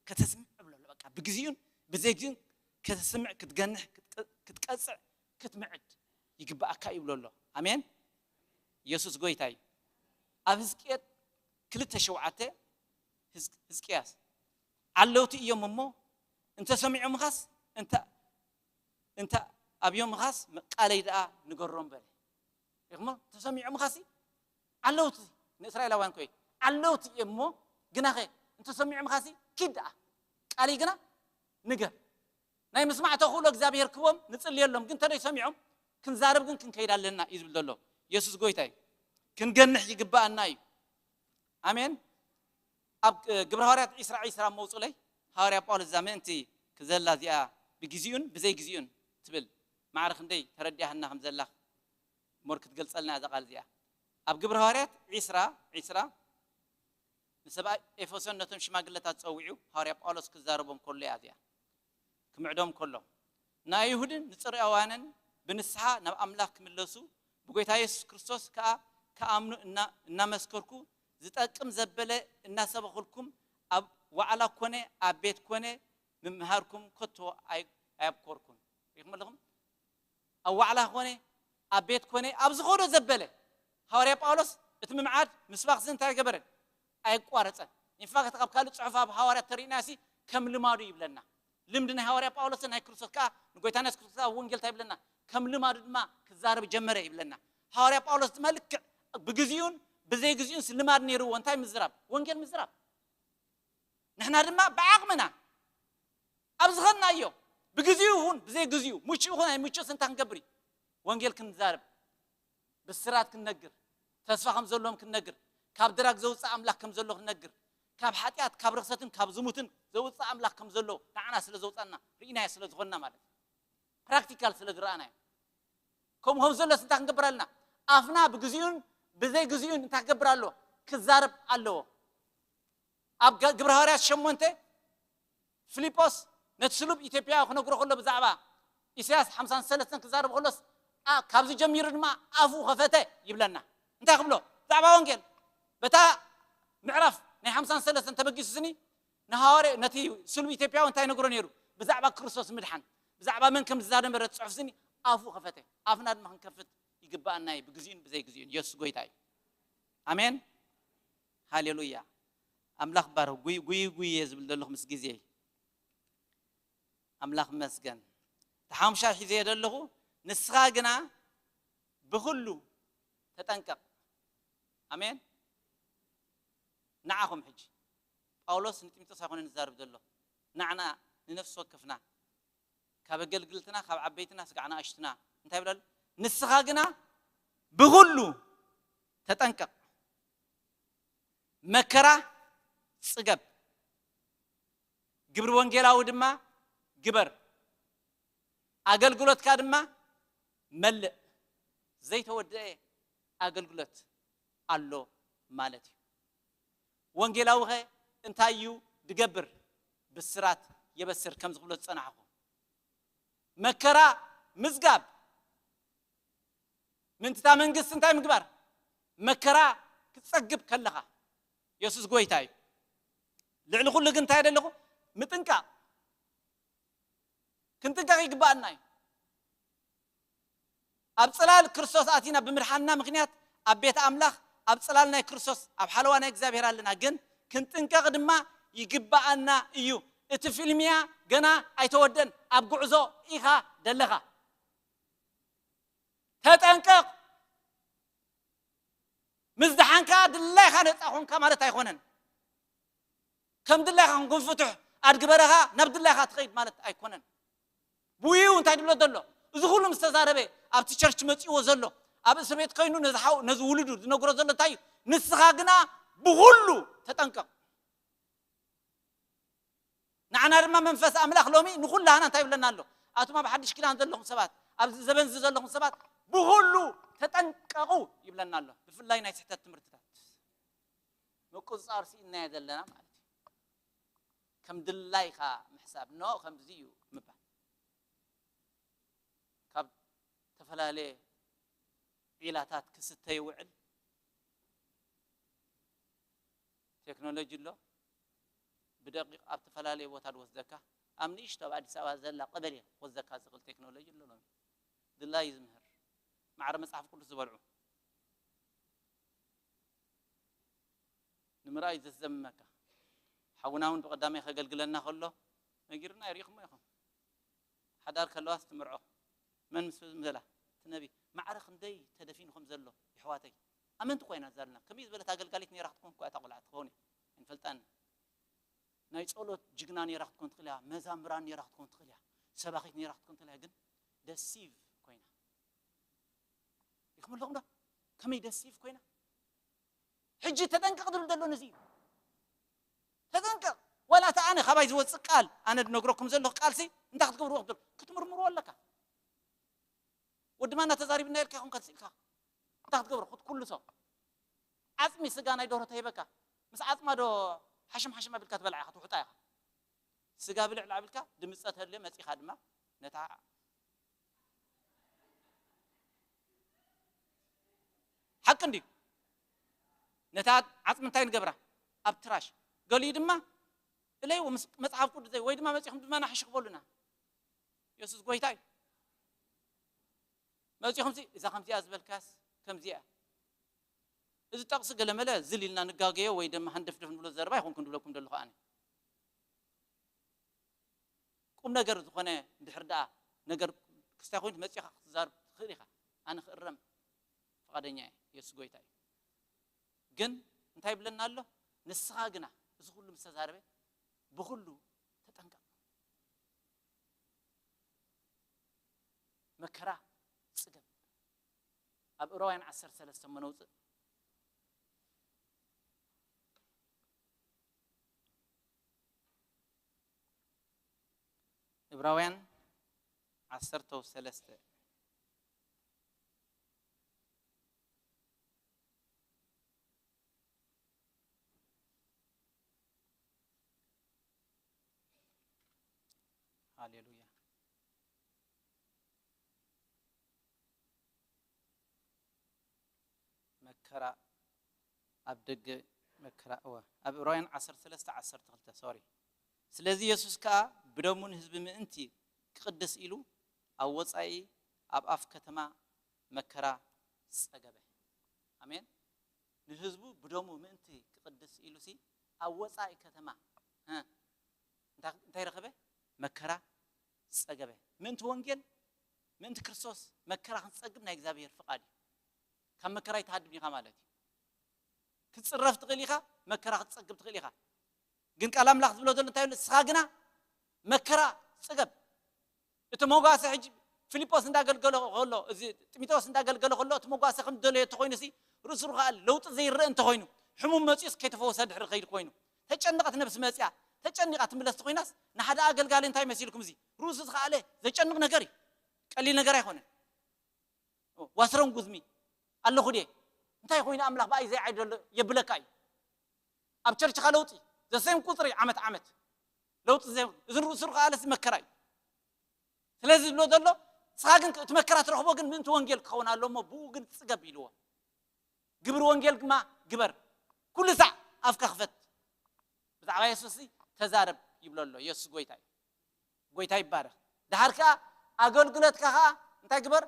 ከተስምዕ ብሎ ኣሎ። በቃ ብግዜኡን ብዘይ ግዜኡን ከተስምዕ፣ ክትገንሕ፣ ክትቀ-፣ ክትቀጽዕ፣ ክትምዕድ ይግባኣካ እዩ ብሎ ኣሎ። ኣሜን። የሱስ ጎይታ እዩ። ኣብ ህዝቅኤል ክልተ ሸውዓተ ህዝ-፣ ህዝቅያስ፣ "ዓለውቲ እዮም እሞ እንተሰሚዖምኻስ እንተ-፣ እንተ ኣብዮምኻስ ቃለይ ደኣ ንገሮም" በለ። ኢኹሞ ተሰሚዖምኻሲ ዓለውቲ ንእስራኤላውያን ኮይ ዓለውቲ እዮም እሞ ግናኸ እንተሰሚዖምኻሲ ኪድ ደኣ ቃለይ ግና ንገር። ናይ ምስማዕ ተኽእሎ እግዚኣብሔር ክቦም ንጽልየሎም፣ ግን ተደይ ሰሚዖም ክንዛረብ ግን ክንከይድ ኣለና እዩ ዝብል ዘሎ። የሱስ ጎይታ እዩ። ክንገንሕ ይግባኣና እዩ። ኣሜን። ኣብ፣ እ፣ ግብረ ሃዋርያት ዒስራ ዒስራ መውጹለይ ሃዋርያ ጳውሎስ እዛ ምእንቲ ክዘላ እዚኣ ብግዜኡን ብዘይ ግዜኡን ትብል ማዕረ ክንደይ ተረዲኣህና ከም ዘላ እሞ ክትገልጸልና እዛ ቃል እዚኣ። ኣብ ግብረ ሃዋርያት ዒስራ ዒስራ ንሰብኣይ ኤፌሶን ነቶም ሽማግለታት ጸዊዑ ሃዋርያ ጳውሎስ ክዛረቦም ከሎ እያ እዚኣ። ክምዕዶም ከሎ፣ ንኣይሁድን ንጽርኣውያንን ብንስሓ ናብ ኣምላኽ ክምለሱ፣ ብጎይታ የሱስ ክርስቶስ ከኣ ክኣምኑ እና-፣ እናመስከርኩ፣ ዝጠቅም ዘበለ እናሰበኹልኩም፣ ኣብ ዋዕላ ኮነ ኣብ ቤት ኮነ ምምሃርኩም ከቶ ኣይ-፣ ኣየብኮርኩን። ሪኢኹም ኣለኹም? ኣብ ዋዕላ ኮነ ኣብ ቤት ኮነ ኣብ ዝኾዶ ዘበለ ሃዋርያ ጳውሎስ እቲ ምምዓድ ምስባኽሲ እንታይ ገበረ? ኣየቋረጸን። ኢንፋክት ካብ ካልእ ጽሑፍ ኣብ ሃዋርያት ተሪእናሲ ከም ልማዱ ይብለና። ልምዲ ናይ ሃዋርያ ጳውሎስን ናይ ክርስቶስ ከኣ ንጎይታና የሱስ ክርስቶስ ኣብ ወንጌል እንታይ ይብለና? ከም ልማዱ ድማ ክዛረብ ጀመረ ይብለና። ሃዋርያ ጳውሎስ ድማ ልክዕ ብግዜኡን ብዘይ ግዜኡንስ ልማድ ነይርዎ እንታይ ምዝራብ? ወንጌል ምዝራብ። ንሕና ድማ ብዓቕምና ኣብ ዝኸድናዮ ብግዜኡ ይኹን ብዘይ ግዜኡ፣ ምቹእ ይኹን ኣይምቹእስ እንታይ ክንገብር እዩ? ወንጌል ክንዛረብ፣ ብስራት ክንነግር፣ ተስፋ ከም ዘለዎም ክንነግር፣ ካብ ድራግ ዘውፅእ ኣምላኽ ከም ዘሎ ክንነግር፣ ካብ ሓጢኣት፣ ካብ ርኽሰትን ካብ ዝሙትን ዘውፅእ ኣምላኽ ከም ዘሎ ንዓና ስለ ዘውፃና፣ ርኢናዮ ስለ ዝኾንና ማለት እዩ። ፕራክቲካል ስለ ዝረኣናዮ። ከምኡ ከም ዘሎስ እንታይ ክንገብር ኣለና? ኣፍና ብግዜኡን ብዘይ ግዜኡን እንታይ ክገብር ኣለዎ? ክዛረብ ኣለዎ። ኣብ ገ-፣ ግብረ ሃዋርያት ሸሞንተ ፊልጶስ ነቲ ስሉብ ኢትዮጵያዊ ክነግሮ ከሎ ብዛዕባ ኢሳያስ ሓምሳን ሰለስተን ክዛረብ ከሎስ፣ ኣ-፣ ካብዚ ጀሚሩ ድማ ኣፉ ከፈተ ይብለና። እንታይ ክብሎ? ብዛዕባ ወንጌል። በታ ምዕራፍ ናይ ሓምሳን ሰለስተን ተበጊሱ ስኒ ንሃዋርያ ነቲ ስሉብ ኢትዮጵያዊ እንታይ ነግሮ ነይሩ? ብዛዕባ ክርስቶስ ምድሓን ብዛዕባ መን ከም ዝዛረበ ጽሑፍ ስኒ ኣፉ ከፈተ። ኣፍና ድማ ክንከፍት ይግባኣና እዩ፣ ብግዚኡን ብዘይግዚኡን። ኢየሱስ ጎይታ እዩ። ኣሜን። ሃሌሉያ። ኣምላኽ ባረኽ። ጉይ ጉይ ጉይ እየ ዝብል ዘለኹ ምስ ግዜ። ኣምላኽ መስገን። እቲ ሓሙሻይ ሒዘ ዘለኹ፣ ንስኻ ግና ብኹሉ ተጠንቀቕ። ኣሜን። ንዓኹም ሕጂ ጳውሎስ ንጢሞቴዎስ ኣይኮነን ዝዛረብ ዘሎ፣ ንዓና ንነፍሲ ወከፍና፣ ካብ ኣገልግልትና፣ ካብ ዓበይትና ስጋዕ ንኣሽቱና እንታይ ይብለሉ? ንስኻ ግና ብኹሉ ተጠንቀቕ፣ መከራ ጽገብ፣ ግብሪ ወንጌላዊ ድማ ግበር፣ ኣገልግሎትካ ድማ መልእ። ዘይተወደአ ኣገልግሎት ኣሎ ማለት እዩ። ወንጌላዊ ኸ እንታይ እዩ ድገብር? ብስራት የበስር፣ ከም ዝብሎ ዝጸናሕኹ። መከራ ምዝጋብ፣ ምንትታ መንግስቲ እንታይ ምግባር? መከራ ክትጸግብ ከለኻ። የሱስ ጎይታ እዩ። ልዕሊ ኩሉ ግን እንታይ ደለኹ? ምጥንቃቕ። ክንጥንቀቕ ይግባኣና እዩ። ኣብ ጽላል ክርስቶስ ኣቲና ብምድሓንና ምኽንያት ኣብ ቤት ኣምላኽ ኣብ ጽላል ናይ ክርስቶስ ኣብ ሓለዋ ናይ እግዚኣብሔር ኣለና። ግን ክንጥንቀቕ ድማ ይግባኣና እዩ። እቲ ፊልምያ ገና ኣይተወደን፣ ኣብ ጉዕዞ ኢኻ ደለኻ። ተጠንቀቕ። ምስ ደሓንካ ድላይኻ ነጻ ኾንካ ማለት ኣይኮነን። ከም ድላይኻ ክንኩን ፍቱሕ ኣድግበረኻ ናብ ድላይኻ ትኸይድ ማለት ኣይኮነን። ብኡ እንታይ ድብሎ ዘሎ? እዚ ኩሉ ምስ ተዛረበ ኣብቲ ቸርች መጺእዎ ዘሎ ኣብ እስር ቤት ኮይኑ ነዚ ሓው ነዚ ውሉዱ ዝነግሮ ዘሎ እንታይ እዩ? ንስኻ ግና ብኹሉ ተጠንቀቕ። ንዓና ድማ መንፈስ ኣምላኽ ሎሚ ንኹላህና እንታይ ይብለና ኣሎ? ኣቱም ኣብ ሓድሽ ኪዳን ዘለኹም ሰባት፣ ኣብዚ ዘበን እዚ ዘለኹም ሰባት ብኹሉ ተጠንቀቑ ይብለና ኣሎ። ብፍላይ ናይ ስሕተት ትምህርትታት ምቁጽጻር ስኢንናዮ ዘለና ማለት እዩ። ከም ድላይካ ምሕሳብ፣ ኖ፣ ከምዚ እዩ ምባል። ካብ ዝተፈላለየ ዒላታት ክስተ ይውዕል። ቴክኖሎጂ ኣሎ። ብደቂቕ ኣብ ዝተፈላለየ ቦታ ዝወስደካ፣ ኣብ ንእሽቶ ኣብ ኣዲስ ኣበባ ዘላ ቀበሌ ክወስደካ ዝኽእል ቴክኖሎጂ ኣሎ። ሎሚ ድላይ ዝምህር ማዕረ መጽሓፍ ቅዱስ ዝበልዑ ንምርኣይ ዘዘምመካ። ሓውና እውን ብቐዳማይ ከገልግለና ከሎ ነጊርና፣ ይሪኢኹሞ ኢኹም። ሓዳር ከለዋስ ትምርዖ። መን ምስ በላ? እቲ ነቢ። ማዕረ ክንደይ ተደፊኑ ከም ዘሎ፣ የሕዋተይ። ኣመንቲ ኮይና ዛልና። ከመይ ዝበለት ኣገልጋሊት ነይራ ክትኮን እኳ እታ ቆልዓ ትኸውን እያ። ኣይንፈልጣን። ናይ ጸሎት ጅግና ነይራ ክትኮን ትኽእል እያ። መዛምራን ነይራ ክትኮን ትኽእል እያ። ሰባኺት ነይራ ክትኮን ትኽእል እያ። ግን ደሲቭ ኮይና። ሪኢኹም ኣለኹም ዶ? ከመይ ደሲቭ ኮይና? ሕጂ ተጠንቀቕ ዝብል ዘሎ ነዚ እዩ። ተጠንቀቕ። ዋላ እቲ ኣነ ካባይ ዝወጽእ ቃል፣ ኣነ ዝነግረኩም ዘለኹ ቃልሲ፣ እንታይ ክትገብርዎ ክትብል? ክትምርምርዎ ኣለካ። ወዲ ማና ተዛሪብና ኢልካ ይኹን ከልሲ ኢልካ። እንታይ ክትገብሮ? ክትኩሉ ሰው። ዓጽሚ ስጋ ናይ ደርሆ ተሂበካ። ምስ ዓጽማ ዶ ሓሽም ሓሽም ኣቢልካ ትበልዓ ኢኻ፣ ትውሕጣ ኢኻ። ስጋ ብልዕ ኣቢልካ፣ ድምጸ ተድልዮ መጺኻ ድማ ነታ ሓቂ እንድዩ። ነታ ዓጽሚ እንታይ ንገብራ? ኣብ ትራሽ። ገሊኡ ድማ እለይዎ ምስ መጽሓፍ ቅዱስ ዘይ-፣ ወይ ድማ መጺኹም ድማ ናሕሽኽበሉና። የሱስ ጎይታ እዩ። መጺኹም ሲ፣ እዛ ከምዚኣ ዝበልካስ ከምዚኣ። እዚ ጠቕሲ ገለመለ ዝል ኢልና ንጋገዮ ወይ ድማ ሃንደፍደፍ ንብሎ ዘረባ ኣይኮንኩን ዝብለኩም ዘለኹ ኣነ። ቁም ነገር ዝኾነ እንድሕር ደኣ ነገር ክስታይ ኮይኑ መጺኻ ክትዛረብ ትኽእል ኢኻ። ኣነ ክእረም ፍቓደኛ እየ። የሱስ ጎይታ እዩ። ግን እንታይ ይብለና ኣሎ? ንስኻ ግና፣ እዚ ኩሉ ምስ ተዛረበ፣ ብኹሉ ተጠንቀቕ። መከራ ጽገብ። ኣብ ዕብራውያን ዓሰርተ ሰለስተ እሞ ነውጽእ። ዕብራውያን ዓሰርተ ሰለስተ። ሃሌሉያ። መከራ ኣብ ደገ መከራ እወ ኣብ ዕብራውያን ዓሰርተ ሰለስተ ዓሰርተ ክልተ ሶሪ ስለዚ የሱስ ከኣ ብደሙ ንህዝቢ ምእንቲ ክቕድስ ኢሉ ኣብ ወጻኢ ኣብ ኣፍ ከተማ መከራ ጸገበ ኣሜን ንህዝቡ ብደሙ ምእንቲ ክቕድስ ኢሉ ሲ ኣብ ወጻኢ ከተማ እ፣ እንታይ እንታይ ረኸበ መከራ ጸገበ ምእንቲ ወንጌል ምእንቲ ክርስቶስ መከራ ክንጸግብ ናይ እግዚኣብሔር ፍቓድ እዩ ካብ መከራ ይትሃድም ኢኻ ማለት እዩ ክትጽረፍ ትኽእል ኢኻ መከራ ክትጸግብ ትኽእል ኢኻ ግን ቃል ኣምላኽ ዝብሎ ዘሎ እንታይ ንስኻ ግና መከራ ጽገብ እቲ መጓሰ ሕጂ ፊልጶስ እንዳገልገሎ ከሎ እዚ ጢሞቴዎስ እንዳገልገለ ከሎ እቲ መጓሰ ከም ደለዮ እንተኮይኑ ሲ ርእሱ ርኻል ለውጢ ዘይረእ እንተኮይኑ ሕሙም መጺኡስ ከይተፈወሰ ድሕሪ ከይድ ኮይኑ ተጨነቐት ነብሲ መጺኣ ተጨኒቓ ትምለስ ተኮይናስ ንሓደ ኣገልጋሊ እንታይ መሲልኩም እዚ ርእሱ ዝኸኣለ ዘጨንቕ ነገር እዩ ቀሊል ነገር ኣይኮነን ዋስረን ጉዝሚ ኣለኹ ድየ እንታይ ኮይኑ ኣምላኽ ብኣይ ዘይዓይደሎ የብለካ እዩ ኣብ ቸርችኻ ለውጢ ዘሰም ቁፅሪ ዓመት ዓመት ለውጢ እዚ ርእሱ ከኣለሲ መከራ እዩ ስለዚ ዝብሎ ዘሎ ንስኻ ግን እቲ መከራ ትረኽቦ ግን ምእንቲ ወንጌል ክኸውን ኣሎ እሞ ብኡ ግን ፅገብ ኢልዎ ግብሪ ወንጌል ድማ ግበር ኩሉ ሳዕ ኣፍካ ክፈት ብዛዕባ የሱስ ተዛረብ ይብሎ ኣሎ የሱስ ጎይታ እዩ ጎይታ ይባረክ ድሓር ከዓ ኣገልግሎትካ ከዓ እንታይ ግበር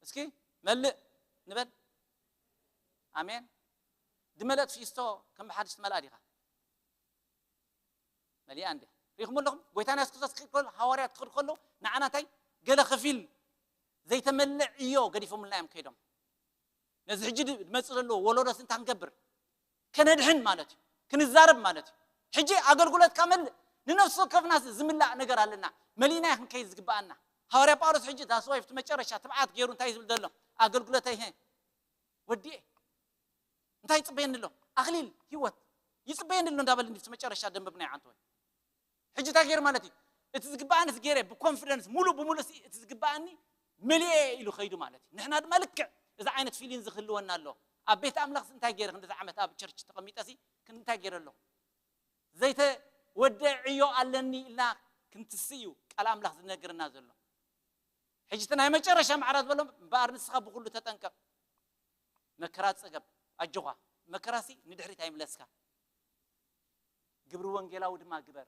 እስኪ መልእ ንበል ኣሜን ድመለጥ ፊስቶ ከም ብሓድሽ ትመልኣ ዲኻ መሊኣ እንዲ ሪኹም ኣለኹም ጎይታና የሱስ ክርስቶስ ክኸል ሃዋርያት ክኸዱ ከለዉ ንዓናታይ ገለ ከፊል ዘይተመልእ ዕዮ ገዲፎምልና እዮም ከይዶም ነዚ ሕጂ ዝመፅእ ዘለዎ ወለዶስ እንታይ ክንገብር ከነድሕን ማለት እዩ ክንዛረብ ማለት እዩ ሕጂ ኣገልግሎትካ መልእ ንነፍሲ ወከፍና ዝምላእ ነገር ኣለና መሊእና ክንከይድ ዝግበኣና ሃዋርያ ጳውሎስ ሕጂ ዳስዋይፍቲ መጨረሻ ትብዓት ገይሩ እንታይ ዝብል ዘሎ ኣገልግሎተይ ወዲኤ እንታይ ይፅበየኒ ኣሎ ኣክሊል ህይወት ይፅበየኒ ኣሎ እንዳበል እንዲ መጨረሻ ደንበብ ናይ ዓንቶ ሕጂ እንታይ ገይሩ ማለት እዩ እቲ ዝግበኣኒ ገይረ ብኮንፊደንስ ሙሉእ ብሙሉእ እቲ ዝግበኣኒ መሊኤ ኢሉ ከይዱ ማለት እዩ ንሕና ድማ ልክዕ እዚ ዓይነት ፊሊን ዝክህልወና ኣሎ ኣብ ቤት ኣምላኽ እንታይ ገይረ ክንዲ ዓመት ኣብ ቸርች ተቐሚጠ ሲ እንታይ ገይረ ኣሎ ዘይተወደ ዕዮ ኣለኒ ኢልና ክንትስ እዩ ቃል ኣምላኽ ዝነግርና ዘሎ ሕጂ እቲ ናይ መጨረሻ ማዕራ ዝበሎም እምበኣር ንስኻ ብኩሉ ተጠንቀቕ መከራ ጸገብ ኣጆኻ መከራሲ ንድሕሪት ኣይምለስካ ግብሪ ወንጌላዊ ድማ ግበር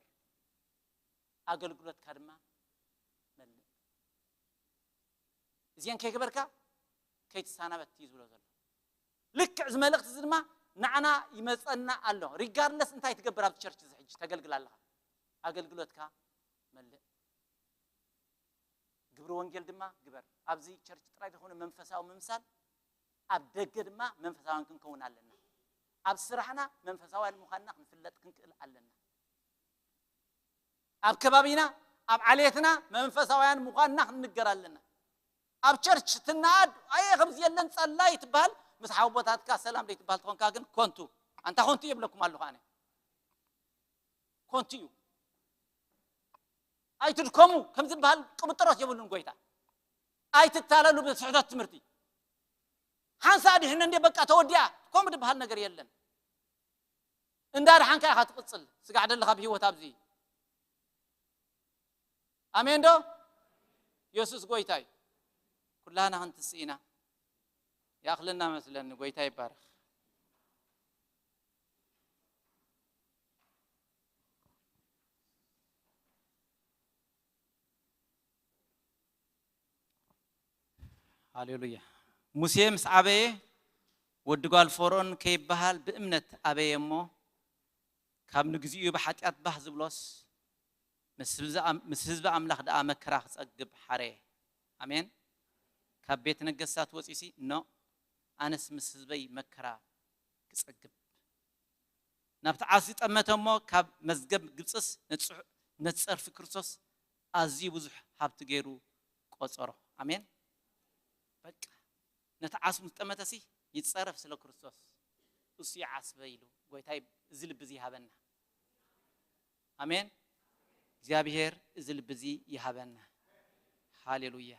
ኣገልግሎትካ ድማ መልእ እዚአን ከይገበርካ ከይትሰናበት እዩ ዝብሎ ዘሎ ልክዕ እዚ መልእክቲ እዚ ድማ ንዓና ይመፀና ኣሎ regardless እንታይ ትገብር ኣብዚ ቸርች እዚ ሕጂ ተገልግል ኣለኻ ኣገልግሎትካ መልእ ግብሪ ወንጌል ድማ ግበር ኣብዚ ቸርች ጥራይ ዘይኮነ መንፈሳዊ ምምሳል ኣብ ደገ ድማ መንፈሳውያን ክንከውን ኣለና ኣብ ስራሕና መንፈሳውያን ምዃንና ክንፍለጥ ክንክእል ኣለና ኣብ ከባቢና ኣብ ዓሌትና መንፈሳውያን ምዃንና ክንንገር ኣለና ኣብ ቸርች ትናኣድ ኣየ ከምዚ የለን ጸላይ ትበሃል ምስ ሓወቦታትካ ሰላም ዘይትበሃል ትኾንካ ግን ኮንቱ ኣንታ ኮንቱ የብለኩም ኣለኹ ኣነ ኮንቱ እዩ ኣይትድከሙ ከም ዝበሃል ቅብጥሮት የብሉን ጎይታ ኣይትታለሉ ብስሕተት ትምህርቲ ሓንሳ ድሕነ እንደ በቃ ተወዲኣ ከምኡ ዝበሃል ነገር የለን እንዳ ድሓንካ ኢኻ ትቕጽል ስጋዕ ደለኻ ብህይወት ኣብዚ ኣሜን ዶ የሱስ ጎይታ እዩ ኩላህና ክንትስእ ኢና ይኣኽለና መስለኒ ጎይታ ይባረኽ ሃሌሉያ ሙሴ ምስ ዓበየ ወዲ ጓል ፈርኦን ከይበሃል ብእምነት ኣበየ እሞ ካብ ንግዚኡ ብሓጢኣት ባህ ዝብሎስ ምስ ህዝቢ ኣምላኽ ደኣ መከራ ክጸግብ ሓረየ ኣሜን ካብ ቤት ነገስታት ወጺሲ ኖ ኣነስ ምስ ህዝበይ መከራ ክጸግብ ናብቲ ዓስ ዝጠመተ እሞ ካብ መዝገብ ግብፅስ ነቲ ፀርፊ ክርስቶስ ኣዝዩ ብዙሕ ሃብቲ ገይሩ ቆፀሮ ኣሜን በቃ ነቲ ዓስ ምስ ጠመተሲ ይፀረፍ ስለ ክርስቶስ እሱ ይዓስበ ኢሉ ጎይታይ እዚ ልቢ እዚ ይሃበና ኣሜን እግዚኣብሔር እዚ ልቢ እዚ ይሃበና ሃሌሉያ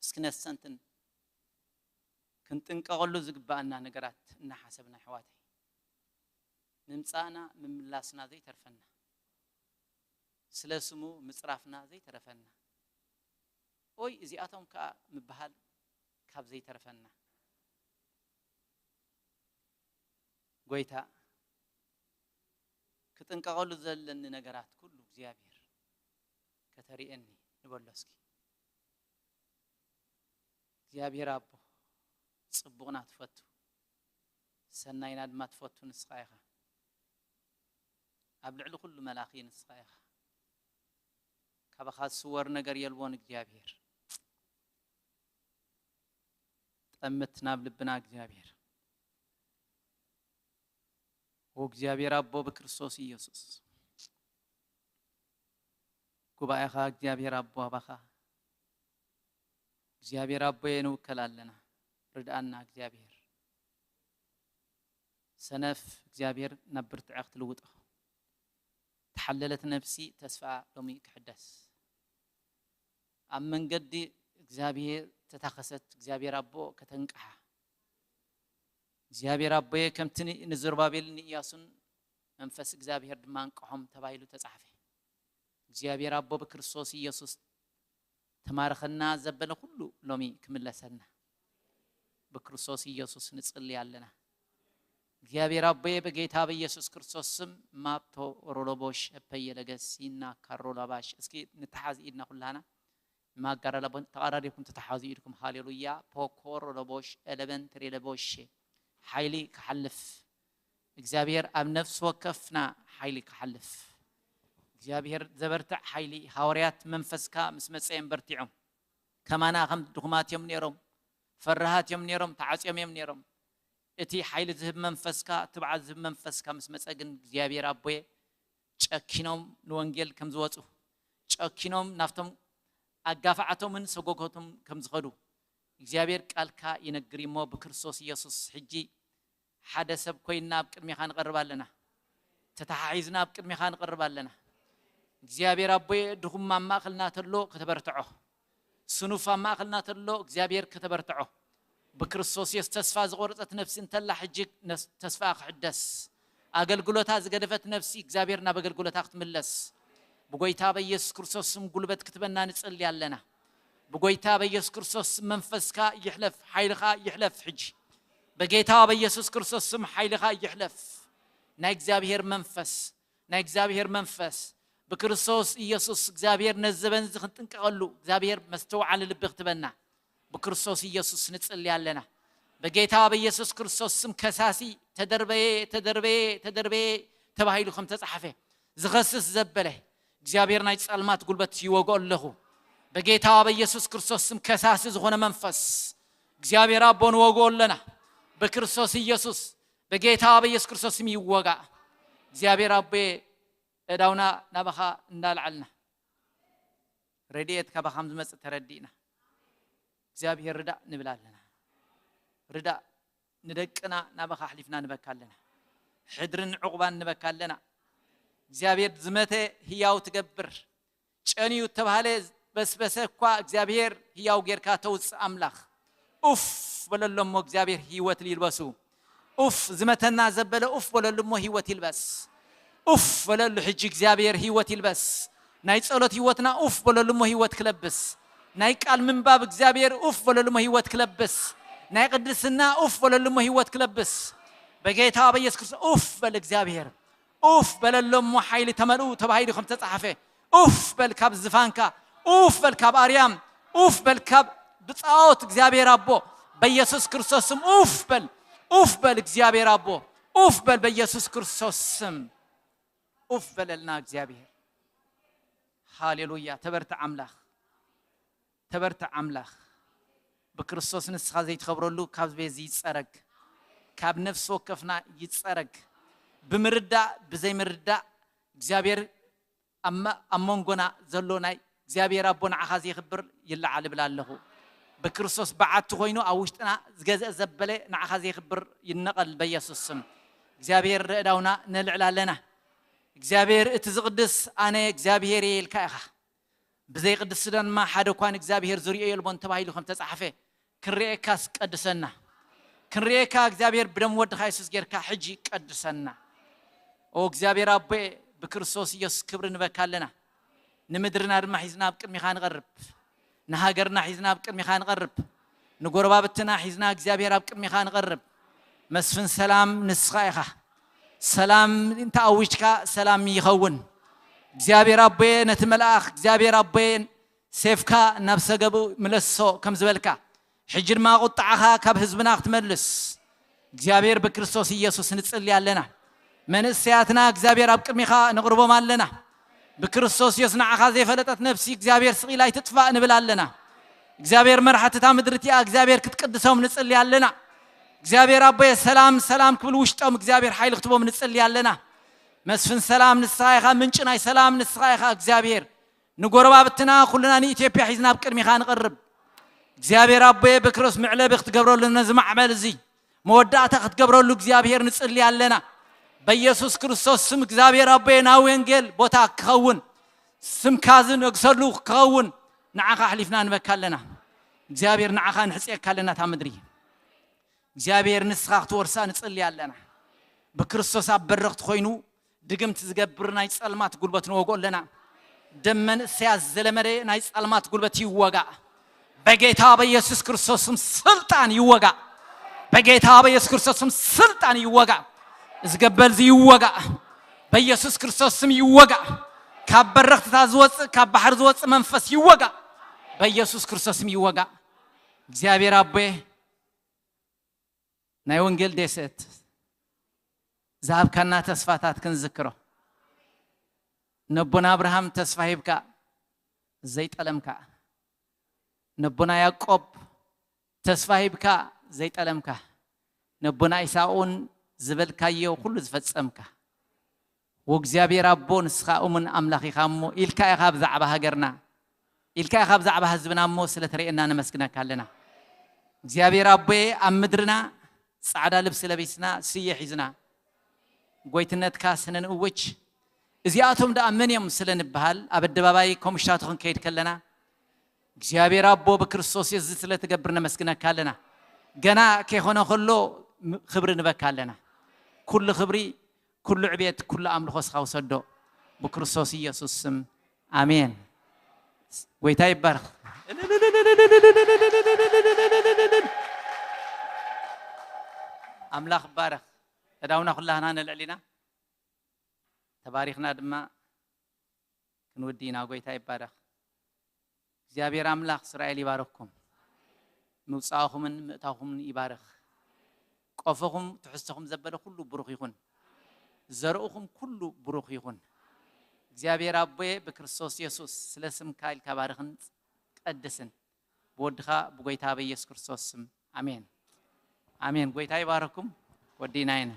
እስኪ ነስተንትን ክንጥንቀቐሉ ዝግበኣና ነገራት እናሓሰብና ኣሕዋተይ ምምፃእና ምምላስና ዘይተርፈና ስለ ስሙ ምፅራፍና ዘይተረፈና ኦይ እዚኣቶም ከዓ ምበሃል ካብ ዘይተረፈና ጎይታ፣ ክጥንቀቐሉ ዘለኒ ነገራት ኩሉ እግዚኣብሔር ከተርእየኒ ንበሎ እስኪ። እግዚኣብሔር ኣቦ፣ ጽቡቕና ትፈቱ፣ ሰናይና ድማ ትፈቱ ንስኻ ኢኻ። ኣብ ልዕሊ ኩሉ መላኺ ንስኻ ኢኻ። ካባኻ ዝስወር ነገር የልቦን እግዚኣብሔር። ጠምት ናብ ልብና እግዚኣብሔር። ኦ እግዚኣብሔር ኣቦ ብክርስቶስ ኢየሱስ፣ ጉባኤኻ እግዚኣብሔር ኣቦ ኣባኻ፣ እግዚኣብሔር ኣቦ ንውከል ኣለና። ርድኣና እግዚኣብሔር። ሰነፍ እግዚኣብሔር ናብ ብርትዐ ክትልውጦ፣ ተሓለለት ነፍሲ ተስፋ ሎሚ ክሕደስ፣ ኣብ መንገዲ እግዚኣብሔር ተታኸሰት እግዚኣብሔር ኣቦ ከተንቅሓ፣ እግዚኣብሔር ኣቦየ ከምቲ ን-፣ ንዘሩባቤልን ንኢያሱን መንፈስ እግዚኣብሔር ድማ እንቅሖም ተባሂሉ ተጻሕፈ። እግዚኣብሔር ኣቦ ብክርስቶስ ኢየሱስ ተማርኸና ዘበለ ኩሉ ሎሚ ክምለሰልና ብክርስቶስ ኢየሱስ ንጽሊ ኣለና። እግዚኣብሔር ኣቦየ በጌታ በኢየሱስ ክርስቶስ ስም ማፕቶ ሮሎቦሽ እፐየለገሲና ካሮላባሽ። እስኪ ንተሓዝ ኢድና ኩላና ማጋራላ ተቓራሪብኩም ተተሓዙ ኢድኩም። ሃሌሉያ። ፖኮ ሮሎቦሽ ኤለበን ትሬለቦሽ ሓይሊ ክሓልፍ እግዚኣብሔር ኣብ ነፍሲ ወከፍና ሓይሊ ክሓልፍ እግዚኣብሔር ዘበርትዕ ሓይሊ። ሃዋርያት መንፈስካ ምስ መጸ እዮም በርቲዖም። ከማና ከም ድኹማት እዮም ነይሮም፣ ፈራሃት እዮም ነይሮም፣ ተዓጽዮም እዮም ነይሮም። እቲ ሓይሊ ዝህብ መንፈስካ፣ ትብዓት ዝህብ መንፈስካ ምስ መጸ ግን እግዚኣብሔር ኣቦየ ጨኪኖም ንወንጌል ከም ዝወጹ፣ ጨኪኖም ናብቶም ኣጋፋዓቶምን ሰጎጎቶም ከም ዝኸዱ እግዚኣብሔር ቃልካ ይነግር እሞ ብክርስቶስ ኢየሱስ ሕጂ ሓደ ሰብ ኮይና ኣብ ቅድሚኻ ንቐርብ ኣለና። ተተሓሒዝና ኣብ ቅድሚኻ ንቐርብ ኣለና። እግዚኣብሔር ኣቦየ ድኹም ኣብ ማእኸልና ተሎ ከተበርትዖ፣ ስኑፍ ኣብ ማእኸልና ተሎ እግዚኣብሔር ከተበርትዖ። ብክርስቶስ የሱስ ተስፋ ዝቆረጸት ነፍሲ እንተላ ሕጂ ነስ-፣ ተስፋ ክሕደስ። ኣገልግሎታ ዝገደፈት ነፍሲ እግዚኣብሔር ናብ ኣገልግሎታ ክትምለስ። ብጎይታ በኢየሱስ ክርስቶስ ስም ጉልበት ክትበና ንጽሊ ኣለና። ብጎይታ በኢየሱስ ክርስቶስ ስም መንፈስካ ይሕለፍ፣ ሓይልኻ ይሕለፍ ሕጂ። በጌታ በኢየሱስ ክርስቶስ ስም ሓይልኻ ይሕለፍ። ናይ እግዚኣብሔር መንፈስ፣ ናይ እግዚኣብሔር መንፈስ ብክርስቶስ ኢየሱስ እግዚኣብሔር ነዚ ዘበን እዚ ክንጥንቀቐሉ እግዚኣብሔር መስተውዓሊ ልቢ ክትበና ብክርስቶስ ኢየሱስ ንጽሊ ኣለና። በጌታ በኢየሱስ ክርስቶስ ስም ከሳሲ ተደርበየ፣ ተደርበየ፣ ተደርበየ ተባሂሉ ከም ተጻሕፈ ዝኸስስ ዘበለ እግዚኣብሔር ናይ ጸልማት ጉልበት ይወግኦ ኣለኹ። በጌታ በኢየሱስ ክርስቶስ ስም ከሳሲ ዝኾነ መንፈስ እግዚኣብሔር ኣቦ ንወግኦ ኣለና። ብክርስቶስ ኢየሱስ በጌታ በኢየሱስ ክርስቶስ ስም ይወጋእ። እግዚኣብሔር ኣቦ እዳውና ናባኻ እንዳልዓልና ረድኤት ካባኻ ከም ዝመጽእ ተረዲእና እግዚኣብሔር ርዳእ ንብል ኣለና። ርዳእ ንደቅና ናባኻ ኣሕሊፍና ንበካ ኣለና። ሕድርን ዕቑባን ንበካ ኣለና። እግዚኣብሔር ዝመተ ህያው ትገብር፣ ጨንዩ እተባህለ በስበሰ እኳ እግዚኣብሔር ህያው ጌርካ ተውፅእ ኣምላኽ። ኡፍ በለሎ እሞ እግዚኣብሔር ህይወት ይልበሱ። ኡፍ ዝመተና ዘበለ ኡፍ በለሉ እሞ ህይወት ይልበስ። ኡፍ በለሉ ሕጂ እግዚኣብሔር ህይወት ይልበስ። ናይ ጸሎት ህይወትና ኡፍ በለሉ እሞ ህይወት ክለብስ። ናይ ቃል ምንባብ እግዚኣብሔር ኡፍ በለሉ እሞ ህይወት ክለብስ። ናይ ቅድስና ኡፍ በለሉ እሞ ህይወት ክለብስ። በጌታ በኢየሱስ ክርስቶስ ኡፍ በል እግዚኣብሔር። ኡፍ በለሎ እሞ ሓይሊ ተመልኡ ተባሂሉ ከም ተጻሕፈ፣ ኡፍ በል ካብ ዝፋንካ፣ ኡፍ በል ካብ ኣርያም፣ ኡፍ በል ካብ ብጻኦት እግዚኣብሔር ኣቦ፣ በኢየሱስ ክርስቶስ ስም ኡፍ በል፣ ኡፍ በል እግዚኣብሔር ኣቦ፣ ኡፍ በል በኢየሱስ ክርስቶስ ስም ኡፍ በለልና እግዚኣብሔር። ሃሌሉያ። ተበርትዕ ኣምላኽ፣ ተበርትዕ ኣምላኽ። ብክርስቶስ ንስኻ ዘይትኸብረሉ ካብ ቤዚ ይጸረግ፣ ካብ ነፍሲ ወከፍና ይጸረግ። ብምርዳእ ብዘይምርዳእ እግዚኣብሔር ኣብ መ-፣ ኣብ መንጎና ዘሎ ናይ እግዚኣብሔር ኣቦ ንዓኻ ዘይኽብር ይለዓል እብል ኣለኹ። ብክርስቶስ በዓቲ ኮይኑ ኣብ ውሽጥና ዝገዝአ ዘበለ ንዓኻ ዘይኽብር ይነቐል በኢየሱስ ስም። እግዚኣብሔር ርዕዳውና ነልዕል ኣለና። እግዚኣብሔር እቲ ዝቕድስ ኣነ እግዚኣብሔር እየ ኢልካ ኢኻ። ብዘይ ቅድስና ድማ ሓደ እኳ ንእግዚኣብሔር ዝርእዮ የልቦን ተባሂሉ ከም ተጻሕፈ፣ ክንርእየካስ ቀድሰና። ክንርእየካ እግዚኣብሔር ብደም ወድኻ የሱስ ጌርካ ሕጂ ቀድሰና። ኦ እግዚኣብሔር ኣቦየ፣ ብክርስቶስ ኢየሱስ ክብሪ ንበካ ኣለና። ንምድርና ድማ ሒዝና ኣብ ቅድሚኻ ንቐርብ። ንሃገርና ሒዝና ኣብ ቅድሚኻ ንቐርብ። ንጎረባብትና ሒዝና እግዚኣብሔር ኣብ ቅድሚኻ ንቐርብ። መስፍን ሰላም ንስኻ ኢኻ። ሰላም እንተ ኣዊጅካ ሰላም ይኸውን። እግዚኣብሔር ኣቦየ ነቲ መልኣኽ እግዚኣብሔር ኣቦየ ሴፍካ ናብ ሰገቡ ምለሶ ከም ዝበልካ ሕጂ ድማ ቁጣዓኻ ካብ ህዝብና ክትመልስ እግዚኣብሔር ብክርስቶስ ኢየሱስ ንጽሊ ኣለና። መንእሰያትና እግዚኣብሔር ኣብ ቅድሚኻ ንቕርቦም ኣለና። ብክርስቶስ ኢየሱስ ንዓኻ ዘይፈለጠት ነፍሲ እግዚኣብሔር ስቕ ኢላ ኣይትጥፋእ ንብል ኣለና። እግዚኣብሔር መራሕቲ እታ ምድሪ እቲኣ እግዚኣብሔር ክትቅድሶም ንጽሊ ኣለና። እግዚኣብሔር ኣቦየ ሰላም ሰላም ክብል ውሽጦም እግዚኣብሔር ሓይሊ ክትቦም ንጽሊ ኣለና። መስፍን ሰላም ንስኻ ኢኻ፣ ምንጪ ናይ ሰላም ንስኻ ኢኻ እግዚኣብሔር። ንጎረባብትና ኩልና ንኢትዮጵያ ሒዝና ኣብ ቅድሚኻ ንቐርብ። እግዚኣብሔር ኣቦየ ብክሮስ መዕለቢ ክትገብረሉ ነዚ ማዕበል እዚ መወዳእታ ክትገብረሉ እግዚኣብሔር ንጽሊ ኣለና። በኢየሱስ ክርስቶስ ስም እግዚኣብሔር ኣቦየ ናብ ወንጌል ቦታ ክኸውን ስምካ ዝነግሰሉ ክኸውን ንዓኻ ኣሕሊፍና ንበካ ኣለና። እግዚኣብሔር ንዓኻ ንሕጽየካ ኣለና እታ ምድሪ። እግዚኣብሔር ንስኻ ክትወርሳ ንጽሊ ኣለና። ብክርስቶስ ኣብ በረኽቲ ኮይኑ ድግምቲ ዝገብር ናይ ጸልማት ጉልበት ንወግኦ ኣለና። ደም መንእሰያት ዝለመደ ናይ ጸልማት ጉልበት ይወጋእ። በጌታ በኢየሱስ ክርስቶስ ስም ስልጣን ይወጋእ። በጌታ በኢየሱስ ክርስቶስ ስም ስልጣን ይወጋእ። እዚ ገበል እዚ ይወጋእ። በኢየሱስ ክርስቶስ ስም ይወጋእ። ካብ በረኽትታት ዝወጽእ ካብ ባሕሪ ዝወጽእ መንፈስ ይወጋእ። በኢየሱስ ክርስቶስ ስም ይወጋእ። እግዚኣብሔር ኣቦየ ናይ ወንጌል ደሴት ዝሃብካና ተስፋታት ክንዝክሮ። ነቦና ኣብርሃም ተስፋ ሂብካ ዘይጠለምካ፣ ነቦና ያዕቆብ ተስፋ ሂብካ ዘይጠለምካ፣ ነቦና ኢሳቅ እውን ዝበልካዮ ኩሉ ዝፈጸምካ፣ ወእግዚኣብሔር ኣቦ ንስኻ እሙን ኣምላኽ ኢኻ እሞ ኢልካ ኢኻ ብዛዕባ ሃገርና፣ ኢልካ ኢኻ ብዛዕባ ህዝብና እሞ ስለ ትርእየና ነመስግነካ ኣለና። እግዚኣብሔር ኣቦየ ኣብ ምድርና ጻዕዳ ልብሲ ለቢስና ስየ ሒዝና ጎይትነትካ ስነ ንእውጅ። እዚኣቶም ደኣ መን እዮም ስለ ንበሃል ኣብ ኣደባባይ ከም ውሻቶ ክንከይድ ከለና እግዚኣብሔር ኣቦ ብክርስቶስ የዚ ስለ ትገብር ነመስግነካ ኣለና። ገና ከይኾነ ከሎ ም- ክብሪ ንበካ ኣለና። ኩሉ ክብሪ ኩሉ ዕቤት ኩሉ ኣምልኾ ስኻ ውሰዶ ብክርስቶስ ኢየሱስ ስም ኣሜን። ጎይታ ይባረኽ። ኣምላኽ ይባረኽ። ተዳውና ኩላህና ንልዕል ኢና ተባሪኽና ድማ ክንውዲ ኢና። ጎይታ ይባረኽ። እግዚኣብሔር ኣምላኽ እስራኤል ይባረኽኩም። ምውፃእኹምን ምእታኹምን ይባርኽ። ቆፎኹም ትሕዝቶኹም ዘበለ ኩሉ ብሩኽ ይኹን። ዘርእኹም ኩሉ ብሩኽ ይኹን። እግዚኣብሔር ኣቦየ ብክርስቶስ የሱስ ስለ ስምካ ኢልካ ባርኽን ቀድስን። ብወድኻ ብጎይታ በኢየሱስ ክርስቶስ ስም ኣሜን። ኣሜን። ጎይታ ይባረኩም። ወዲና ኢና።